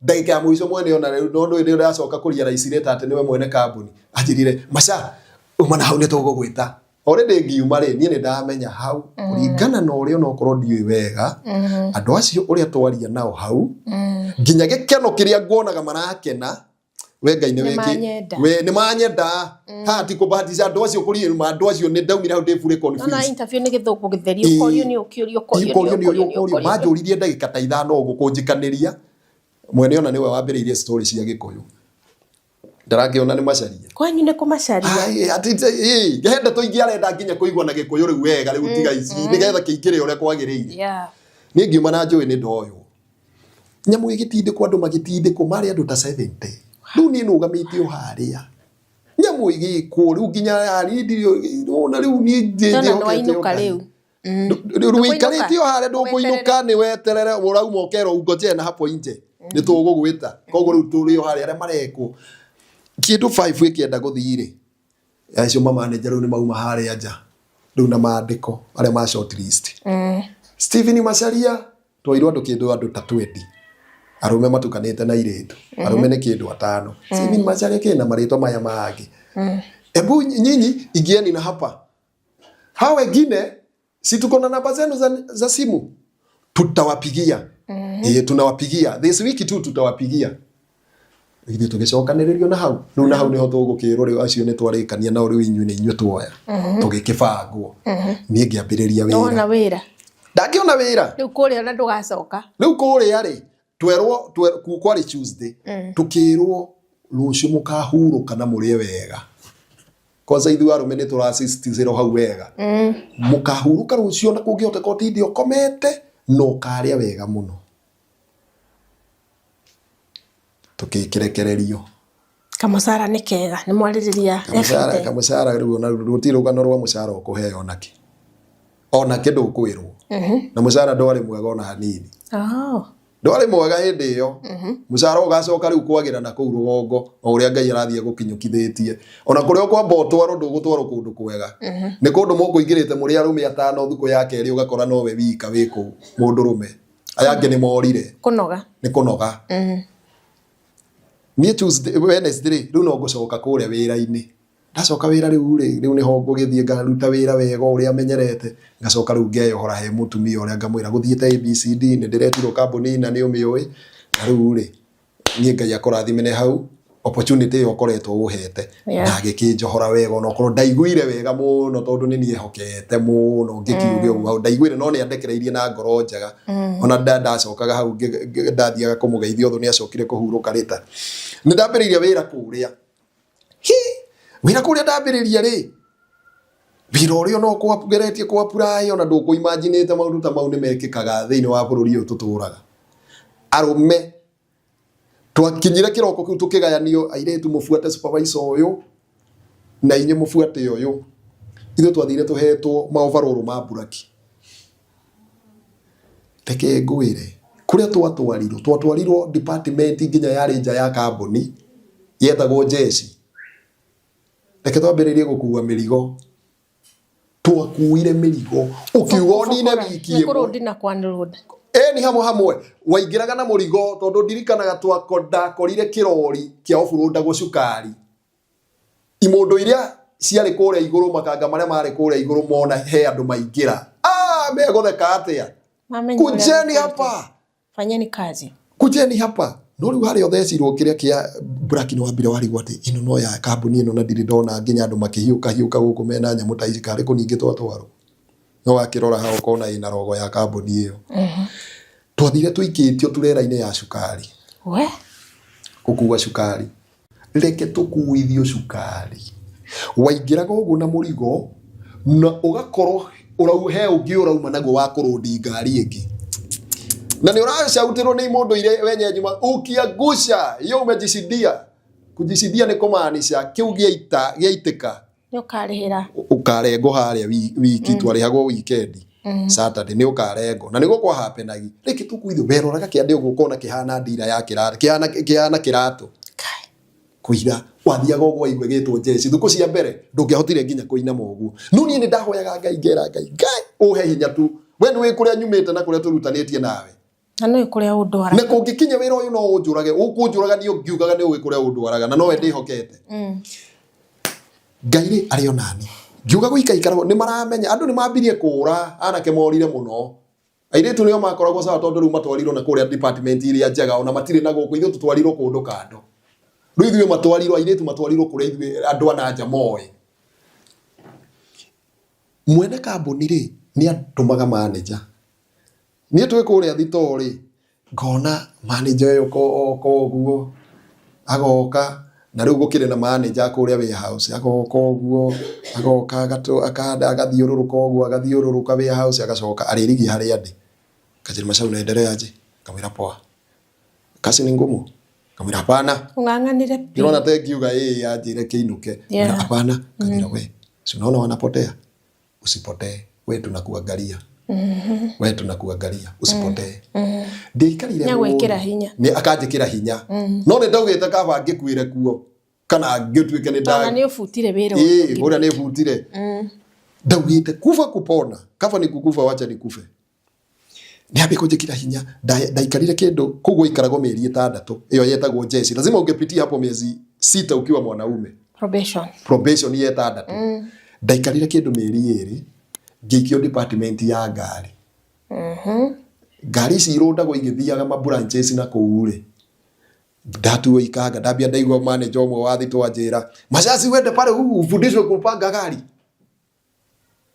Ndagĩka ya mũico mwene ona rĩu no ndũĩ ndĩracoka kũria raicirĩta atĩ nĩwe mwene kambuni, anjĩrire, "Maca uma na hau, nĩ tũgũgwĩta." Already ngiuma rĩ, niĩ nĩ ndamenya hau kũringana na ũrĩa onokorwo ndiũĩ wega andũ acio ũrĩa twaria nao hau, nginya gĩkeno kĩrĩa nguonaga marakena, we Ngai nĩ Nĩ wĩki manyenda. We nĩ manyenda. Haha ti kũbahatisha andũ acio kũri andũ acio, nĩ ndaumire hau ndĩ fully Nona confused. Interview nĩ gĩthũngũ gĩtheri. Ũkorio nĩ ũkĩũrio, ũkorio. Ũkorio nĩ ũyũ, ũkorio manjũririe ndagĩka ta 5 ũguo kũnjikanĩria. Mwene ona nĩwe wambĩrĩirie story cia gĩkũyũ, ndarakĩona nĩ macaria. Kwanyu nĩ kũmacaria. Ai, ati ĩ he ndeto ingĩ arenda nginya kũigua na gĩkũyũ rĩu wega rĩu, tiga ici, nĩgetha kĩingĩre ũrĩa kwagĩrĩire. Niĩ ngiuma na njũĩ nĩ ndoywo nyamũ ĩgĩtindĩkwo, andũ magĩtindĩkwo, marĩ andũ ta 70. Rĩu niĩ nũgamĩte o harĩa nyamũ ĩgĩkwo rĩu nginya niĩ ndirĩ ona rĩu niĩ Ndona nĩ njĩhokete o wainũka Ngai. rĩu. Rĩu Ndũkũinũka? wĩikarĩte o harĩa, ndũkũinũka, nĩ weterere ũrauma ũkerwo ungojee na hapo nje. Nĩ tũgũgwĩta. Koguo rĩu tũrĩ o harĩa arĩa marekwo. Kĩndũ 5 ĩkĩenda gũthiĩ rĩ, acio mamaneja rĩu nĩ mauma harĩa nja rĩu na mandĩko arĩa ma shortlist. Stephen Macharia twairwo andũ kĩndũ andũ ta 20 arũme matukanĩte na airĩtu. Arũme nĩ kĩndũ atano. Stephen Macharia kĩna marĩtwa maya mangĩ. Ebu nyinyi ingieni na hapa. Hao wengine si tuko na namba zenu za simu, tutawapigia. Tunawapigia this week tu tutawapigia. Ithuĩ tũgĩcokanĩrĩrio na hau rĩu, na hau nĩho tũgũkĩrwo rĩu acio nĩ twarĩkania nao, rĩu inyuĩ nĩ inyuĩ tuoya. Tũgĩkĩbangwo, niĩ ngĩambĩrĩria wĩra. Wona wĩra? Ndangĩona wĩra. Rĩu kũrĩa ona ndũgacoka. Rĩu kũrĩa rĩ, twerwo kwarĩ Tuesday, tukirwo rũciũ mũkahurũka na mũrĩe wega. Kwanza ithuĩ arũme nĩ tũrasisitizĩrwo hau wega, mũkahurũka rũciũ na kũngĩhoteka ũtinde ũkomete na ũkarĩa wega mũno. Tũkĩkĩrekererio. Kamũcara nĩ kega, nĩ mwarĩrĩria. Kamũcara? Everything. Kamũcara rĩu ona rũtirĩ rũgano rwa mũcara ũkũheo onakĩ onakĩ ndũkwĩrwo, na mũcara ndwarĩ mwega ona hanini. Ndwarĩ mwega hĩndĩ ĩyo. Mũcara ũgacoka rĩu kwagĩra na kũu rũgongo o ũrĩa Ngai arathiĩ gũkinyũkithĩtie. Ona kũrĩa ũkwamba ũtwarwo, ndũgũtwarwo kũndũ kwega, nĩ kũndũ mũkũingĩrĩte mũrĩ arũme atano, thukũ ya kerĩ ũgakora nowe wika wĩ kũu mũndũrũme, aya angĩ nĩ morire. Kũnoga. Nĩ kũnoga. Niĩ Tuesday, Wednesday rĩ, rĩu no ngũcoka kũrĩa wĩra-inĩ. Ndacoka wĩra rĩu rĩ, rĩu nĩho ngũgĩthiĩ ngaruta wĩra wega ũrĩa menyerete, ngacoka rĩu ngeyohora he mũtumia ũrĩa, ngamwĩra gũthiĩte ABCD, nĩ ndĩretirwo kambuni na nĩ ũmĩũĩ, na rĩu rĩ, niĩ Ngai akũrathime hau opportunity ĩyo ũkoretwo ũhete. Na agĩkĩnjohora wega, ona okorwo ndaiguire wega mũno tondũ nĩ niĩ hokete mũno ngĩkiuge ũguo hau ndaiguire, no nĩ andekereirie na ngoro njega. Ona ndacokaga hau ndathiaga kũmũgeithia ũthũ, nĩ acokire kũhurũka rĩta. Nĩ ndambĩrĩirie wĩra kũrĩa. Hi, wĩra kũrĩa ndambĩrĩria rĩ, wĩra ũrĩa ona ũkũgeretie kũ apply, ona ndũkũ-imaginĩte maũndũ ta mau nĩ mekĩkaga thĩinĩ wa bũrũri ũyũ tũtũraga. Arũme twakinyire kĩroko kĩu tũkĩgayanio, airĩtu mũbuate supervisor ũyũ na inyuĩ mũbuate ũyũ. Ithuĩ twathire tũhetwo maovarũrũ ma mburaki. Reke ngwĩre kũrĩa twatwarirwo, twatwarirwo department nginya yarĩ nja ya kambuni yetagwo jeshi. Reke twambĩrĩrie gũkua mĩrigo. Twakuire mĩrigo ũkiuga ũnine wiki Nĩ ĩmwe. kũrũndi na kwanrũndi. Ĩni hamwe hamwe waingĩraga na mũrigo, tondũ ndirikanaga ndakorire kĩrori kĩa ũburũndagwo cukari. Imũndũ iria ciarĩ kũrĩa igũrũ, makanga marĩa marĩ kũrĩa igũrũ, mona he andũ maingĩra, ah, megũtheka atĩa. Mamenya ũrĩa "Kujeni gũkũrĩte. hapa." Fanyeni kazi. "Kujeni hapa." No rĩu harĩa ũthecirwo kĩrĩa kĩa braki nĩ wambire warigwo atĩ ĩno no ya kambuni ĩno, na ndirĩ ndona nginya andũ makĩhiũka hiũka gũkũ mena nyamũ ta ici, karĩ kũ ningĩ twatwarwo. No wakĩrora hau ũkona ĩna rogo ya kambuni ĩyo. Twathire tũikĩtio turera-inĩ ya cukari. We. Gũkua cukari. Reke tũkuithio cukari. Waingĩraga ũguo na mũrigo na ũgakorwo ũrau he ũngĩ ũrauma naguo wa kũrũndi ngari ĩngĩ, na nĩ ũracautĩrwo nĩ mũndũ ire wenye nyuma, "Ukiangusha hiyo umejishindia." Kujishindia nĩ kũmaanisha kĩu gĩaita gĩaitĩka Nĩ ũkarĩhĩra. Ũkarengwo harĩa wiki. Twarĩhagwo weekend, Saturday nĩ ũkarengwo, na nĩguo kwa happenagi. Rĩngĩ tũkuithio, weroraga kĩande ũguo ũkona kĩhana ndira ya kĩratũ, kĩhana kĩratũ. Kai. Kũira wathiaga ũguo waigua gĩtwo jeshi, thukũ cia mbere ndũngĩahotire nginya kũinama ũguo. No niĩ nĩ ndahoyaga Ngai, ngera Ngai, "Ngai, ũhe hinya tu, we nĩ wĩ kũrĩa nyumĩte na kũrĩa tũrutanĩtie nawe." Na nĩ kũrĩa ũndwara. Na kũngĩkinya wĩra ũyũ no ũnjũrage, ũkũnjũraga niĩ ngiugaga nĩ ũĩ kũrĩa ũndwaraga na nowe ndĩhokete. Ngai rĩ, arĩ onani ngiuga gũikaikara nĩ maramenya andũ nĩ mambirie kũra, anake morire mũno, airĩtu nĩo makoragwo sawa, tondũ rĩu matwarirwo na kũrĩa department iria njega, ona matirĩ na gũkũ ithuĩ tũtwarirwo kũndũ kando. Rĩu ithuĩ matwarirwo, airĩtu matwarirwo kũrĩa ithuĩ andũ a na nja moĩ. Mwene kambuni rĩ, nĩ atũmaga manager. Niĩ twĩ kũrĩa thitoo rĩ, ngona manager ũyũ oka ũguo, agoka na rĩu gũkĩrĩ na manager kũrĩa warehouse, agoka ũguo, agoka agathiũrũrũka ũguo, agathiũrũrũka warehouse, agacoka arĩrigia harĩa ndĩ. Kanjĩra, "Macau, unaendeleaje?" Ngamwĩra, "Poa." "Kazi ni ngumu?" Ngamwĩra, "Hapana." Ũng'ang'anire biũ. Ndĩrona ta ingiuga ĩĩ yanjĩre kĩinũke. Hapana. Kanjĩra, "We si unaona wanapotea, usipotee, we tunakuangalia." We tunakuangalia usipotee. Ndiaikarire Nĩagwĩkĩra mũno. hinya. Nĩ akanjĩkĩra hinya, no nĩ ndaugĩte kaba ngĩkuĩre kuo kana ngĩtuĩke nĩ Tona nĩ ũbutire wĩra ũyũ ĩĩ ũngĩ. ũrĩa nĩ butire. Ndaugĩte kufa kupona, kaba ni kukufa, wacha nikufe. Nĩambia kũnjĩkĩra hinya. Ndaikarire kĩndũ kũu gwaikaragwo mĩeri 6, ĩyo yetagwo jeshi. Lazima ungepitia hapo miezi 6 ukiwa mwanaume. Probation. Probation ya 6. Ndaikarire kĩndũ mĩeri 2, ngĩikio department ya ngari. Ngari ici irũndagwo igĩthiaga ma branches na kũu rĩ, ndatuo ikanga. Ndambia ndaigua manager ũmwe wa thitũ anjĩra, "Macaci, wende pale ufundishwe kupanga gari."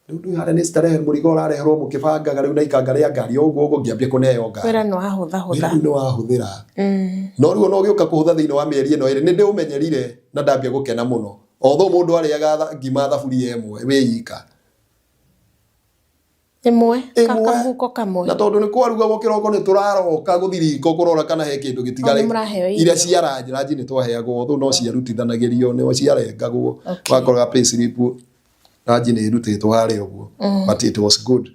Rĩu ndũ harĩa nĩ starehe, mũrigo ũrareherwo mũkĩbangaga rĩu na ikanga rĩa ngari o ũguo ũguo, ngĩambia kũneo ngari. Wĩra nĩ wahũthahũtha. Wĩra rĩu nĩ wahũthĩra, no rĩu ona ũgĩũka kũhũtha thĩinĩ wa mĩeri ĩno 2, nĩ ndĩũmenyerire na ndambia gũkena mũno, although mũndũ arĩaga ngima thaburia ĩmwe wĩ ika. Ĩmwe. Ĩmwe. Kamũhuko kamwe. Na tondũ nĩ kwarugagwo kĩroko, nĩ tũraroka gũthi riko kũrora kana he kĩndũ O, nĩ gĩtigarĩte. mũraheo Iria irio. cia ranji, ranji nĩ twaheagwo though, no ciarutithanagĩrio, nĩ ciarengagwo. Wakoraga pay slip ranji nĩ ĩrutĩtwo harĩa ũguo, but it was good.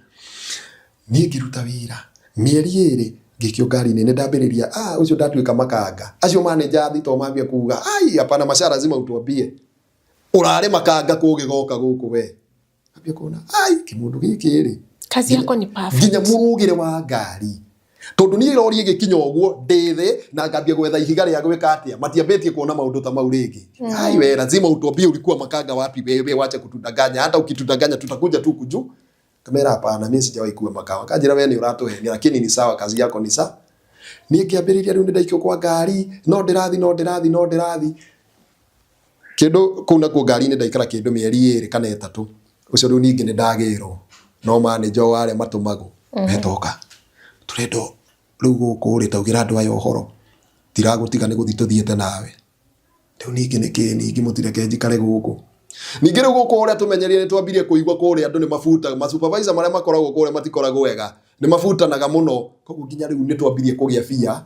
Niĩ ngĩruta wĩra mĩeri 2, ngĩikio ngari-inĩ, nĩ ndambĩrĩria ũcio ndatuĩka makanga. Acio manager thito mambia kuga, "Ai, hapana, Macha, lazima utuambie ũrarĩ makanga kũgĩgoka gũkũ we." Ambia kuona ai kĩmũndũ gĩkĩ rĩ, Kazi yako ni perfect. Nginya mũrũgĩre wa ngari, tondũ niĩ rori ĩgĩkinya ũguo ndĩ thĩ na ngambia gwetha ihiga rĩa gwĩka atĩa, matiambĩtie kuona maũndũ ta mau rĩngĩ. Ai, we lazima utuambie ulikuwa makanga wapi wewe, wache kutudanganya, hata ukitudanganya tutakuja tu kuju. Kamera, hapana, mimi sijawahi kuwa makanga. Kanjĩra, we nĩ ũratũhenia, lakini ni sawa, kazi yako ni sawa. Niĩ ngĩambĩrĩria rĩu nĩ ndaikio kwa ngari, no ndĩrathi, no ndĩrathi, no ndĩrathi kĩndũ kũu nakuo ngari-inĩ. Ndaikara kĩndũ mĩeri 2 kana 3 ũcio. Rĩu ningĩ nĩ ndagĩrwo no manager wa arĩa matũmagwo metoka, "Tũrenda rĩu gũkũ rĩ, taugĩra andũ aya ũhoro, tiragũtiga, nĩ gũthiĩ tũthiĩte nawe." Rĩu ningĩ nĩ kĩ? Ningĩ mũtireke njikare gũkũ ningĩ. Rĩu gũkũ ũrĩa tũmenyerie, nĩ twambirie kũigua kũrĩa andũ nĩ mabuta, ma supervisor marĩa makoragwo kũrĩa matikoragwo wega, nĩ mabutanaga mũno. Koguo nginya rĩu nĩ twambirie kũgĩa bia.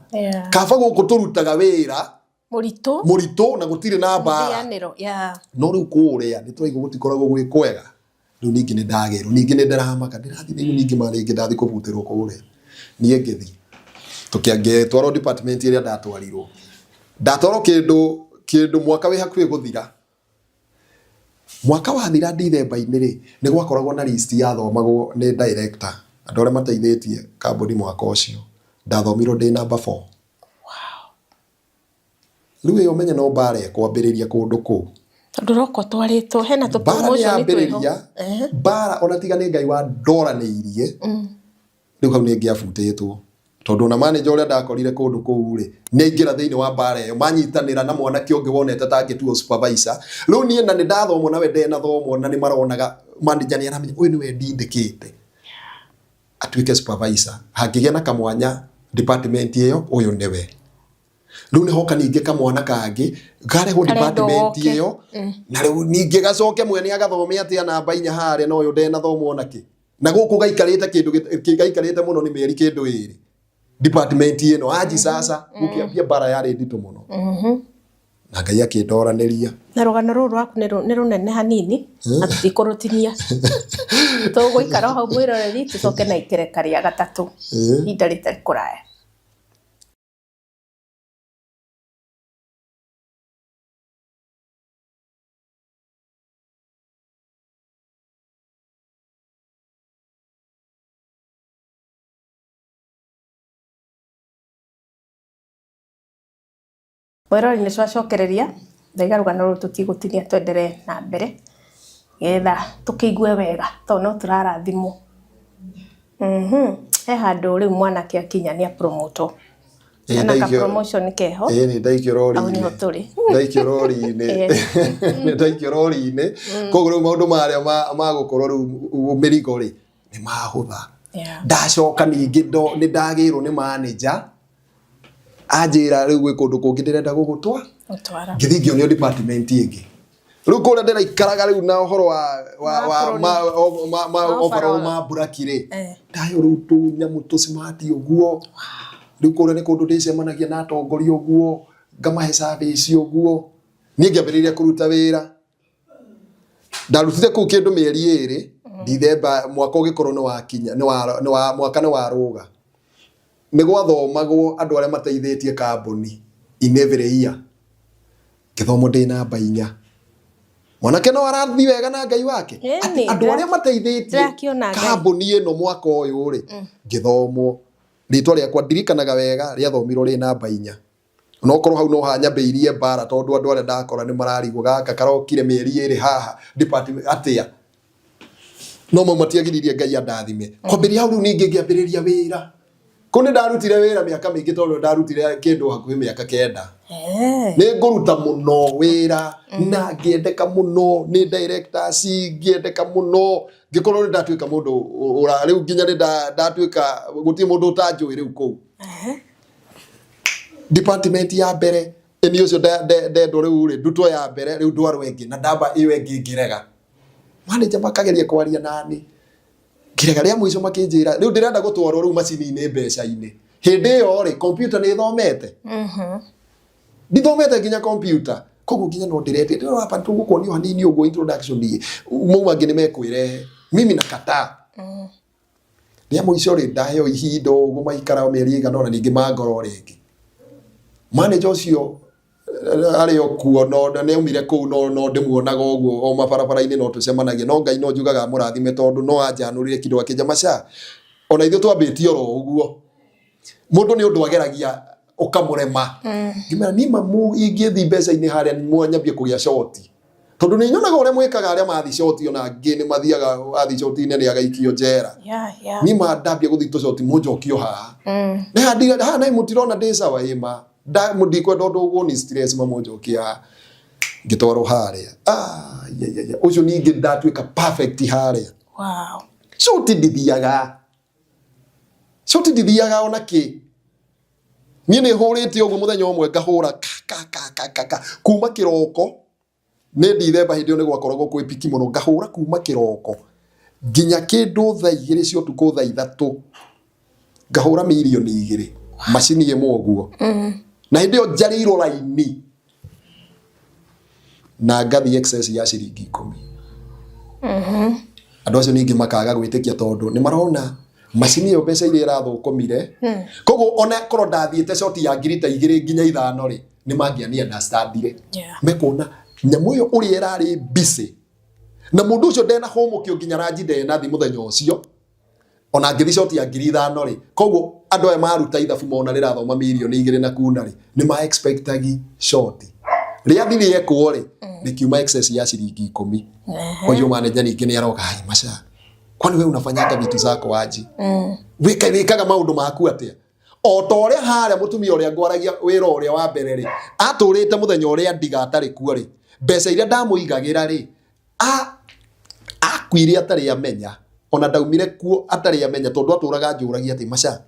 Kaba gũkũ tũrutaga wĩra Mũritũ. Mũritũ na gũtirĩ na mbara. Ndĩanĩro. Yeah. No rĩu kũrĩa nĩ twaigua gũtikoragwo gwĩ kwega. Rĩu ningĩ nĩ ndagĩrwo, ningĩ nĩ ndĩramaka, ndĩrathiĩ rĩu ningĩ ma rĩngĩ ndathiĩ kũbutĩrwo kũrĩa. Niĩ ngĩthiĩ tũkĩangĩtwarwo department ĩrĩa ndatwarirwo, ndatwarwo kĩndũ mwaka wĩ hakuhĩ gũthira. Mwaka wathira Dithemba-inĩ rĩ, nĩ gwakoragwo na list yathomagwo nĩ director, andũ arĩa mateithĩtie kambuni mwaka ũcio. Ndathomirwo ndĩ number 4. Rĩu ĩyo ũmenye no mbara ĩkwambĩrĩria kũndũ kũu. Tondũ ũroka ũtwarĩtwo hena tũ Mbara nĩ promotion twĩho. yambĩrĩria mbara, ona tiga nĩ Ngai wandoranĩirie, rĩu hau nĩ ngĩabutĩtwo, tondũ ona manager ũrĩa ndakorire kũndũ kũu rĩ, nĩ aingĩra thĩinĩ wa mbara ĩyo, manyitanĩra na mwanake ũngĩ wonete ta angĩtuo supervisor. Rĩu niĩ na nĩ ndathomwo nawe ndenathomwo, na nĩ maronaga manager nĩ aramenya ũyũ nĩwe ndindĩkĩte atuĩke supervisor, hangĩgĩa na kamwanya department ĩyo, ũyũ nĩwe. Rĩu nĩ hoka ningĩ kamwana kangĩ karehwo Karendwo department goke. ĩyo, na rĩu ningĩ gacoke mwene agathome atĩa namba 4 harĩa na ũyũ ndenathomwo nakĩ, na gũkũ gaikarĩte kĩndũ gaikarĩte mũno nĩ mĩeri kĩndũ 2 department ĩno anji. Sasa gũkĩambia mbara yarĩ nditũ mũno, na Ngai akĩndoranĩria. Na rũgano rũrũ rwaku nĩ rũnene hanini na tũtikũrũtinia, tũgũikara o hau mwĩroreri, tũcoke na ikereka rĩa gatatũ ihinda rĩtarĩ kũraya. Mwĩroreri, nĩ twacokereria. Ndaiga rũgano rũrũ tũtigũtinia, twenderee na mbere getha tũkĩigue wega, tondũ no tũrarathimwo. He handũ rĩu mwanake akinya nĩ apromotwo. Hena ka promotion keho. Ĩĩ, nĩ ndaikio Hau rori-inĩ. nĩho tũrĩ. Ndaikio rori-inĩ, nĩ ndaikio rori-inĩ. Koguo rĩu maũndũ marĩa ma gũkorwo rĩu mĩrigo rĩ nĩ mahũtha. Ndacoka ningĩ nĩ ndagĩrwo nĩ manager, anjĩra rĩu gwĩ kũndũ kũngĩ ndĩrenda gũgũtwa. Gũtwara. Ngĩthiĩ ngĩonio department ĩngĩ. Rĩu kũrĩa ndĩraikaraga rĩu na ũhoro wa wa wa Wa ma o- ma ma Ma overall overall. ma mburaki rĩ, ndayo rĩu tũnyamũ tũcimati ũguo. Rĩu kũrĩa nĩ kũndũ ndĩcemanagia na atongoria ũguo, ngamahe service ũguo. Niĩ ngĩambĩrĩria kũruta wĩra, ndarutire kũu kĩndũ mĩeri 2. Dithemba mwaka ũgĩkorwo nĩ wakinya, nĩ wa mwaka nĩ warũga, nĩ gwathomagwo andũ arĩa mateithĩtie kambuni in every year. Gĩthomo ndĩ namba 4. Mwanake no arathiĩ wega na Ngai wake. Atĩ andũ arĩa mateithĩtie ndĩrakĩona Ngai. Kambuni ĩno mwaka ũyũ rĩ, ngĩthomwo rĩtwa rĩakwa, ndirikanaga wega, rĩathomirwo rĩ namba 4. Onokorwo hau no hanyambĩirie mbara, tondũ andũ arĩa ndakora nĩ mararigwo gaka karokire mĩeri 2 haha department atĩa, no mau matiagiririe Ngai andathime. Kwambĩrĩria hau rĩu ningĩ ngĩambĩrĩria wĩra kũu. Nĩ ndarutire wĩra mĩaka mĩingĩ, tondũ ndarutire kĩndũ hakuhĩ mĩaka 9. Nĩ ngũruta mũno wĩra na ngĩendeka mũno nĩ directors, ngĩendeka mũno, ngĩkorwo nĩ ndatuĩka mũndũ rĩu nginya nĩ ndatuĩka gũtirĩ mũndũ ũtanjũĩ rĩu kũu department ya mbere. Ĩni ũcio ndendwo rĩu rĩ, ndutwo ya mbere rĩu, ndwarwo ĩngĩ na ndamba ĩyo ĩngĩ ngĩrega. Manager makageria kwaria nani, ngĩrega. Rĩa mũico makĩnjĩra rĩu ndĩrenda gũtwarwo rĩu macini-inĩ mbeca-inĩ. Hĩndĩ ĩyo rĩ, computer nĩ ĩthomete, ndithomete nginya computer, koguo nginya no ndĩretie ndĩrona hapa tũgũkuonio hanini ũguo introduction ĩ mau mangĩ nĩ mekwĩrehe. Mimi nakataa. Rĩa mũico rĩ, ndaheo ihinda ũguo maikara mĩeri ĩigana ũna, ningĩ mangoro rĩngĩ. Manager ũcio arĩ o kuo, no nĩ aumire kũu, no ndĩmuonaga ũguo o mabarabara-inĩ, no tũcemanagia. No Ngai no njugaga amũrathime, tondũ no anjanũrire kĩndũ akĩnja maca ona ithuĩ twambĩtie oro ũguo. Mũndũ nĩ ũndũ ageragia ũkamũrema. Ngĩmera niĩ mamu ingĩthi mbeca-inĩ harĩa mwanyambie kũgĩa short, tondũ nĩ nyonaga ũrĩa mwĩkaga arĩa mathi short, ona angĩ nĩ mathiaga athi short-inĩ nĩ agaikio njera. Niĩ ma ndambia gũthi tũcoti mũnjokio haha. Nĩ handire haha na mũtirona ndĩ sawa ĩma nda ndikwenda ũndũ ũguo ni stress mamũnjokia haha. Ngĩtwarwo harĩa, ah, ya, ya, ya. Ũcio ningĩ ndatuĩka perfect harĩa. Short ndithiaga, short ndithiaga ona kĩ. Niĩ nĩ hũrĩte ũguo mũthenya ũmwe ngahũra ka ka ka ka ka ka kuma kĩroko. Nĩ Ndithemba hĩndĩ ĩyo, nĩ gwakoragwo kwĩ piki mũno. Ngahũra kuma kĩroko nginya kĩndũ thaa 2 cia ũtukũ, thaa 3, ngahũra mirioni 2 macini ĩmwe ũguo. Na hĩndĩ ĩyo njarĩirwo raini na ngathi excess ya ciringi 10. Andũ acio ningĩ makaga gwĩtĩkia, tondũ nĩ marona macini ĩyo mbeca iria ĩrathũkũmire. Koguo ona korwo ndathiĩte short ya ngiri ta 2 nginya 5 rĩ, nĩ mangĩani understandire. Mekuona nyamũ ĩyo ũrĩa ĩrarĩ busy na mũndũ ũcio ndena hũmũkio nginya ranji ndenathi mũthenya ũcio, ona ngĩthi short ya ngiri 5 rĩ. Koguo andũ aya maruta ithabu mona rĩrathoma mirioni 2 na kuna rĩ, nĩ ma expectagi short rĩathi rĩekwo rĩ, rĩkiuma excess ya ciringi 10. Kwa hiyo manager ningĩ nĩ aroka, "Hai maca, kwani we unafanyanga vitu zako aji? Wĩka wĩkaga maũndũ maku atĩa?" O ta ũrĩa harĩa mũtumia ũrĩa ngwaragia wĩra ũrĩa wa mbere rĩ, atũrĩte mũthenya ũrĩa ndiga atarĩ kuo rĩ, mbeca iria ndamũigagĩra rĩ, akuire atarĩ amenya. Ona ndaumire kuo atarĩ amenya, tondũ atũraga anjũragia atĩ, "Maca,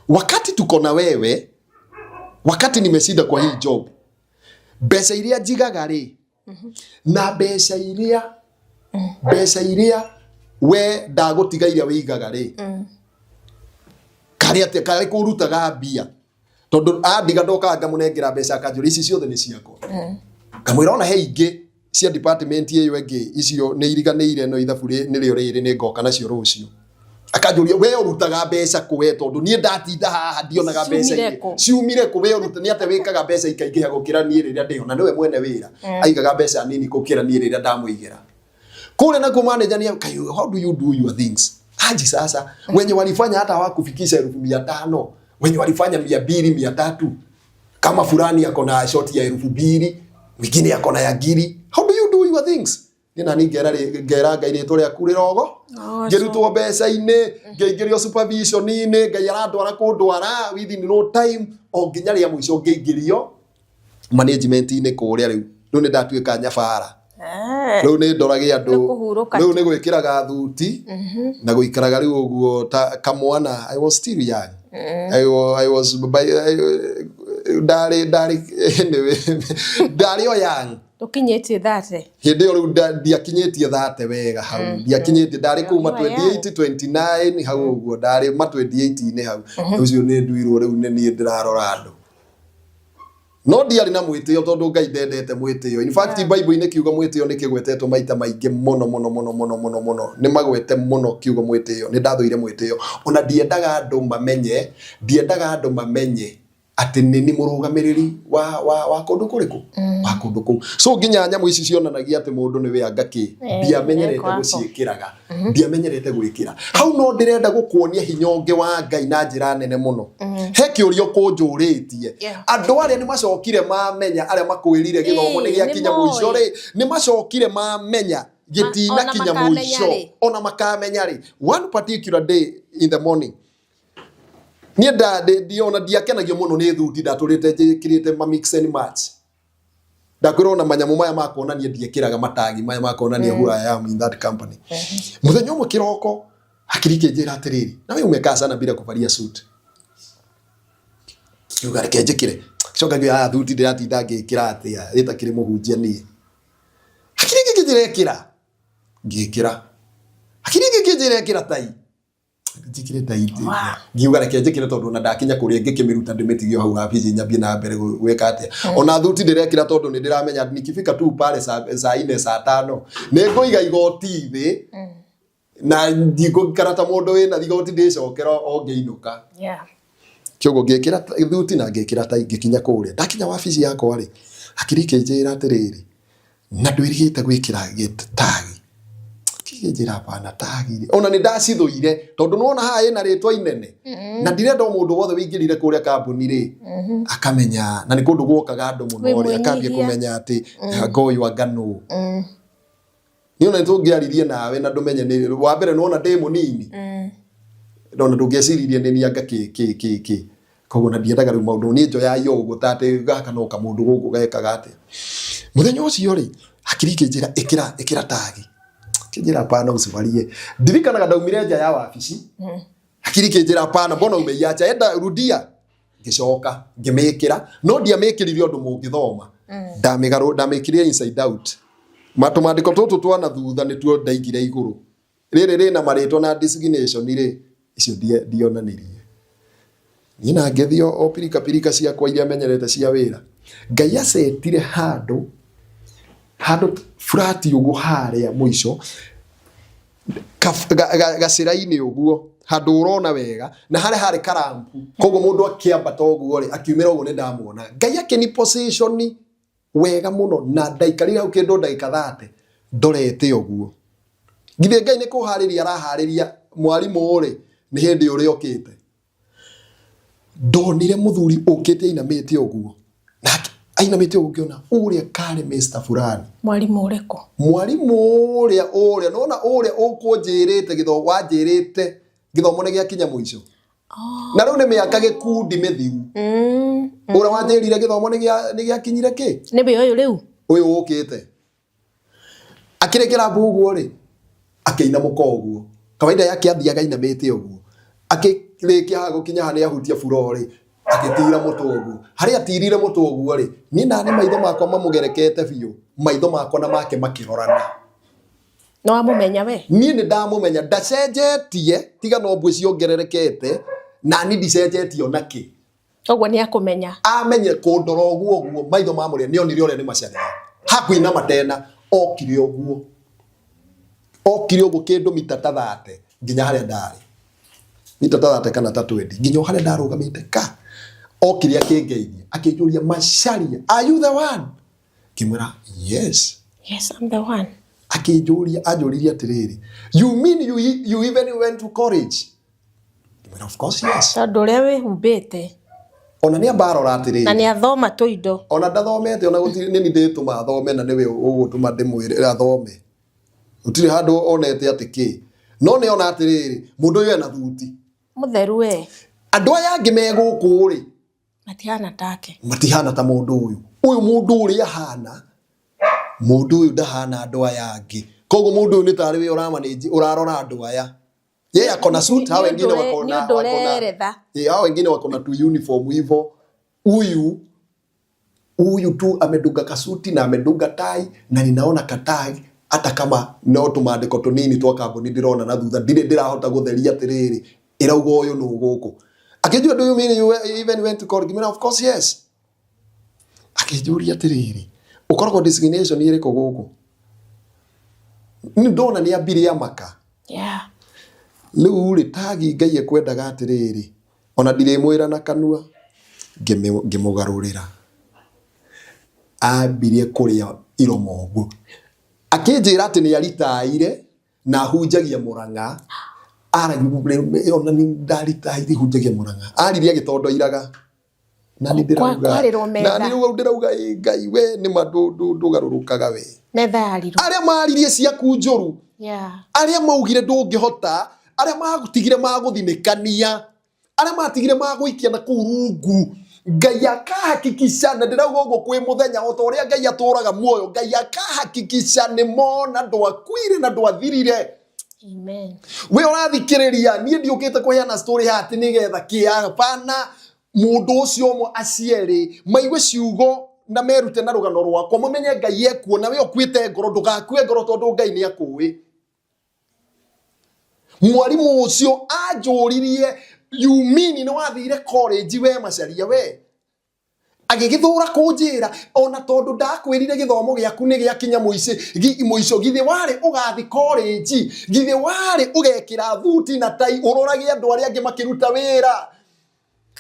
wakati tuko na wewe, wakati nimeshinda kwa hii job, mbeca iria njigaga rĩ na mbeca iria we ndagũtiga iria wĩigaga rĩ, karĩ atĩa? Karĩ kũrutaga mbia?" Tondũ andiga ndokaga ngamũnengera mbeca, akanjũria, "Ici ciothe nĩ ciakwa?" Ngamwĩra ona he ingĩ cia department ĩyo ĩngĩ, icio nĩ iriganĩire, no ithabu nĩrĩo rĩrĩ, nĩ ngoka nacio rũciũ. Akanjũria, "We ũrutaga mbeca kũ we? Tondũ niĩ ndatinda haha ndionaga mbeca Ciumire ingĩ. kũ? Ciumire kũ? We ũruta nĩ atĩa wĩkaga mbeca ikaingĩha gũkĩra niĩ rĩrĩa ndĩho?" Na nĩwe mwene wĩra, aigaga mbeca nini gũkĩra niĩ rĩrĩa ndamũigĩra kule. Nakuo manager ni kayo, "How do you do your things aji? Sasa wenye walifanya hata hawakufikisha 500,000, wenye walifanya 200, 300, kama fulani ako na short ya 2000, mwingine ako na ya ngiri. How do you do your things?" Niĩ nani ngera ngera Ngai rĩtwa rĩaku rĩrogo. Ngĩrutwo mbeca-inĩ, ngĩingĩrio supervision-inĩ. Ngai arandwara kũndwara within no time, o nginya rĩa mũico ngĩingĩrio management-inĩ kũrĩa. Rĩu nĩ ndatuĩka nyabara. Rĩu nĩ ndorage andũ. Nĩ kũhurũka. Rĩu nĩ gwĩkĩraga thuti na gũikaraga rĩu ũguo ta kamwana. I was still young. I was by, I, ndarĩ anyway, ndarĩ o young. Tũkinyĩtie 30. Hĩndĩ ĩyo rĩu ndiakinyĩtie 30 wega hau, ndiakinyĩtie, ndarĩ kuma You are young. 28 29 hau ũguo, ndarĩ ma 28-inĩ hau. Ũcio nĩ nduirwo rĩu nĩ niĩ ndĩrarora andũ. No ndiarĩ na mwĩtĩo tondũ Ngai ndendete mwĩtĩo. In fact, Bible-inĩ kiugo mwĩtĩo nĩ kĩgwetetwo maita maingĩ mũno mũno mũno mũno mũno mũno. Nĩ magwete mũno kiugo mwĩtĩo. Nĩ ndathũire mwĩtĩo. Ona ndiendaga andũ mamenye, ndiendaga andũ mamenye atĩ nĩ nĩ mũrũgamĩrĩri wa, wa, wa kũndũ kũrĩkũ wa kũndũ kũu. So nginya nyamũ ici cionanagia atĩ mũndũ nĩwe anga kĩ, ndiamenyerete eko ako. gũciĩkĩraga, ndiamenyerete gwĩkĩra. Hau no ndĩrenda gũkuonia hinya ũngĩ wa Ngai na njĩra nene mũno. He kĩũria ũkũnjũrĩtie. Andũ arĩa nĩ macokire mamenya, arĩa makwĩrire gĩthomo nĩ gĩakinya nĩmoĩ. mũico rĩ, nĩ macokire mamenya gĩtina Ona kinya makamenya mũico. rĩ. Ona makamenya rĩ. One particular day in the morning, niĩ ona ndiakenagio mũno nĩ thuti, ndatũrĩte njĩkĩrĩte ma mix and match. Ndakwĩra ona manyamũ maya ma kuonania ndiekĩraga matagi maya ma kuonania who I am in that company. Mũthenya ũmwe kĩroko hakiri ikĩnjĩra atĩrĩrĩ, na we umekaa sana bila kuvalia suit. Ngiuga reke njĩkĩre. Coka ngĩoya aya thuti ndĩratinda ngĩkĩra atĩa ĩtakĩrĩ mũhunjia niĩ. Hakiri ĩngĩ ĩkĩnjĩra ĩkĩra. Ngĩkĩra. Hakiri ĩngĩ ĩkĩnjĩra ĩkĩra tai. Njĩkĩre tai. Ngiuga reke njĩkĩre tondũ ona ndakinya kũrĩa ngĩkĩmĩruta ndĩmĩtige o hau wabici nyambie na mbere gwĩka atĩa. Ona thuti ndĩrekĩra tondũ nĩ ndĩramenya nikifika tu pale saa ine saa tano nĩ ngũiga igoti thĩ na ndigũikara ta mũndũ wĩna igoti ndĩcokera o ngĩinũka. Kĩoguo ngĩkĩra thuti na ngĩkĩra tai ngĩkinya kũrĩa. Ndakinya wabici yakwa rĩ, hakiri ikĩnjĩra atĩrĩrĩ, na ndwĩrigĩte gwĩkĩra tagi. Kĩnjĩra hapana tagi rĩ. Ona nĩ ndacithũire tondũ nĩwona haha ĩna rĩtwa inene. Na ndirenda o mũndũ wothe wĩingĩrire kũrĩa kambuni rĩ, akamenya, na nĩ kũndũ guokaga andũ mũno rĩ, akambia kũmenya atĩ anga ũyũ anga nũ. Niĩ ona nĩtũngĩaririe nawe na ndũmenye nĩ wa mbere nĩwona ndĩ mũnini. Ndona ndũngĩeciririe nĩ niĩ anga kĩ kĩ kĩ kĩ. Koguo na ndiendaga rĩu maũndũ niĩ njoya yo ũguo ta atĩ gaka no kamũndũ gũkũ gekaga atĩa. Mũthenya ũcio rĩ, hakiri ikĩnjĩra ĩkĩra ĩkĩra tagi. Kĩnjĩra hapana usivalie. Ndirikanaga ndaumire nja ya wabici. Hakiri ikĩnjĩra hapana mbona umeiacha enda rudia. Ngĩcoka ngĩmĩkĩra no ndiamĩkĩrire ũndũ mũngĩthoma. Ndamĩgarũ ndamĩkĩrire inside out. Matũmandĩko tũtũ twa na thutha nĩtuo ndaigire igũrũ. Rĩrĩ rĩna marĩtwa na designation rĩ, icio ndionanirie. Niĩ na ngĩthiĩ o pirika pirika ciakwa iria menyerete cia wĩra. Ngai acetire handũ, handũ flat ũguo harĩa mũico, gacĩra-inĩ ũguo, handũ ũrona wega, na harĩa harĩ karampu. Koguo mũndũ akĩambata ũguo rĩ, akiumĩra ũguo nĩ ndamuona. Ngai akĩni position wega mũno, na ndaikarire hau kĩndũ ndagĩka 30 ndorete ũguo. Githĩ Ngai nĩ kũharĩria araharĩria mwarimũ rĩ, nĩ hĩndĩ ũrĩa okĩte. Ndonire mũthuri ũkĩte ainamĩte ũguo. Na ainamĩte ũguo ngĩona ũrĩa karĩ Mr. Fulani. Mwarimũ ũrĩkũ? Mwarimũ ũrĩa ũrĩa, nĩwona ũrĩa ũkũnjĩrĩte gĩthomo, wanjĩrĩte gĩthomo nĩ gĩakinya mũico. Na rĩu nĩ mĩaka gĩkundi mĩthiru. Ũrĩa wanjĩrire gĩthomo nĩ gĩakinyire kĩ? Nĩwe ũyũ rĩu? Ũyũ ũkĩte. Akĩrekera mbu ũguo rĩ, akĩinamũka ũguo. Kawaida yake athiaga ainamĩte ũguo. Akĩrĩkia haha gũkinya haha nĩ ahutia floor rĩ, agĩtira mũtwe ũguo. Harĩa atirire mũtwe ũguo rĩ, niĩ nani maitho makwa mamũgerekete biũ, maitho makwa na make makĩrorana. Nĩ wamũmenya we? Niĩ nĩ ndamũmenya, ndacenjetie, tiga no mbuĩ ciongererekete, nani ndicenjetie ona kĩ. Koguo nĩ akũmenya. Amenye kũndora ũguo ũguo, maitho mamũrĩa, nĩ onire ũrĩa nĩ macaria. Hakuinama tena, okire ũguo. Okire ũguo kĩndũ mita ta 30 nginya harĩa ndarĩ. Mita ta 30 kana ta 20 nginya o harĩa ndarũgamĩte ka. Okire akĩngeithia, akĩnjũria Macharia, are you the one? Ngĩmwĩra yes. Yes, I'm the one. Akĩnjũria, anjũririe atĩrĩrĩ, you mean you even went to college? Ngĩmwĩra of course yes. Tondũ ũrĩa wĩhumbĩte. Ona nĩ amba arora atĩrĩrĩ. Na nĩ athoma tũindo. Ona ndathomete, ona gũtirĩ, nĩ niĩ ndĩtũma athome na nĩwe ũgũtũma ndĩmwĩre athome. Gũtirĩ handũ onete atĩ kĩ. No nĩ ona atĩrĩrĩ, mũndũ ũyũ ena thuti. Mũtheru we. Andũ aya angĩ me gũkũ rĩ, Matihana take. Matihana ta mũndũ ũyũ. Ũyũ mũndũ ũrĩa ahana, mũndũ ũyũ ndahana andũ aya angĩ. Koguo mũndũ ũyũ nĩ tarĩ we ũramanage, ũrarora andũ aya. Yeye ako na suit, hao wengine wako na wako na hao wengine wako na tu uniform hivyo. Huyu huyu tu amedunga kasuti na amedunga tai na ninaona katai hata kama no tumandĩko tũnini twa kambuni ndĩrona na thutha ndirĩ ndĩrahota gũtheria atĩrĩrĩ ĩrauga ũyũ nũ gũkũ. Akĩnjũria, do you mean you even went to college? Ngĩmwĩra of course yes. Akĩnjũria atĩrĩrĩ, ũkoragwo designation ĩrĩkũ gũkũ? Nĩ ndona nĩ ambirie amaka. Rĩu rĩ, tagi Ngai ekwendaga atĩrĩrĩ, ona ndirĩmwĩra na kanua, ngĩmũgarũrĩra. Ambirie kũrĩa iromo ũguo. Akĩnjĩra atĩ nĩ aritaire na ahunjagia Murang'a. Aragia ona nĩ ndaritaire hunjagia Murang'a. Aririe agĩtondoiraga. Na nĩ ndĩrauga, Kwarĩrwo na metha. nĩ rĩu ndĩrauga ĩ Ngai we nĩ ma ndũgarũrũkaga we. Metha yarirwo. Arĩa maririe ciaku njũru, arĩa maugire ndũngĩhota, arĩa matigire magũthinĩkania, arĩa matigire magũikia na kũu rungu, Ngai akahakikisha, na ndĩrauga ũguo kwĩ mũthenya o ta ũrĩa Ngai atũraga muoyo, Ngai akahakikisha nĩ mona ndwakuire na ndwathirire. Amen. We ũrathikĩrĩria, niĩ ndiũkĩte kũheana story haha atĩ nĩgetha kĩ, hapana. Mũndũ ũcio ũmwe acierĩ maigue ciugo na merute na rũgano rwakwa, mamenye Ngai ekuo, na we ũkuĩte ngoro, ndũgakue ngoro tondũ Ngai nĩ akũĩ. Mwarimũ ũcio anjũririe, you mean nĩ wathire college we Macharia we? Agĩgĩthũra kũnjĩra ona tondũ ndakwĩrire gĩthomo gĩaku nĩ gĩakinya mũico, githĩ warĩ ũgathi college, githĩ warĩ ũgekĩra thuti na tai ũrorage andũ arĩa angĩ makĩruta wĩra.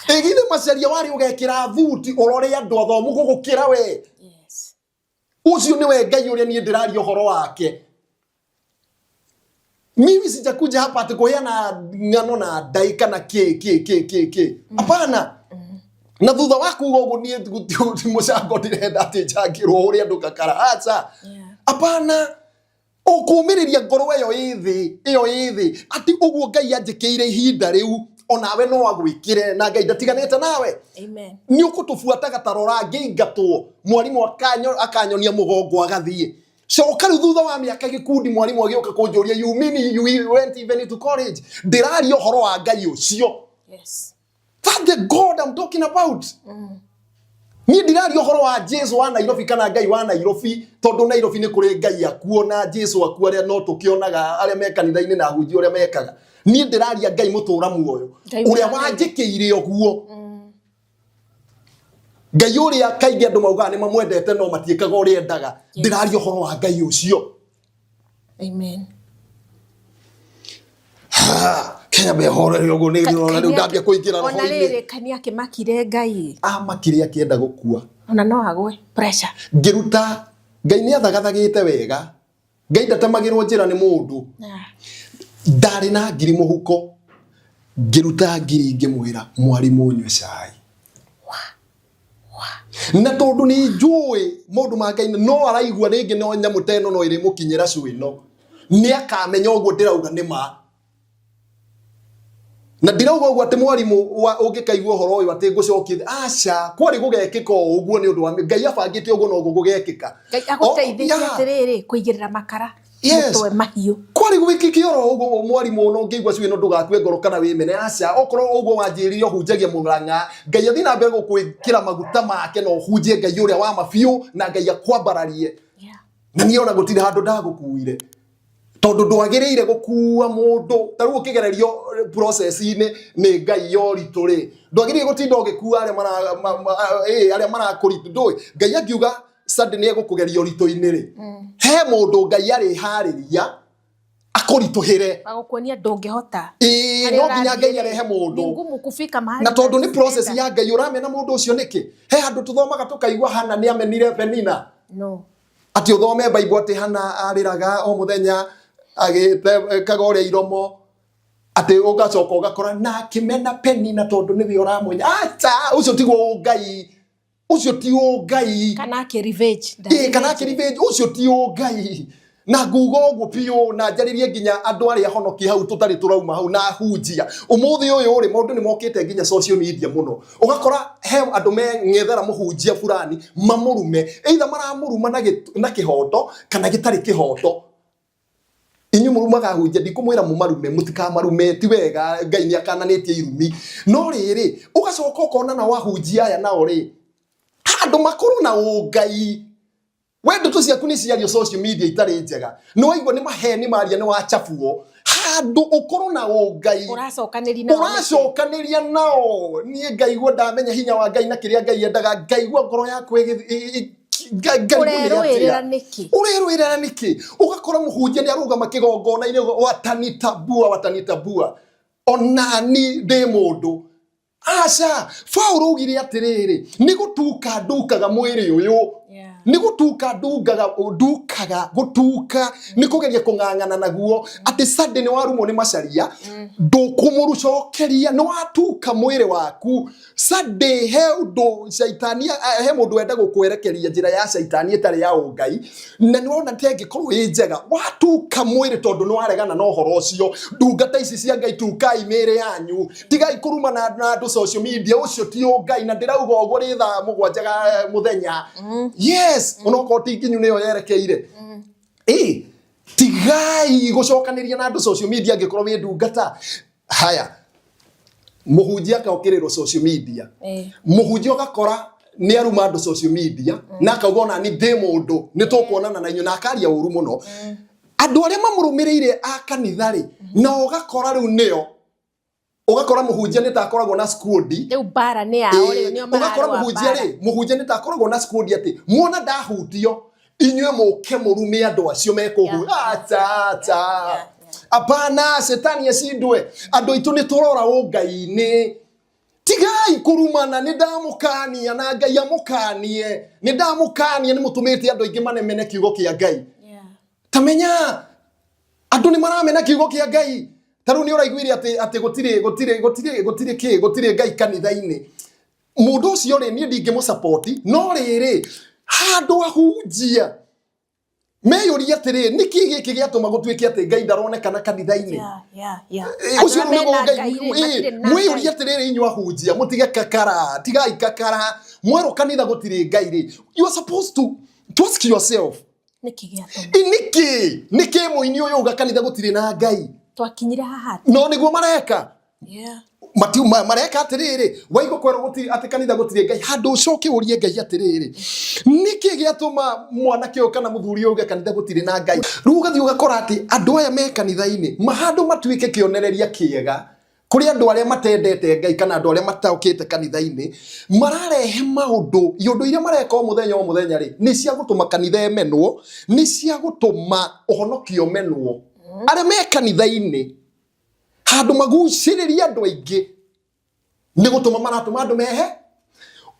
Ĩ githĩ Macharia warĩ ũgekĩra thuti ũrore andũ athomu gũgũkĩra we? Ũcio nĩwe Ngai ũrĩa niĩ ndĩraria ũhoro wake. Mimi sijakuja hapa ati kuheana ng'ano na ndai kana kĩ kĩ kĩ kĩ kĩ. Hapana. Na thutha wa kuga ũguo niĩ ti mũcango ndĩrenda atĩ njangĩrwo ũrĩa andũ kakara. Aca. Hapana. Ũkũmĩrĩria ngoro ĩyo ĩ thĩ, ĩyo ĩ thĩ, atĩ ũguo Ngai anjĩkĩire ihinda rĩu, onawe no agwĩkĩre, na Ngai ndatiganĩte nawe. Amen. Nĩ ũkũtũbuataga ta rora ngĩingatwo, mwarimũ akanyonia mũgongo agathiĩ. Coka rĩu thutha wa mĩaka gĩkundi mwarimũ agĩũka kũnjũria, you mean you went even to college? Ndĩraria ũhoro wa Ngai ũcio. That's the God I'm talking about. Niĩ ndiraria ũhoro wa Jesu wa Nairobi kana Ngai wa Nairobi, tondũ Nairobi nĩ kũrĩ Ngai akuo na Jesu akuo arĩa no tũkĩonaga arĩa me kanitha-inĩ na ahunjia ũrĩa mekaga. Niĩ ndĩraria Ngai mũtũra muoyo, Ngai ũrĩa wa Nairobi. wanjĩkĩire ũguo. Ngai ũrĩa kaingĩ andũ maugaga nĩ mamwendete no matiĩkaga ũrĩa endaga. Ndĩraria ũhoro wa Ngai ũcio. Amen. Kenya behorere ũguo nĩ ndĩrona rĩu ndambia kũingĩra Ona roho-inĩ. rĩrĩ kani akĩmakire Ngai. Amakire akĩenda gũkua. Ona no agwe pressure. Ngĩruta Ngai nĩ athagathagĩte wega. Ngai ndatemagĩrwo njĩra nĩ mũndũ. Ndarĩ na ngiri mũhuko. Ngĩruta ngiri ngĩmwĩra mwarimũ nyue cai. Na tondũ nĩ njũĩ maũndũ ma Ngai no araigua rĩngĩ no nyamũ ta ĩno no ĩrĩmũkinyĩra cũ ĩno. Nĩ akamenya ũguo ndĩrauga nĩ ma. Na ndirauga ũguo atĩ mwarimũ ũngĩkaigua ũhoro ũyũ atĩ ngũcokie, aca, kwarĩ gũgekĩka o ũguo nĩ ũndũ wa Ngai abangĩte ũguo noguo gũgekĩka. Ngai agũteithĩtie atĩrĩrĩ kũigĩrĩra makara mũtwe mahiũ. Kwarĩ gwĩkĩke oro ũguo mwarimũ ona ũngĩigua cũ ĩno ndũgakue ngoro kana wĩmene, aca, okorwo ũguo wanjĩrire ũhunjagia Mũrang'a, Ngai athiĩ na mbere gũkwĩkĩra maguta make na ũhunjie Ngai ũrĩa wa ma biũ na Ngai akwambararie. Na niĩ ona gũtirĩ handũ ndagũkuire. Tondũ ndwagĩrĩire gũkua mũndũ ta rĩu ũkĩgererio process-inĩ nĩ Ngai ya ũritũ rĩ, ndwagĩrĩire gũtinda ũgĩkua arĩa mara arĩa marakũritũ, ndũĩ Ngai angiuga Sunday nĩ egũkũgeria ũritũ-inĩ rĩ, he mũndũ Ngai arĩharĩria akũritũhĩre. Agũkuonia ndũngĩhota. Ĩĩ, Harĩa no nginya ũrathiĩ Ngai rĩ, arehe mũndũ. Nĩ ngumu kufika mahali Na tondũ nĩ process ũngĩenda. ya Ngai ũramena mũndũ ũcio nĩkĩ? He handũ tũthomaga tũkaigua Hana nĩ amenire Penina. No. Atĩ ũthome Bible atĩ Hana arĩraga o mũthenya agĩtekaga ũrĩa iromo, atĩ ũgacoka ũgakora na akĩmena Penina tondũ nĩwe ũramwenya. Aca, ũcio tiguo Ngai. Ũcio ti Ngai. Kana akĩ revenge. Ĩĩ, kana akĩ revenge, ũcio ti Ngai. Na nguga ũguo biũ na njarĩrie nginya andũ arĩa honoki hau tũtarĩ tũrauma hau na ahunjia. Ũmũthĩ ũyũ rĩ, maũndũ nĩ mokĩte nginya social media mũno. Ũgakora he andũ meng'ethera mũhunjia fulani mamũrume. Either maramũruma na kĩhoto kana gĩtarĩ kĩhoto. Inyuĩ mũrumaga ahunjia, ndikũmwĩra mũmarume, mũtikamarume, ti wega, Ngai nĩ akananĩtie irumi. No rĩrĩ, ũgacoka ũkona nao ahunjia aya nao rĩ, handũ makorwo na ũngai. We ndeto ciaku nĩ ciario social media itarĩ njega. Nĩ waigua nĩ maheni maria nĩ wachabuo. Handũ ũkorwo na ũngai. Ũracokanĩria nao nĩkĩ? Ũracokanĩria nao. Niĩ ngaigua ndamenya hinya wa Ngai na kĩrĩa Ngai endaga, ngaigua ngoro yakwa ngaigua nĩ Ũrerũĩrĩra atĩa. nĩkĩ? Ũrerũĩrĩra nĩkĩ? Ũgakora mũhunjia nĩ arũgama kĩgongona-inĩ, watanitambua, watanitambua. Onani ndĩ mũndũ. Aca, Paulo augire atĩrĩrĩ, nĩ gũtuka ndukaga mwĩrĩ ũyũ. Nĩ gũtuka ndungaga, ndukaga, gũtuka, nĩ kũgeria kũng'ang'ana naguo. Atĩ Sunday nĩ warumwo nĩ Macharia, ndũkũmũcokeria, nĩ watuka mwĩrĩ waku. Sunday he ũndũ caitani, he mũndũ wenda gũkwerekeria njĩra ya caitani ĩtarĩ ya ũngai, na nĩ wona ta ĩngĩkorwo ĩ njega, watuka mwĩrĩ tondũ nĩ waregana na ũhoro ũcio. Ndungata ici cia Ngai, tukai mĩĩrĩ yanyu. Tigai kũrumana na andũ social media, ũcio ti ũngai, na ndĩrauga ũguo rĩ thaa mũgwanja ga mũthenya. Yes, onokorwo ti nginyu nĩyo yerekeire. Ĩ, tigai gũcokanĩria na andũ social media angĩkorwo wĩ ndungata. Haya, mũhunjia akokĩrĩrwo social media. Mũhunjia ũgakora nĩ aruma andũ social media, na akauga ona ni ndĩ mũndũ, nĩ tũkuonana na inyuĩ, na akaria ũru mũno. Andũ arĩa mamũrũmĩrĩire a kanitha rĩ, na ũgakora rĩu nĩo, ũgakora mũhunjia nĩ ta akoragwo na squad. Rĩu mbara nĩ yao, rĩu nĩo Ũgakora mararũa mũhunjia mbara. rĩ, mũhunjia nĩ ta akoragwo na squad atĩ muona ndahutio inyuĩ mũke mũrume andũ acio mekũhu. Acha, acha. Apana, shetani acindwe. Andũ aitũ nĩ tũrora ũngai-inĩ. Tigai kũrumana, nĩ ndamũkania na Ngai amũkanie. Nĩ ndamũkania, nĩ mũtũmĩte andũ aingĩ manemene kiugo kĩa Ngai. Ta menya, andũ nĩ maramena kiugo kĩa Ngai. Ta rĩu nĩ ũraiguire atĩ, atĩ gũtirĩ, gũtirĩ, gũtirĩ, gũtirĩ kĩ, gũtirĩ Ngai kanitha-inĩ. Mũndũ ũcio rĩ, niĩ ndingĩmũsupport, no rĩrĩ, handũ ahunjia meyũrie atĩrĩ, nĩkĩ gĩkĩ gĩatũma gũtuĩke atĩ Ngai ndaronekana kanitha-inĩ? Ũcio Andũ rĩu nĩguo mena Ngai, Ngai rĩ, matirĩ na mwĩyũrie Ngai. atĩrĩrĩ inyuĩ ahunjia, mũtige kakara, tigai kakara, mwerwo kanitha gũtirĩ Ngai rĩ, you are supposed to ask yourself, Nĩkĩ gĩatũma? Nĩkĩ? Nĩkĩ mũini ũyũ uga kanitha gũtirĩ na Ngai? Twakinyire haha atĩa? No nĩguo mareka. Mareka atĩrĩrĩ, waigua kwerwo gũtirĩ, atĩ kanitha gũtirĩ Ngai, handũ ũcoke ũrie Ngai atĩrĩrĩ, nĩkĩ gĩatũma mwanake ũyũ kana mũthuri ũyũ uge kanitha gũtirĩ na Ngai? Rĩu ũgathiĩ ũgakora atĩ andũ aya me kanitha-inĩ, mahandũ matuĩke kĩonereria kĩega kũrĩ andũ arĩa matendete Ngai kana andũ arĩa mataũkĩte kanitha-inĩ, mararehe maũndũ, iũndũ iria mareka o mũthenya o mũthenya rĩ, nĩ cia gũtũma kanitha ĩmenwo, nĩ cia gũtũma ũhonokio ũmenwo. Arĩa me kanitha-inĩ, handũ magucĩrĩrie andũ aingĩ, nĩ gũtũma maratũma andũ mehe.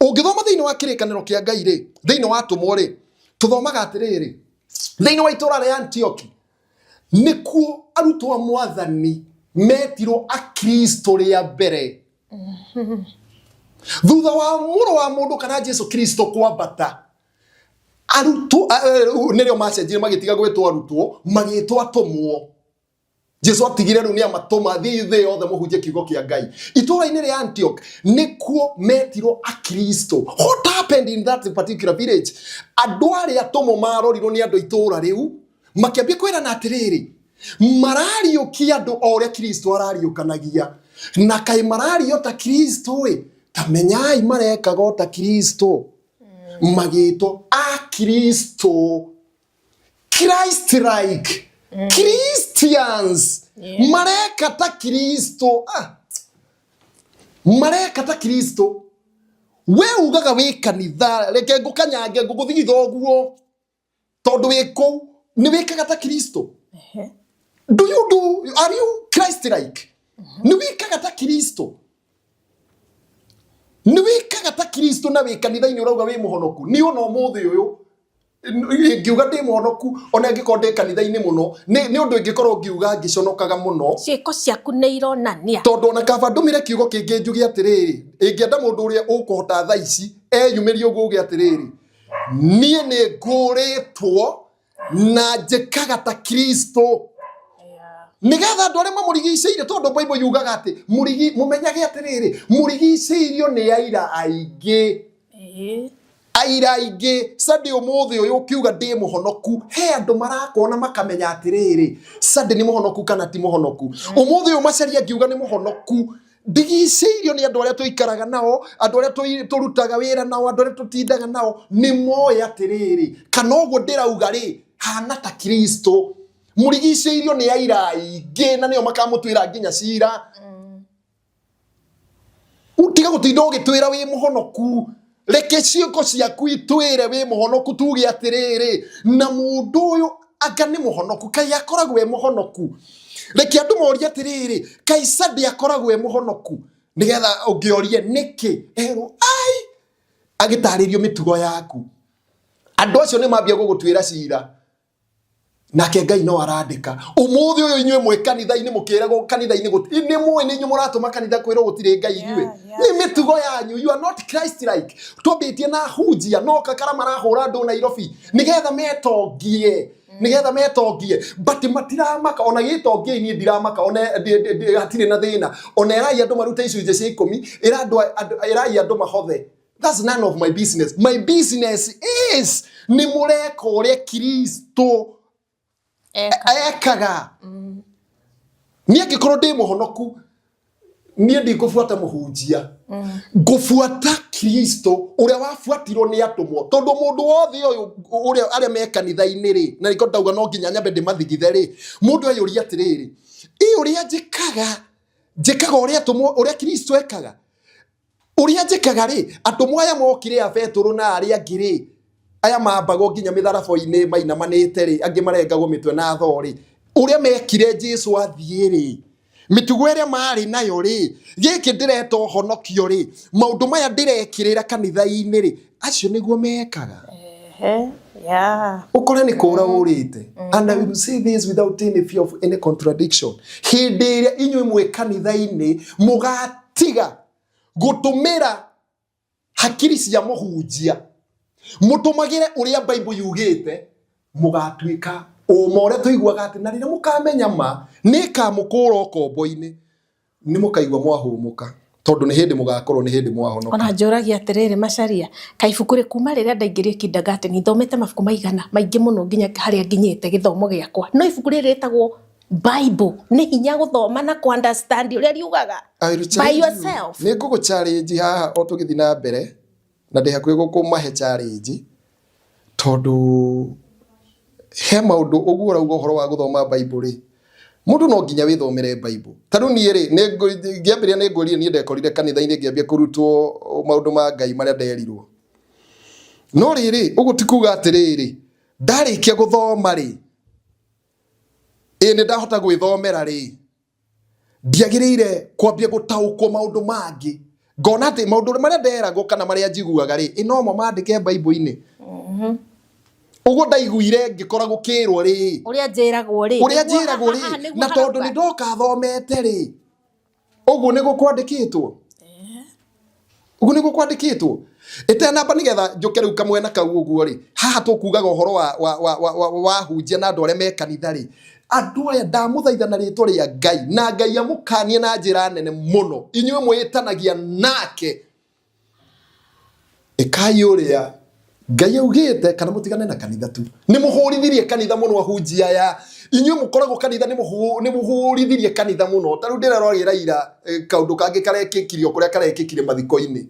Ũngĩthoma thĩinĩ wa kĩrĩkanĩro kĩa Ngai rĩ, thĩinĩ wa atũmwo rĩ, tũthomaga atĩrĩrĩ, thĩinĩ wa itũũra rĩa Antioki, nĩkuo arutwo a Mwathani metirwo Akristo rĩa mbere. Thutha wa mũrũ wa mũndũ kana Jesu Kristo kwambata, arutwo, nĩrĩo macenjirie magĩtiga gwĩtwo arutwo, magĩtwo atũmwo. Jesu atigire rĩu nĩ amatũma thiĩ thĩ yothe mũhunjie kiugo kĩa Ngai. Itũũra-inĩ rĩa Antioch nĩkuo metirwo Akristo. What happened in that particular village? Andũ arĩa atũmwo marorirwo nĩ andũ itũũra rĩu, makĩambia kwĩrana atĩrĩrĩ, marariũkia andũ o ũrĩa Kristo arariũkanagia. Na kaĩ marario ta Kristo ĩ, ta menyai marekaga o ta Kristo. Magĩtwo Akristo. Christ like. Christians. Mareka ta Kristo. Mareka ta Kristo. We ugaga wĩ kanitha, reke ngũkanyange, ngũgũthigitha ũguo. Tondũ wĩ kũu, nĩ wĩkaga ta Kristo. Do you do, are you Christ like? Nĩ wĩkaga ta Kristo. Nĩ wĩkaga ta Kristo na wĩ kanitha-inĩ ũrauga wĩ mũhonoku. Niĩ ona ũmũthĩ ũyũ, ngiuga ndĩ mũhonoku, ona ingĩkorwo ndĩ kanitha-inĩ mũno, nĩ ũndũ ingĩkorwo ngiuga ngĩconokaga mũno. Ciĩko ciaku nĩ ironania. Tondũ ona kaba ndũmĩre kiugo kĩngĩ njuge atĩrĩrĩ, ingĩenda mũndũ ũrĩa ũkũhota thaa ici, eyumĩrie ũguo uge atĩrĩrĩ, niĩ nĩ ngũrĩtwo na njĩkaga ta Kristo. Nĩgetha andũ arĩa mamũrigicĩirie, tondũ Bible yugaga atĩ, mũmenyage atĩrĩrĩ, mũrigicĩirio nĩ aira aingĩ. Aira aingĩ. Sunday ũmũthĩ ũyũ ũkiuga ndĩ mũhonoku, he andũ marakuona makamenya atĩrĩrĩ, Sunday nĩ mũhonoku kana ti mũhonoku. Ũmũthĩ ũyũ Macharia ngiuga nĩ mũhonoku, ndigicĩirio nĩ andũ arĩa tũikaraga nao, andũ arĩa tũrutaga wĩra nao, andũ arĩa tũtindaga nao, nĩ moĩ atĩrĩrĩ, kana ũguo ndĩrauga rĩ, hana ta Kristo. Mũrigicĩirio nĩ aira aingĩ na nĩo makamũtuĩra nginya cira. Tiga gũtinda ũgĩtwĩra wĩ mũhonoku. Reke ciĩko ciaku itwĩre wĩ mũhonoku, tuge atĩrĩrĩ, na mũndũ ũyũ anga nĩ mũhonoku, kaĩ akoragwo e mũhonoku. Reke andũ morie atĩrĩrĩ, kaĩ Sunday akoragwo e mũhonoku, nĩgetha ũngĩorie nĩkĩ, erwo ai, agĩtarĩrio mĩtugo yaku. Andũ acio nĩ mambia gũgũtuĩra cira. Nake Ngai no arandĩka ũmũthĩ ũyũ inyuĩ mwĩ kanitha-inĩ mũkĩragwo kanitha-inĩ nĩ mũĩ nĩ inyuĩ mũratũma kanitha kwĩrwo gũtirĩ Ngai inyuĩ. Nĩ mĩtugo yanyu, you are not Christ like. Twambĩtie na hunjia no kakara marahũra andũ Nairobi nĩgetha metongie, nĩgetha metongie, but matiramaka ona gĩtongie. Niĩ ndiramaka ona hatirĩ na thĩna. Ona ĩrai andũ marute icunjĩ cia 10, ĩrai andũ mahothe. That's none of my business. My business is nĩ mũreka ũrĩa Kristo ekaga. Niĩ angĩkorwo ndĩ mũhonoku, niĩ ndikũbuata mũhunjia, ngũbuata Kristo ũrĩa wabuatirwo nĩ atũmwo. Tondũ mũndũ wothe ũyũ ũrĩa arĩa me kanitha-inĩ rĩ, na nĩko ndauga no nginya nyambe ndĩmathigithe rĩ, mũndũ eyũria atĩrĩrĩ, ĩ ũrĩa njĩkaga, njĩkaga ũrĩa atũmwo, ũrĩa Kristo ekaga? Ũrĩa njĩkaga rĩ, atũmwo aya mokire a Betũrũ na arĩa angĩ rĩ, aya mambagwo nginya mĩtharaba-inĩ mainamanĩte rĩ, angĩ marengagwo mĩtwe na thoo rĩ, ũrĩa mekire Jesu athiĩ rĩ, mĩtugo ĩrĩa marĩ nayo rĩ, gĩkĩ ndĩreta ũhonokio rĩ, maũndũ maya ndĩrekĩrĩra kanitha-inĩ rĩ, acio nĩguo mekaga. Ũkore nĩ kũra ũrĩte. And I will say this without any fear of any contradiction. Hĩndĩ ĩrĩa inyuĩ mwĩ kanitha-inĩ mũgatiga gũtũmĩra hakiri cia mũhunjia, mũtũmagĩre ũrĩa Bible yugĩte, mũgatuĩka ũma ũrĩa tũiguaga atĩ na rĩrĩa mũkamenya ma nĩ ĩkamũkũra ũkombo-inĩ, nĩ mũkaigua mwahũmũka, tondũ nĩ hĩndĩ mũgakorwo nĩ hĩndĩ mwahonoka. Ona njũragia atĩrĩrĩ, Macharia, ka ibuku rĩ, kuma rĩrĩa ndaingĩrire kindergarten thomete mabuku maigana maingĩ mũno nginya harĩa nginyĩte gĩthomo gĩakwa, no ibuku rĩrĩ rĩtagwo Bible nĩ hinya gũthoma na kũ understand ũrĩa riugaga I will by challenge you. yourself. Nĩ ngũgũ challenge haha o tũgĩthiĩ na mbere, na ndĩ hakuhĩ gũkũmahe challenge, tondũ he maũndũ ũguo ũrauga ũhoro wa gũthoma Bible rĩ, mũndũ no nginya wĩthomere Bible. Ta rĩu niĩ rĩ, ngĩambĩrĩria nĩ ngwĩrire niĩ ndekorire kanitha-inĩ ngĩambia kũrutwo maũndũ ma Ngai marĩa nderirwo. No rĩrĩ, ũguo ti kuga atĩrĩrĩ, ndarĩkia gũthoma rĩ, ĩ nĩ ndahota gwĩthomera rĩ, ndiagĩrĩire kwambia gũtaũkwo maũndũ mangĩ, ngona atĩ maũndũ marĩa nderagwo kana marĩa njiguaga rĩ, ĩ nomo mandĩke Bible-inĩ. Ũguo ndaiguire ngĩkora gũkĩrwo rĩ, ũrĩa njĩragwo rĩ, ũrĩa nĩguo njĩragwo rĩ, haha nĩguo na tondũ harauga. nĩ ndoka thomete rĩ, ũguo nĩguo kwandĩkĩtwo, ũguo nĩguo kwandĩkĩtwo. Ĩtanamba nĩgetha njũke rĩu kamwena kau ũguo rĩ, haha tũkugaga ũhoro wa hunjia na andũ arĩa me kanitha rĩ, andũ aya ndamũthaitha na rĩtwa rĩa Ngai, na Ngai amũkanie na njĩra nene mũno, inyuĩ mwĩtanagia nake, ĩkai ũrĩa Ngai augĩte kana mũtigane na kanitha tu. Nĩ mũhũrithirie kanitha mũno ahunjia aya, inyuĩ mũkoragwo kanitha nĩ mũhũrithirie kanitha mũno. Ta rĩu ndĩreroragĩra ira kaũndũ kangĩ karekĩkire o kũrĩa karekĩkire mathiko-inĩ,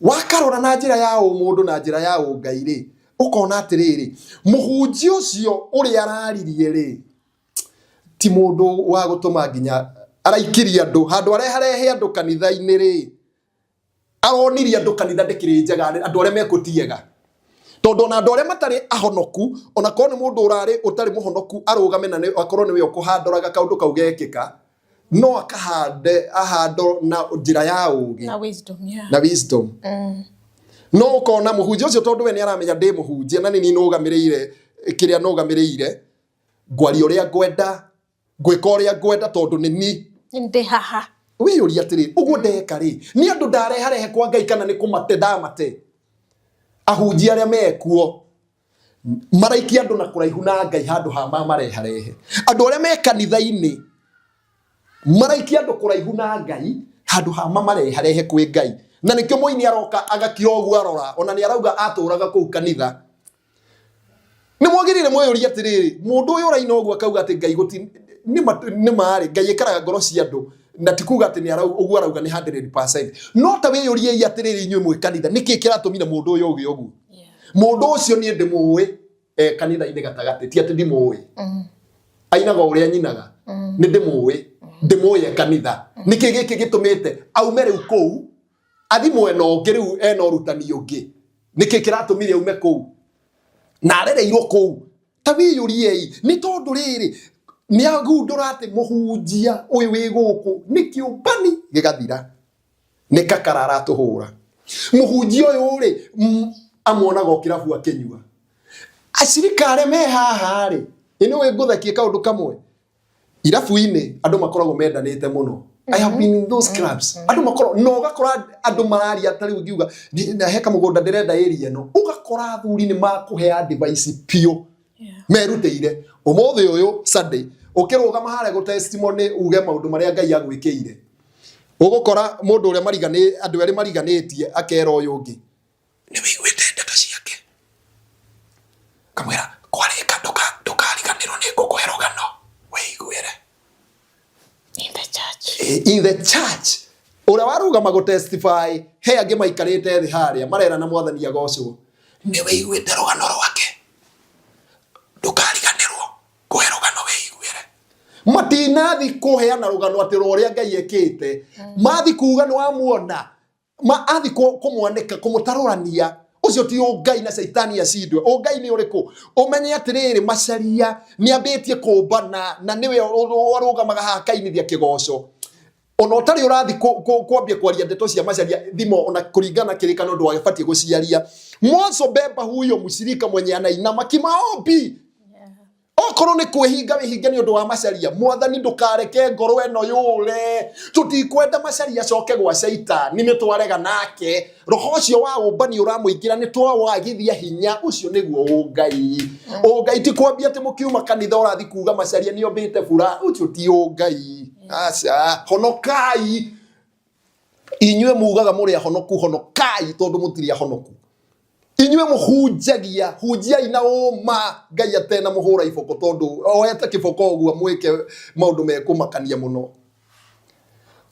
wakarora na njĩra ya ũmũndũ na njĩra ya ũngai rĩ, ũkona atĩrĩrĩ, mũhunjia ũcio ũrĩa araririe rĩ, ti mũndũ wa gũtũma nginya araikirie andũ handũ areharehe andũ kanitha-inĩ rĩ, aronirie andũ kanitha ndĩkĩrĩ njega, andũ arĩa mekũtiega, tondũ ona andũ arĩa matarĩ ahonoku, ona korwo nĩ mũndũ ũrarĩ ũtarĩ mũhonoku arũgame na akorwo nĩwe ũkũhandoraga kaũndũ kau gekĩka, no akahande ahando na njĩra ya ũgĩ na wisdom, yeah. Na wisdom. No ũkona mũhunjia ũcio, tondũ we nĩ aramenya ndĩ mũhunjia na nĩ niĩ nũgamĩrĩire kĩrĩa nũgamĩrĩire, ngwaria ũrĩa ngwenda, ngwĩka ũrĩa ngwenda, tondũ nĩ ni ndĩ haha. Wĩyũria atĩrĩ, ũguo ndeka rĩ, nĩ andũ ndareharehe kwa Ngai kana nĩ kũmate ndamate? Ahunjia arĩa mekuo maraikia andũ na kũraihu na Ngai handũ ha mamareharehe. Andũ arĩa me kanitha-inĩ maraikia andũ kũraihu na Ngai handũ ha mamareharehe kwĩ Ngai. Na nĩkĩo mũini aroka agakira ũguo arora, ona nĩ arauga atũraga kũu kanitha. Nĩ mwagĩrĩire mwĩyũrie atĩrĩrĩ, mũndũ ũyũ ũraina ũguo akauga atĩ Ngai gũti nĩ marĩ Ngai ĩkaraga ngoro cia andũ, na ti kuga atĩ nĩ ũguo arauga nĩ 100%. No ta wĩyũriei atĩrĩrĩ, inyuĩ mwĩ kanitha, nĩkĩ kĩratũmire mũndũ ũyũ auge ũguo? Mũndũ ũcio niĩ ndĩmũĩ e kanitha-inĩ gatagatĩ, ti atĩ ndimũĩ. Ainaga o ũrĩa nyinaga. Nĩ ndĩmũĩ. Ndĩmũĩ e kanitha. Nĩkĩ gĩkĩ gĩtũmĩte aume rĩu kũu athi mwena ũngĩ rĩu ena ũrutani ũngĩ? Nĩkĩ kĩratũmire aume kũu na arereirwo kũu? Ta wĩyũriei, nĩ tondũ rĩrĩ nĩ agundũra atĩ mũhunjia ũyũ wĩ gũkũ nĩ kĩũmbani gĩgathira, nĩ kakara aratũhũra. Mũhunjia ũyũ rĩ, amuonaga o kĩrabu akĩnyua. Acirika arĩa me haha rĩ, ĩ nĩ ũĩ ngũthekie kaũndũ kamwe? Irabu-inĩ andũ makoragwo mendanĩte mũno. I have been in those clubs. Andũ makoragwo na ũgakora andũ mararia ta rĩu ngiuga na he kamũgũnda ndĩrenda area ĩno, ũgakora athuri nĩ makũhe advice biũ merutĩire. Ũmũthĩ ũyũ Sunday ũkĩrũgama harĩa gũ testimony uge maũndũ marĩa Ngai agwĩkĩire, ũgũkora mũndũ ũrĩa mariganĩ andũ erĩ mariganĩtie akera ũyũ ũngĩ, nĩ wĩiguĩte ndeto ciake? Kamwĩra kwarĩka ndũkariganĩrwo nĩ ngũkũhe rũgano wĩiguĩre. In the church. In the church ũrĩa warũgama gũ testify he angĩ maikarĩte thĩ harĩa marerana mwathani agocwo, nĩ wĩiguĩte rũgano rwake, ndũkariganĩrwo kũhe rũgano wĩiguĩre. Matinathi kũheana rũgano atĩ rwa ũrĩa Ngai ekĩte, mathi kuga nĩ wamuona, ma athi kũmwanĩka kũmũtarũrania. Ũcio ti ũngai na caitani acindwe. Ũngai nĩ ũrĩkũ? Ũmenye atĩrĩrĩ, Macharia nĩ ambĩtie kũmbana na nĩwe arũgamaga haha akainithia kĩgoco. Ona ũtarĩ ũrathi kwambia kwaria ndeto cia Macharia thimo, ona kũringana kĩrĩkano ndwagĩbatiĩ gũciaria. Mwanzo beba huyo mshirika mwenye anainama kimaombi. Okorwo nĩ kwĩhinga wĩhinge nĩ ũndũ wa Macharia. Mwathani ndũkareke ngoro ĩno yũre. Tũtikwenda Macharia acoke gwa caitani, nĩ twarega nake. Roho ũcio wa ũmbani ũramũingĩra nĩ twawagithia hinya. Ũcio nĩguo ũngai. Ũngai ti kwambia atĩ mũkiuma kanitha ũrathi kuga Macharia nĩ ombĩte bura. Ũcio ti ũngai. Aca, honokai. Inyuĩ mugaga mũrĩ ahonoku, honokai tondũ mũtirĩ ahonoku. Inyuĩ mũhunjagia, hunjiai na ũma Ngai atena mũhũra iboko, tondũ oete kĩboko ũguo mwĩke maũndũ mekũmakania mũno.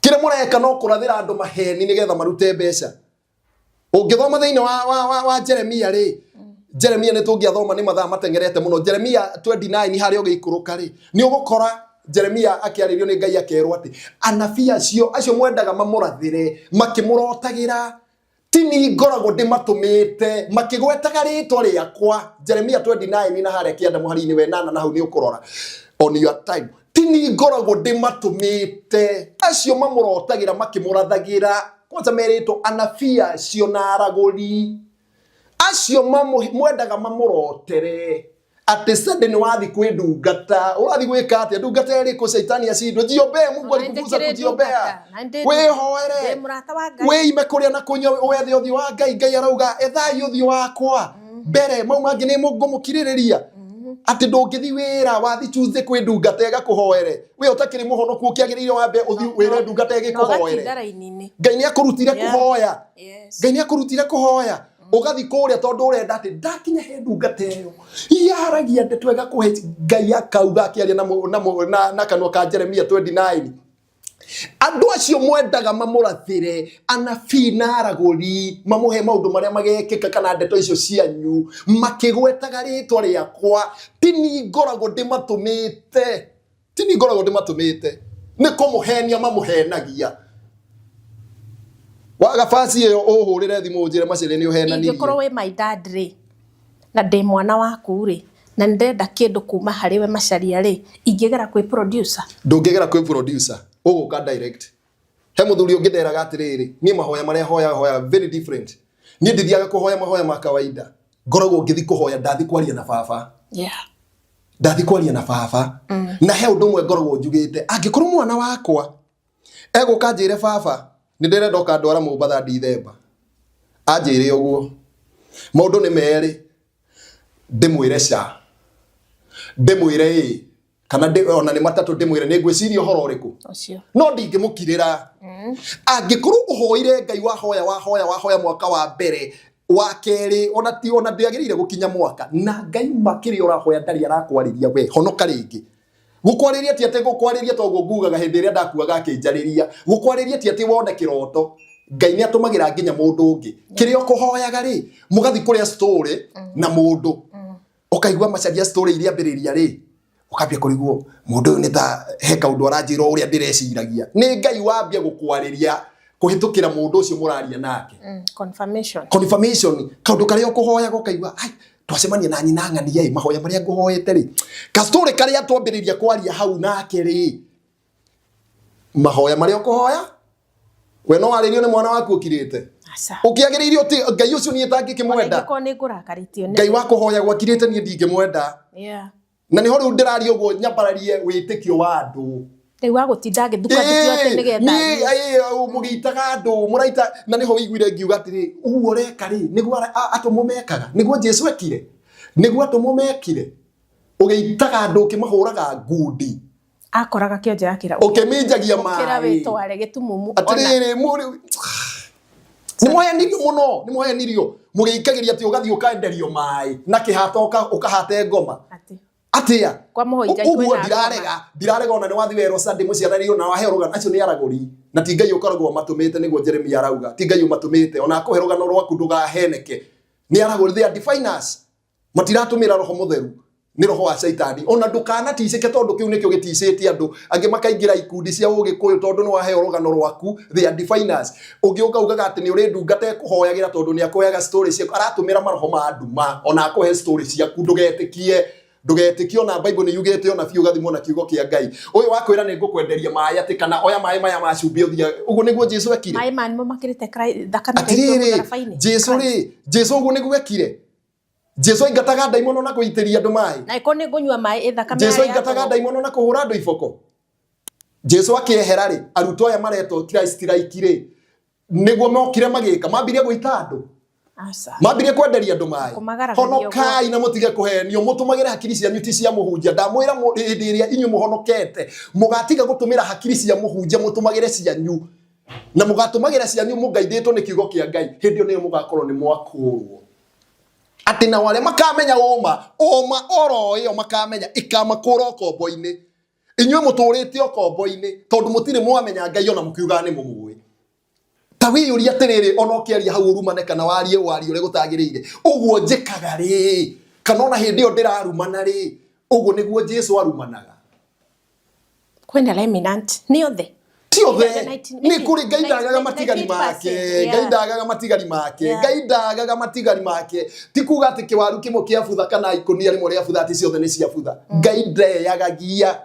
Kĩrĩa mũreka no kũrathĩra andũ maheni nĩgetha marute mbeca. Ũngĩthoma thĩinĩ wa Jeremia rĩ, Jeremia nĩ tũngĩathoma nĩ mathaa mateng'erete mũno. Jeremia 29 harĩa ũgĩikũrũka rĩ, nĩ ũgũkora Jeremia akĩarĩrio nĩ Ngai akerwo atĩ anabii acio mwendaga mamũrathĩre makĩmũrotagĩra, ti ni ngoragwo ndĩmatũmĩte makĩgwetaga rĩtwa rĩakwa. Jeremia 29 na harĩa kĩanda mũhari-inĩ wa ĩnana na hau nĩ ũkũrora on your time. Ti ni ngoragwo ndĩmatũmĩte acio mamũrotagĩra makĩmũrathagĩra. Kwanza merĩtwo anabii acio na aragũri acio mwendaga mamũrotere atĩ Sunday nĩ wathi kwĩ ndungata, ũrathi gwĩka atĩa? Ndungata ĩrĩkũ? Caitani acindwe. Jiombee, Mungu alikufunza kujiombea. Wĩhoere, wĩime kũrĩa na kũnyua, wethe ũthiũ wa Ngai. Ngai arauga ethai ũthiũ wakwa mbere, mau mangĩ nĩ ngũmũkirĩrĩria. Atĩ ndũngĩthi wĩra wathi Tuesday kwĩ ndungata ĩgakũhoere, we ũtakĩrĩ mũhonoku ũkĩagĩrĩire wambe ũthiĩ wĩre ndungata ĩgĩkũhoere. Ngai nĩ akũrutire kũhoya. Ngai nĩ akũrutire kũhoya. Ũgathi kũrĩa tondũ ũrenda atĩ ndakinya he ndungata ĩyo yaragia ndeto ĩgakũhe. Ngai akauga akĩaria na kanua ka Jeremia 29, andũ acio mwendaga mamũrathĩre anabii na aragũri mamũhe maũndũ marĩa magekĩka kana ndeto icio cianyu makĩgwetaga rĩtwa rĩakwa, ti ni ngoragwo ndĩmatũmĩte, ti ni ngoragwo ndĩmatũmĩte, nĩ kũmũhenia mamũhenagia. Waga baci ĩyo ũhũrĩre thimũ ũnjĩre Macharia nĩ ũhenanirie. Ingĩkorwo wĩ my dad rĩ, na ndĩ mwana waku rĩ, na nĩ ndĩrenda kĩndũ kuma harĩ we Macharia rĩ, ingĩgera kwĩ producer? Ndũngĩgera kwĩ producer, ũgũka direct. He mũthuri ũngĩ nderaga atĩrĩrĩ, niĩ mahoya marĩa hoyaga hoyaga very different. Niĩ ndithiaga kũhoya mahoya ma kawaida, ngoragwo ngĩthi kũhoya ndathi kwaria na baba. Ndathi kwaria na baba. Na he ũndũ ũmwe ngoragwo njugĩte, angĩkorwo mwana wakwa egũka njĩre baba nĩ ndĩrenda ũkandwara Mombatha Ndithemba, anjĩre ũguo, maũndũ nĩ merĩ, ndĩmwĩre ca, ndĩmwĩre ĩ, kana ona nĩ matatũ, ndĩmwĩre nĩ ngwĩciria ũhoro ũrĩkũ, no ndingĩmũkirĩra. Angĩkorwo ũhoire Ngai, wahoya wahoya wahoya mwaka wa mbere wa kerĩ, ona ti ona ndĩagĩrĩire gũkinya mwaka na Ngai makĩrĩa ũrahoya ndarĩ arakwarĩria, we honoka rĩngĩ. Gũkwarĩria ti atĩ gũkwarĩria toguo ngugaga hĩndĩ ĩrĩa ndakuaga akĩnjarĩria. Gũkwarĩria ti atĩ wone kĩroto. Ngai nĩ atũmagĩra nginya mũndũ ũngĩ. Kĩrĩa ũkũhoyaga rĩ, mũgathi kũrĩa story na mũndũ. Ũkaigua Macharia story iria ambĩrĩria rĩ, Ũkambia kũrigwo mũndũ ũyũ nĩ ta he kaũndũ aranjĩra ũrĩa ndĩreciragia. Nĩ Ngai wambia gũkwarĩria kũhĩtũkĩra mũndũ ũcio mũraria nake. Confirmation. Confirmation, kaũndũ karĩa ũkũhoyaga ũkaigua ai twacemania na nyina ng'ania ĩ mahoya marĩa ngũhoete rĩ, kastorĩ karĩa twambĩrĩria kwaria hau nake rĩ, mahoya marĩa ũkũhoya we no warĩrio nĩ mwana waku ũkirĩte. Aca. Ũkĩagĩrĩire ũti Ngai ũcio niĩ tangĩkĩmwenda. Ona ingĩkorwo nĩ ngũrakarĩtio nĩ Ngai wa kũhoya gwakirĩte niĩ ndingĩmwenda. Na nĩho rĩu ndĩraria ũguo nyambararie wĩtĩkio wa andũ. Rĩu wa gũtinda agĩthukathukio atĩ nĩgetha Mũgĩitaga andũ mũraita, na nĩho wĩiguire ngiuga atĩrĩ, ũguo ũreka rĩ nĩguo atũmwo mekaga, nĩguo Jesu ekire, nĩguo atũmwo mekire, ũgĩitaga andũ ũkĩmahũraga ngundi, Akoraga kĩonje akĩra ũkĩminjagia ũkĩra maĩ wĩtware gĩtumumu ona. Atĩrĩrĩ, nĩ mũhenirio mũno, nĩ mũhenirio mũgĩikagĩria atĩ ũgathiĩ ũkenderio maĩ na kĩhato ũkahate ngoma. Atĩ. Atia? Kwa mũhũnja Ũguo kwĩna ngoma. Ndirarega ona nĩ wathi werwo Sunday mũciaranĩrio na waheo rũgano, acio nĩ aragũri na ti Ngai ũkoragwo matũmĩte, nĩguo Jeremia arauga, ti Ngai ũmatũmĩte. Ona akũhe rũgano rwaku ndũgaheneke, nĩ aragũri, they are diviners, matiratũmĩra roho mũtheru, nĩ roho wa caitani. Ona ndũkanaticĩke tondũ kĩu nĩkĩo gĩticĩtie andũ angĩ makaingĩra ikundi cia ũgĩkũyũ tondũ nĩ waheo rũgano rwaku. They are diviners. Ũngĩ ũkaugaga atĩ nĩ ũrĩ ndungata ĩkũhoyagĩra tondũ nĩ akũheaga story ciaku, aratũmĩra maroho ma nduma ona akũhe story ciaku. Ndũgetĩkie, ndũgetĩkie. Ona Bible nĩ yugĩte ona biũ ũgathimwo na kiugo kĩa Ngai. Ũyũ wakwĩra nĩ ngũkwenderia maĩ atĩ kana oya maĩ maya ma cumbĩ ũthiĩ, ũguo nĩguo Jesu ekire? Maĩ ma nĩmo makĩrĩte thakame ĩkaitwo Atĩrĩrĩ, mũtharaba-inĩ. Jesu rĩ, Jesu ũguo nĩguo ekire? Jesu aingataga ndaimono na kũitĩria andũ maĩ? Na ĩkorwo nĩ ngũnyua maĩ ĩ thakame Jesu yarĩ ya aingataga goro. ndaimono na kũhũra andũ iboko? Jesu akĩehera rĩ, arutwo aya maretwo Christ like rĩ, nĩguo mokire magĩka, mambirie gũita andũ. Aca. Mambirie kwenderia andũ maĩ. Kũmagaragaria ũguo. Honokai na mũtige kũhenio, mũtũmagĩre hakiri cianyu ti cia mũhunjia. Ndamwĩra hĩndĩ ĩrĩa inyuĩ mũhonokete, mũgatiga gũtũmĩra hakiri cia mũhunjia, mũtũmagĩre cianyu. Na mũgatũmagĩra cianyu mũgaithĩtwo nĩ kiugo kĩa Ngai, hĩndĩ ĩyo nĩyo mũgakorwo nĩ mwakũrwo. Atĩ nao arĩa makamenya ũma, ũma oro ĩyo makamenya, ĩkamakũra ũkombo-inĩ. Inyuĩ mũtũrĩte ũkombo-inĩ tondũ mũtirĩ mwamenya Ngai ona mũkiugaga nĩ mũmũĩ. Ta wĩyũrie atĩrĩrĩ, ona ũkĩaria hau ũrumane kana warie warie ũrĩa gũtagĩrĩire, ũguo njĩkaga rĩ, kana ona hĩndĩ ĩyo ndĩrarumana rĩ, ũguo nĩguo Jesu arumanaga? Kwĩna remnant nĩ othe. Ti othe. Nĩ Nĩ kũrĩ Ngai ndagaga matigari make. Ngai ndagaga matigari make. Ngai ndagaga matigari make. Ti kuga atĩ kĩwaru kĩmwe kĩa butha kana ikũnia rĩmwe rĩa butha atĩ ciothe nĩ cia butha. Ngai ndeyagagia.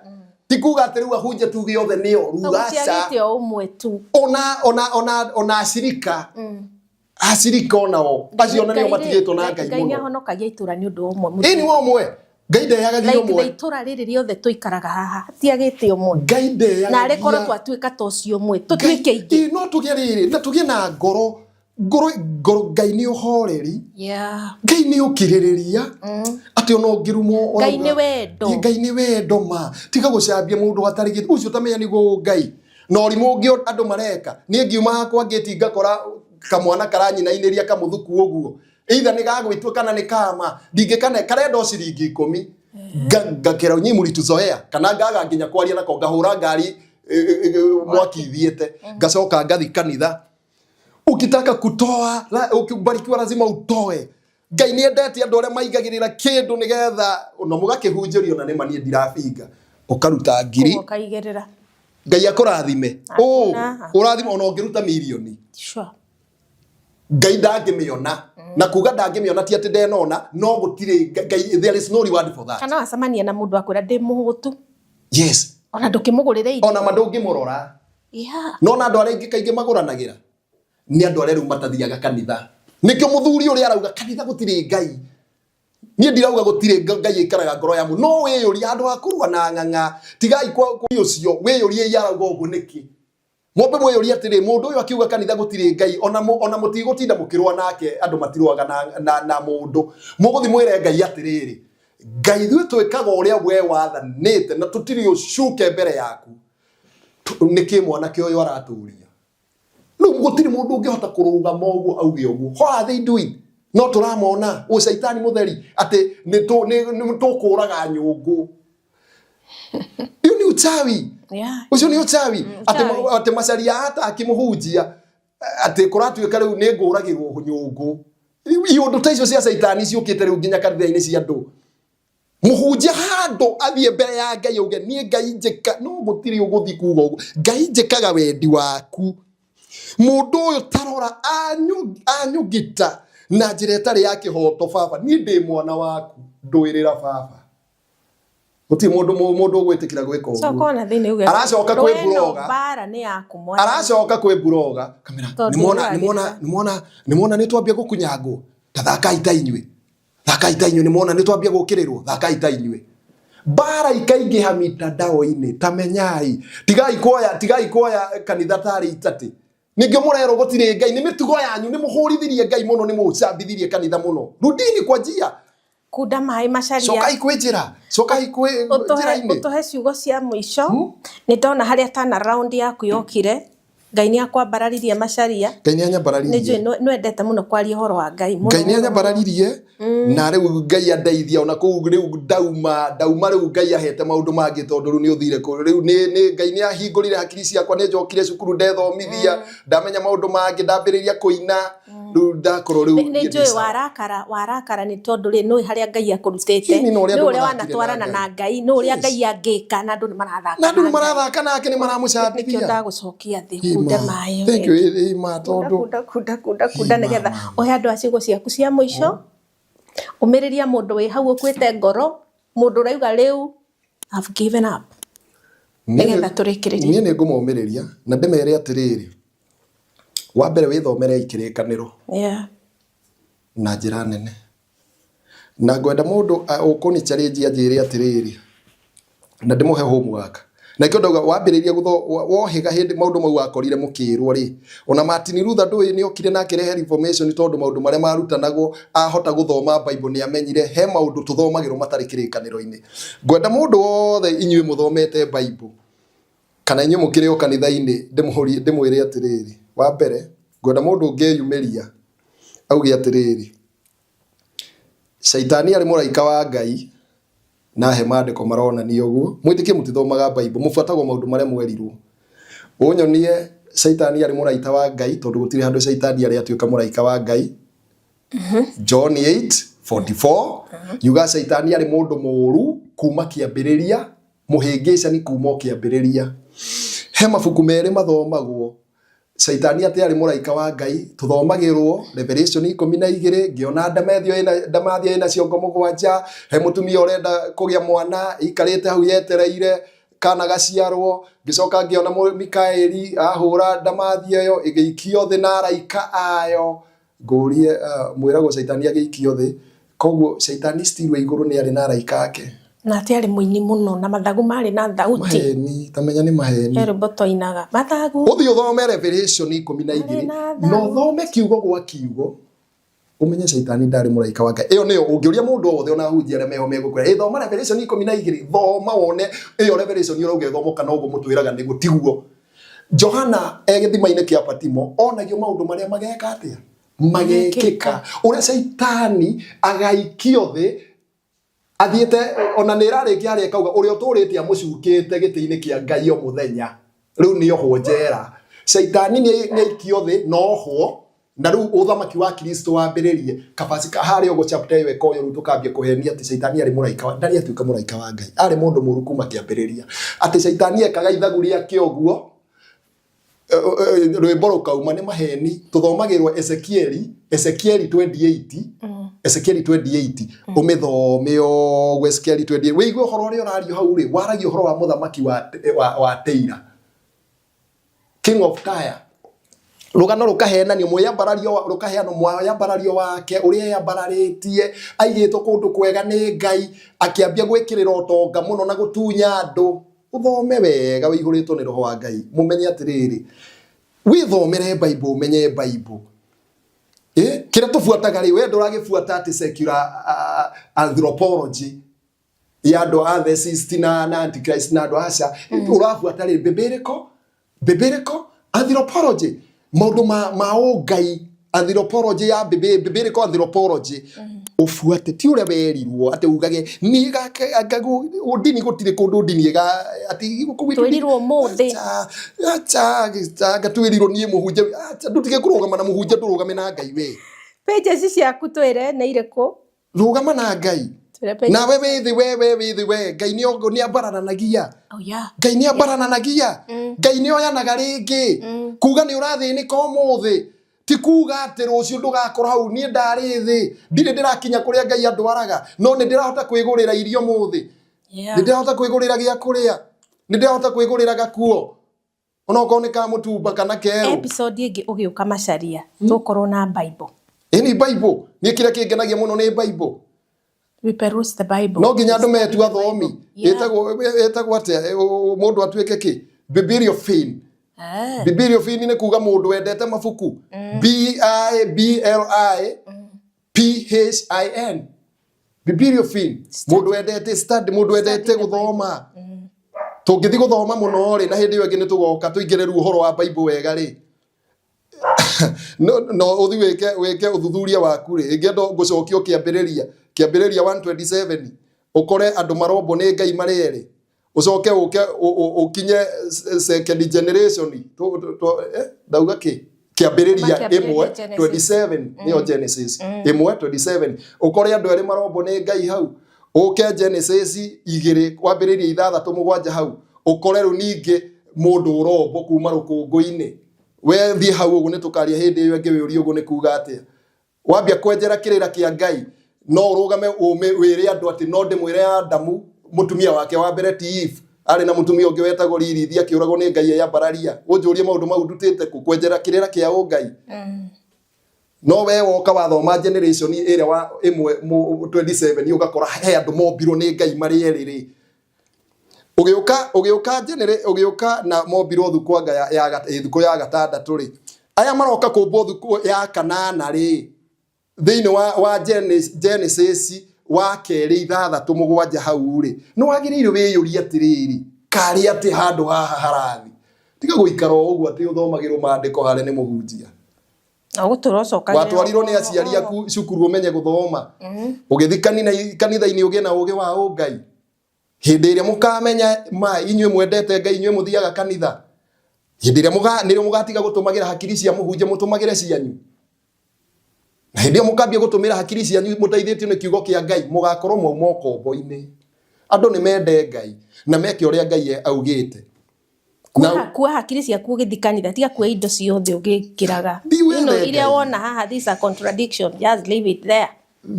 Ti kuga atĩ rĩu ahunjia tuge othe nĩ oru. Aca. Gũtiagĩte o ũmwe tu. Ona acirika. Acirika onao acio ona nĩo matigĩtwo na Ngai Ngai mũno. nĩahonokagia itũra nĩ ũndũ wa ũmwe. Ĩĩ nĩ wa ũmwe. Ngai ndeyagagia Like ũmwe. na itũra rĩrĩ rĩothe tũikaraga haha hatiagĩte ũmwe. Ngai ndeyagagia. Na arĩ korwo twatuĩka ta ũcio ũmwe tũtuĩke aingĩ. Ĩĩ no tũgĩe rĩrĩ na tũgĩe na ngoro ngoro ngoro Ngai nĩ ũhoreri. Ngai nĩ ũkirĩrĩria. Atĩ ona ũngĩrumwo Ngai nĩ wendo. Ngai nĩ wendo ma. Tiga gũcambia mũndũ hatarĩ gĩtũmi. Ũcio ũtamenya nĩguo Ngai. Na ũrimũ ũngĩ andũ mareka, niĩ ngiuma hakwa ngĩti ngakora kamwana karanyinainĩria kamũthuku ũguo, either nĩ gagwĩtua kana nĩ kama, ndingĩkane, karenda o ciringi 10. Ngakĩra nyinyi mũrituzoea, kana ngaga nginya kwaria nako, ngahũra ngari mwaki ithiĩte, ngacoka ngathi kanitha. Ukitaka kutoa, ukibarikiwa lazima utoe. Ngai nĩ endete andũ arĩa maigagĩrĩra kĩndũ nĩgetha na mũgakĩhunjĩrio, na nĩma niĩ ndirabinga. Ũkaruta ngiri. Ũkaigĩrĩra. Ngai akũrathime. Ũ, ũrathime ona ũngĩruta mirioni. Ngai ndangĩmĩona. Na kuga ndangĩmĩona ti atĩ ndenona, no gũtirĩ Ngai, there is no reward for that. Kana wacemania na mũndũ akwĩra ndĩ mũhũtu. Yes. Ona ndũkĩmũgũrĩra irio. Ona ma ndũngĩmũrora. No na andũ arĩa aingĩ kaingĩ magũranagĩra nĩ andũ arĩa rĩu matathiaga kanitha. Nĩkĩo mũthuri ũrĩa arauga kanitha gũtirĩ Ngai. Niĩ ndirauga gũtirĩ Ngai ĩikaraga ngoro ya mũndũ. No wĩyũrie handũ ha kũrua na ng'ang'a. Tigai kwa ũcio, wĩyũrie iria arauga ũguo nĩkĩ. Mwambe mwĩyũrie atĩrĩ, mũndũ ũyũ akiuga kanitha gũtirĩ Ngai, ona mũtigũtinda mũkĩrũa nake, andũ matirũaga na mũndũ. Mũgũthiĩ mwĩre Ngai atĩrĩrĩ, Ngai ithuĩ twĩkaga ũrĩa we wathanĩte na tũtirĩ ũcuke mbere yaku. Nĩkĩ mwanake ũyũ aratũria? Rĩu gũtirĩ mũndũ ũngĩhota kũrũgama ũguo auge ũguo. What are they doing? No tũramona ũcaitani mũtheri atĩ nĩ tũkũraga nyũngũ. Hiyo ni uchawi. Ucio ni uchawi. Atĩ macaria atakĩmũhunjia atĩ kũratuĩka rĩu nĩ ngũragĩrwo nyũngũ. Iũndũ ta icio cia caitani ciũkĩte rĩu nginya kanitha-inĩ cia andũ. Mũhunjia handũ athiĩ mbere ya Ngai auge niĩ Ngai njĩka, no gũtirĩ ũgũthiĩ kuga ũguo. Ngai njĩkaga wendi waku. Mũndũ ũyũ tarora anyũgita na njĩra ĩtarĩ ya kĩhoto. Baba, niĩ ndĩ mwana waku, ndũĩrĩra baba. Gũtirĩ mũndũ mũndũ ũgwĩtĩkĩra gwĩka ũguo. Coka ona thĩinĩ uge Aracoka kwĩ "Rweno buroga." mbara nĩ yaku mwathani. Aracoka kwĩ buroga kamera. Tondũ Nĩmwona ũragĩrĩra. nĩmwona nĩmwona nĩmwona nĩtwambia gũkunyangwo, ta thakai ta inyuĩ, thakai ta inyuĩ, nĩmwona nĩtwambia gũkĩrĩrwo, thakai ta inyuĩ. Mbara ikaingĩha mitandao-inĩ. Ta menyai, tigai kuoya, tigai kuoya kanitha tarĩ itatĩ. Ningĩ mũrerwo gũtirĩ Ngai. Nĩ mĩtugo yanyu, nĩ mũhũrithirie Ngai mũno, nĩ mũcambithirie kanitha mũno. Rudini kwa njia. Kunda maĩ macaria. Cokai kwĩ njĩra, cokai kwĩ njĩra-inĩ. Ũtũhe ciugo cia mũico. Nĩ ndona harĩa tana round yaku yokire, Ngai nĩ akwambararirie macaria. Ngai nĩ anyambararirie. Nĩ njũĩ nĩwendete mũno kwaria ũhoro wa Ngai mũno. Ngai nĩ anyambararirie, na rĩu Ngai andeithia ona kũu rĩu ndauma ndauma rĩu Ngai ahete maũndũ mangĩ, tondũ rĩu nĩ ũthire kũ rĩu nĩ Ngai nĩ ahingũrire hakiri ciakwa, nĩ njokire cukuru ndethomithia, ndamenya maũndũ mangĩ, ndambĩrĩria kũina, rĩu ndakorwo rĩu Nĩ niĩ ndĩ njũĩ sawa. warakara warakara nĩ tondũ rĩ nũĩ harĩa Ngai akũrutĩte, Ĩni, na ũrĩa nĩ andũ ũrĩa mathakire na wanatwarana Ngai. na Ngai, nĩ ũrĩa Yes. Ngai angĩka, na andũ nĩ marathaka Na andũ nĩ na Ngai. marathaka nake, nĩ Nĩkĩo maramũcambithia. ndagũcokia thĩ kunde Ĩma. maĩ. Thank you. Ĩma, tondũ Kunda kunda kunda kunda Ĩma, nĩgetha ma. ũhe andũ a ciugo ciaku cia mũico, ũmĩrĩria mũndũ wĩ hau ũkuĩte ngoro, mũndũ ũrauga rĩu I've given up, nĩgetha tũrĩkĩrĩrie. Niĩ nĩ ngũmomĩrĩria na ndĩmere atĩrĩrĩ, wa mbere wĩthomere kĩrĩkanĩro na njĩra nene, na ngwenda mũndũ ũkũni challenge anjĩre atĩrĩrĩ, na ndĩmũhe homework. Na ikĩo ndauga wambĩrĩria wohĩga hĩndĩ maũndũ mau wakorire mũkĩrwo rĩ, ona Martin Luther ndũĩ nĩ okire na akĩrehe reformation, tondũ maũndũ marĩa marutanagwo ahota gũthoma Bible nĩ amenyire he maũndũ tũthomagĩrwo matarĩ kĩrĩkanĩro-inĩ. Ngwenda mũndũ wothe, inyuĩ mũthomete Bible kana inyuĩ mũkĩrĩ o kanitha-inĩ, ndĩmwĩre atĩrĩrĩ, wa mbere ngwenda mũndũ ũngĩyumĩria auge atĩrĩrĩ, Caitani arĩ mũraika wa Ngai, na he maandĩko maronania ũguo. Mwĩtĩkie mũtithomaga Bible, mũbuatagwo maũndũ marĩa mwerirwo. Ũnyonie Caitani arĩ mũraika wa Ngai, tondũ gũtirĩ handũ Caitani arĩ atuĩka mũraika wa Ngai. John 8:44 yuga Caitani arĩ mũndũ mũũru kuma kĩambĩrĩria, mũhĩngĩcani kuma o kĩambĩrĩria. He mabuku merĩ mathomagwo Caitani atĩ arĩ mũraika wa Ngai, tũthomagĩrwo Revelation 12, ngĩona ndamathia ĩna ndamathia ĩna ciongo 7, he mũtumia ũrenda kũgĩa mwana ikarĩte hau yetereire kana gaciarwo, ngĩcoka ngĩona Mikaeli ahũra ndamathia ĩyo ĩgĩikio thĩ na araika ayo. Ngũrie mwĩragwo Caitani agĩikio thĩ, koguo Caitani still wĩ igũrũ, nĩ arĩ na araika ake. Na atĩ arĩ mũini mũno na mathagu marĩ na thauti. Maheni, tamenya nĩ maheni. He rwĩmbo twainaga mathagu Ũthiĩ ũthome Revelation 12 marĩ na na ũthome kiugo gwa kiugo, ũmenye Caitani ndarĩ mũraika wa Ngai. Ĩyo nĩyo ũngĩũria mũndũ o wothe, ona ahunjia arĩa meho megũkwĩra, ĩ thoma Revelation 12, thoma wone ĩyo Revelation ũrauga ĩthomwo kana ũguo mũtwĩraga nĩguo tiguo. Johana e gĩthima-inĩ kĩa Patimo onagio maũndũ marĩa mageka atĩa, magekĩka, ũrĩa Caitani agaikio thĩ athiĩte, ona nĩ ĩrarĩkia harĩa ĩkauga ũrĩa ũtũrĩte amũcukĩte gĩtĩ-inĩ kĩa Ngai o mũthenya, rĩu nĩ ohwo njera. Caitani nĩ aikio thĩ na ohwo, na rĩu ũthamaki wa Kristo wambĩrĩrie kabacika harĩa ũguo. Chapter ĩyo ĩkoyo rĩu tũkambia kũhenia atĩ Caitani arĩ mũraika ndarĩ atuĩka mũraika wa Ngai, arĩ mũndũ mũru kuma kĩambĩrĩria, atĩ Caitani ekaga ithagu rĩake ũguo rwĩmbo rũkauma. Nĩ maheni. Tũthomagĩrwo Ezekieli 28, Ezekieli 28, ũmĩthome ũguo Ezekieli 28, wĩigue ũhoro ũrĩa ũrario hau rĩ, waragia ũhoro wa mũthamaki wa Teira, King of Tyre. Rũgano rũkahenanio, mwĩyambarario rũkaheanwo, mwĩyambarario wake ũrĩa eyambararĩtie, aigĩtwo kũndũ kwega nĩ Ngai, akĩambia gwĩkĩrĩra ũtonga mũno na gũtunya andũ. Ũthome wega wĩihũrĩtwo nĩ roho wa Ngai, mũmenye atĩrĩrĩ, wĩthomere Bible, ũmenye Bible. Kĩrĩa tũbuataga rĩ, we ndũragĩbuata atĩ secular anthropology ya andũ a theist na antichrist na andũ aca. Ũrabuata rĩ biblical anthropology, maũndũ ma ũngai, anthropology ya biblical anthropology ũbuate, ti ũrĩa werirwo atĩ ugage niĩ ndini gũtirĩ kũndũ ndini ĩga atĩ gũkũ gwitũ. Twĩrirwo ũmũthĩ. Acha, acha, anga twĩrirwo niĩ mũhunjia, acha, ndũtige kũrũgama na mũhunjia, ndũrũgame na Ngai we. Pages ciaku twĩre nĩ irĩkũ? Rũgama na Ngai. Twĩre page. Nawe wĩ thĩ, we wĩ thĩ, we Ngai nĩ ambararanagia. Oh, yeah. Ngai nĩ ambarananagia. Ngai nĩ oyanaga rĩngĩ. Kuga nĩ ũrathĩnĩka ũmũthĩ ti kuga atĩ rũciũ ndũgakorwo hau. Niĩ ndarĩ thĩ, ndirĩ ndĩrakinya kũrĩa Ngai andwaraga, no nĩ ndĩrahota kwĩgũrĩra irio mũthĩ. Nĩ ndĩrahota kwĩgũrĩra gĩa kũrĩa, nĩ ndĩrahota kwĩgũrĩra gakuo, onokorwo nĩ ka mũtumba kana kerũ. Episode ĩngĩ ũgĩũka Macharia, tũkorwo na Bible. Ĩni Bible, niĩ kĩrĩa kĩngenagia mũno nĩ Bible. We peruse the Bible. No nginya andũ metu athomi. Yeah. Ĩtagwo atĩa? Mũndũ atuĩke kĩ bibliophile. Ah. Bibliophile nĩ kuga mũndũ wendete mabuku. Bibliphin, bibliophile, mũndũ wendete study, mũndũ wendete gũthoma. Tũngĩthiĩ gũthoma mũno rĩ, na hĩndĩ ĩyo ĩngĩ nĩ tũgoka tũingĩre rĩu ũhoro wa Bible wega rĩ, no ũthi wĩke ũthuthuria waku rĩ, ĩngĩenda ngũcokio kĩambĩrĩria 127, ũkore andũ marombwo nĩ Ngai marĩ erĩ, ũcoke ũke ũkinye second generation. Ndauga kĩ? Kĩambĩrĩria Kĩambĩrĩria. 1 Genesis. 27, nĩyo Genesis 1:27, ũkore andũ erĩ marombwo nĩ Ngai hau. Ũke Genesis 2 kwambĩrĩria 6 7 hau, ũkore rĩu ningĩ mũndũ ũrombwo kuma rũkũngũ-inĩ. We thiĩ hau ũguo, nĩ tũkaria hĩndĩ ĩyo ĩngĩ. Wĩũrie ũguo nĩ kuga atĩa. Wambia kwenjera kĩrĩra kĩa Ngai, no ũrũgame ũme wĩre andũ atĩ no ndĩmwĩre Adamu mũtumia wake wa mbere ti Eve, arĩ na mũtumia ũngĩ wetagwo Lilith, akĩũragwo nĩ Ngai eyambararia. Ũnjũrie maũndũ mau ndutĩte kũ kwenjera kĩrĩra kĩa ũngai? No we woka wathoma generation ĩrĩa wa 1:27, ũgakora he andũ mombirwo nĩ Ngai marĩ erĩ rĩ. Ũgĩũka na mombirwo thukũ anga ya thukũ ya gatandatũ rĩ, aya maroka kũmbwo thukũ ya kanana rĩ, thĩinĩ wa Genesis 2:6 7 hau rĩ, nĩ wagĩrĩire wĩyũrie atĩrĩrĩ, karĩ atĩ handũ haha harathi tiga gũikara o ũguo atĩ ũthomagĩrwo maandĩko harĩa nĩ mũhunjia. Ũgũtũra ũcokagĩrĩra. Watwarirwo nĩ aciari aku cukuru ũmenye gũthoma, ũgĩthi kanitha-inĩ ũgĩe na ũgĩ wa ũngai. Hĩndĩ ĩrĩa mũkamenya ma, inyuĩ mwendete Ngai, inyuĩ mũthiaga kanitha, hĩndĩ ĩrĩa nĩrĩo mũgatiga gũtũmagĩra hakiri cia mũhunjia, mũtũmagĩre cianyu. Na hĩndĩ ĩyo mũkambia gũtũmĩra hakiri cianyu mũteithĩtio nĩ kiugo kĩa Ngai, mũgakorwo mwauma ũkombo-inĩ. Andũ nĩ mende Ngai na meke ũrĩa Ngai augĩte. Kua hakiri ciaku ũgĩthi kanitha, tiga kuoya indo ciothe ũgĩkĩraga. Thi wethe Iria Ngai. Wona haha, these are contradiction, just leave it there.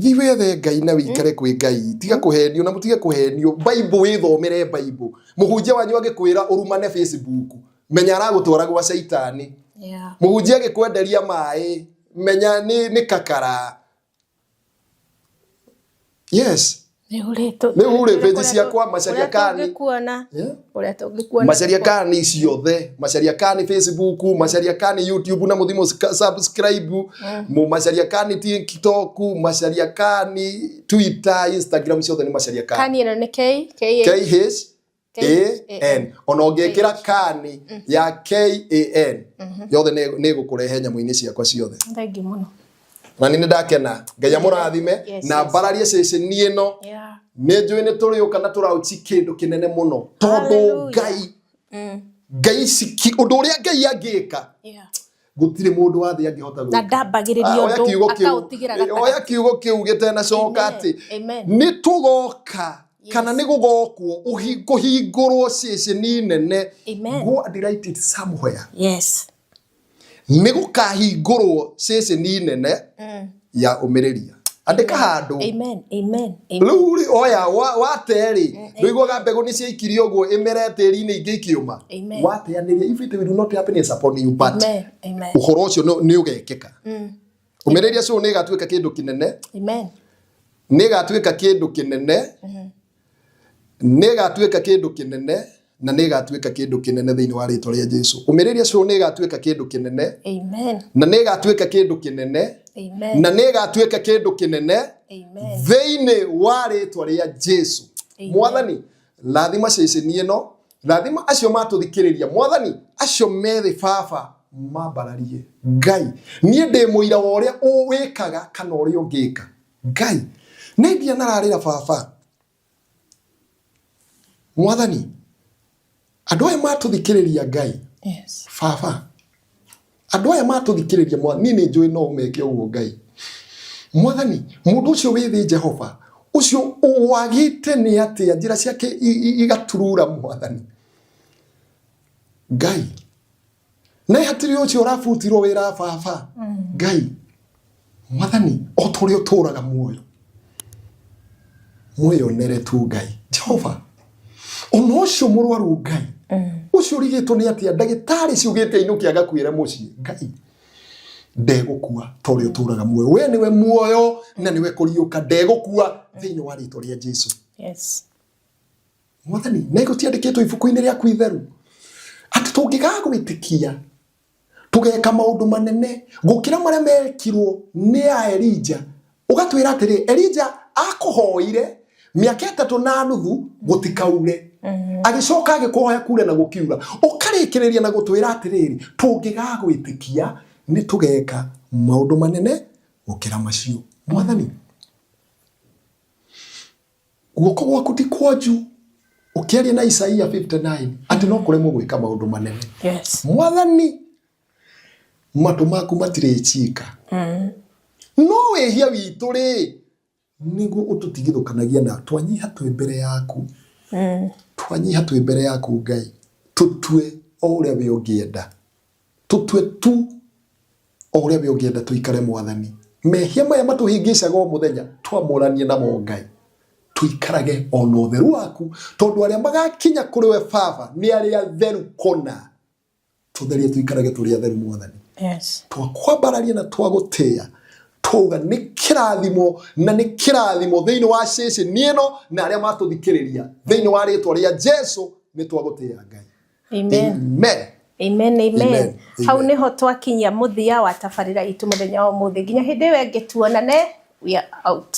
Thi wethe Ngai na wĩikare kwĩ Ngai. Tiga kũhenio na mũtige kũhenio. Bible, wĩthomere Bible. Mũhunjia wanyu agĩkwĩra ũrumane Facebook, menya aragũtwara gwa caitani. Mũhunjia agĩkwenderia maĩ, menya nĩ kakara. Yes. Rĩu rĩ, page ciakwa, Macharia Kani. Tũngĩkuona ũrĩa tũngĩkuona. Macharia Kani ciothe, Macharia Kani Facebook, Macharia Kani YouTube, na mũthi subscribe mu Macharia Kani TikTok, Macharia Kani Twitter, Instagram, ciothe nĩ Macharia Kani. Kani ĩno nĩ K K A? K H A N. Ona ũngĩkĩra Kani ya Kan yothe, nĩ ĩgũkũrehe nyamũ-inĩ ciakwa ciothe. Thank you mũno. Na nĩ ndakena. Ngai amũrathime. Na mbararie ceceni ĩno. Nĩ njũĩ nĩ tũrĩũka na tũrauchi kĩndũ kĩnene mũno, tondũ Hallelujah. Ngai ũndũ ũrĩa Ngai angĩka, gũtirĩ mũndũ wa thĩ angĩhota Na gwĩka. ndambagĩrĩria Ah, oya ũndũ kiugo kĩu. akaũtigĩra Oya gatagatĩ. kiugo kĩu gĩtenacoka Amen. atĩ Amen. nĩ tũgoka kana nĩ gũgokwo kũhingũrwo ceceni nene. Amen. Go and write it somewhere. Nĩ gũkahingũrwo ceceni nene ya ũmĩrĩria. Andĩka handũ. Amen. Amen. Amen. Rĩu rĩ, oya wate rĩ, ndũiguaga mbegũ nĩ ciaikirio ũguo ĩmere tĩri-inĩ, ingĩ ikĩũma. Amen. Wateanĩria, if it will not happen, it's upon you, but Amen. Amen. ũhoro ũcio nĩ ũgekĩka. Ũmĩrĩria show nĩ ĩgatuĩka kĩndũ kĩnene. Amen. Nĩ ĩgatuĩka kĩndũ kĩnene, nĩ ĩgatuĩka kĩndũ kĩnene, na nĩ ĩgatuĩka kĩndũ kĩnene thĩinĩ wa rĩtwa rĩa Jesu. Ũmĩrĩria show nĩ ĩgatuĩka kĩndũ kĩnene. Amen. Na nĩ ĩgatuĩka kĩndũ kĩnene. Amen. Na nĩ ĩgatuĩka kĩndũ kĩnene Amen. thĩinĩ wa rĩtwa rĩa Jesu. Amen. Mwathani, rathima ceceni ĩno, rathima acio matũthikĩrĩria. Mwathani, acio methĩ baba mambararie. Ngai, niĩ ndĩ mũira wa ũrĩa wĩkaga kana ũrĩa ũngĩka. Ngai, nĩ ndianararĩra baba. Mwathani, andũ aya matũthikĩrĩria, Ngai, baba, andũ aya matũthikĩrĩria, niĩ nĩ njũĩ no ũmeke ũguo. Ngai, Mwathani, mũndũ ũcio wĩ thĩ, Jehova, Ũcio wagĩte nĩ atĩa njĩra ciake igaturura mwathani Ngai na hatirĩ ũcio ũrabutirwo wĩra baba Ngai mwathani o ta ũrĩa ũtũraga muoyo mwĩyonere tu Ngai Jehova ona ũcio mũrwaru Ngai ũcio ũrigĩtwo nĩ atĩa ndagĩtarĩ ciugĩte ainũke agakuĩre mũciĩ Ngai ndegũkua ta ũrĩa ũtũraga muoyo we nĩwe muoyo na nĩwe kũriũka ndegũkua thĩinĩ wa rĩtwa rĩa Jesu. Yes. Mwathani na gũtiandĩkĩtwo ibuku-inĩ rĩaku itheru atĩ tũngĩgagwĩtĩkia tũgeka maũndũ manene gũkĩra marĩa mekirwo nĩ a Elija. Ũgatwĩra atĩrĩ, Elija akũhoire mĩaka ĩtatũ na nuthu gũtikaure, agĩcoka agĩkũhoya kure na gũkiura. Ũkarĩkĩrĩria na gũtwĩra atĩrĩrĩ, tũngĩgagwĩtĩkia nĩ tũgeka maũndũ manene gũkĩra macio. Mwathani, guoko gwaku ti kwonju ũkĩaria na Isaia 59 atĩ no kũremwo gwĩka maũndũ manene. Yes. Mwathani, matũ maku matirĩ cika no wĩhia witũ rĩ nĩguo ũtũtigithũkanagia na twanyiha twĩ mbere yaku, twanyiha twĩ mbere yaku Ngai, tũtue o ũrĩa we ũngĩenda, tũtue tu o ũrĩa we ũngĩenda tũikare mwathani. Mehia maya matũhĩngĩcaga o mũthenya twamũranie namo Ngai, tũikarage o na ũtheru waku, tondũ arĩa magakinya kũrĩ we Baba nĩ arĩa atheru kũna. Tũtherie tũikarage tũrĩ atheru mwathani. Yes. Twakwambararia na twagũtĩĩa twauga nĩ kĩrathimo na nĩ kĩrathimo thĩinĩ wa ceceni ĩno na arĩa matũthikĩrĩria thĩinĩ wa rĩtwa rĩa Jesu nĩ twagũtĩĩa Ngai. Amen. Amen. Amen, amen. Amen. Hau niho twakinyia muthia wa tabarĩra itũ muthenya wa ũmũthĩ. Nginya hĩndĩ ĩyo ĩngĩ tuonane, we are out.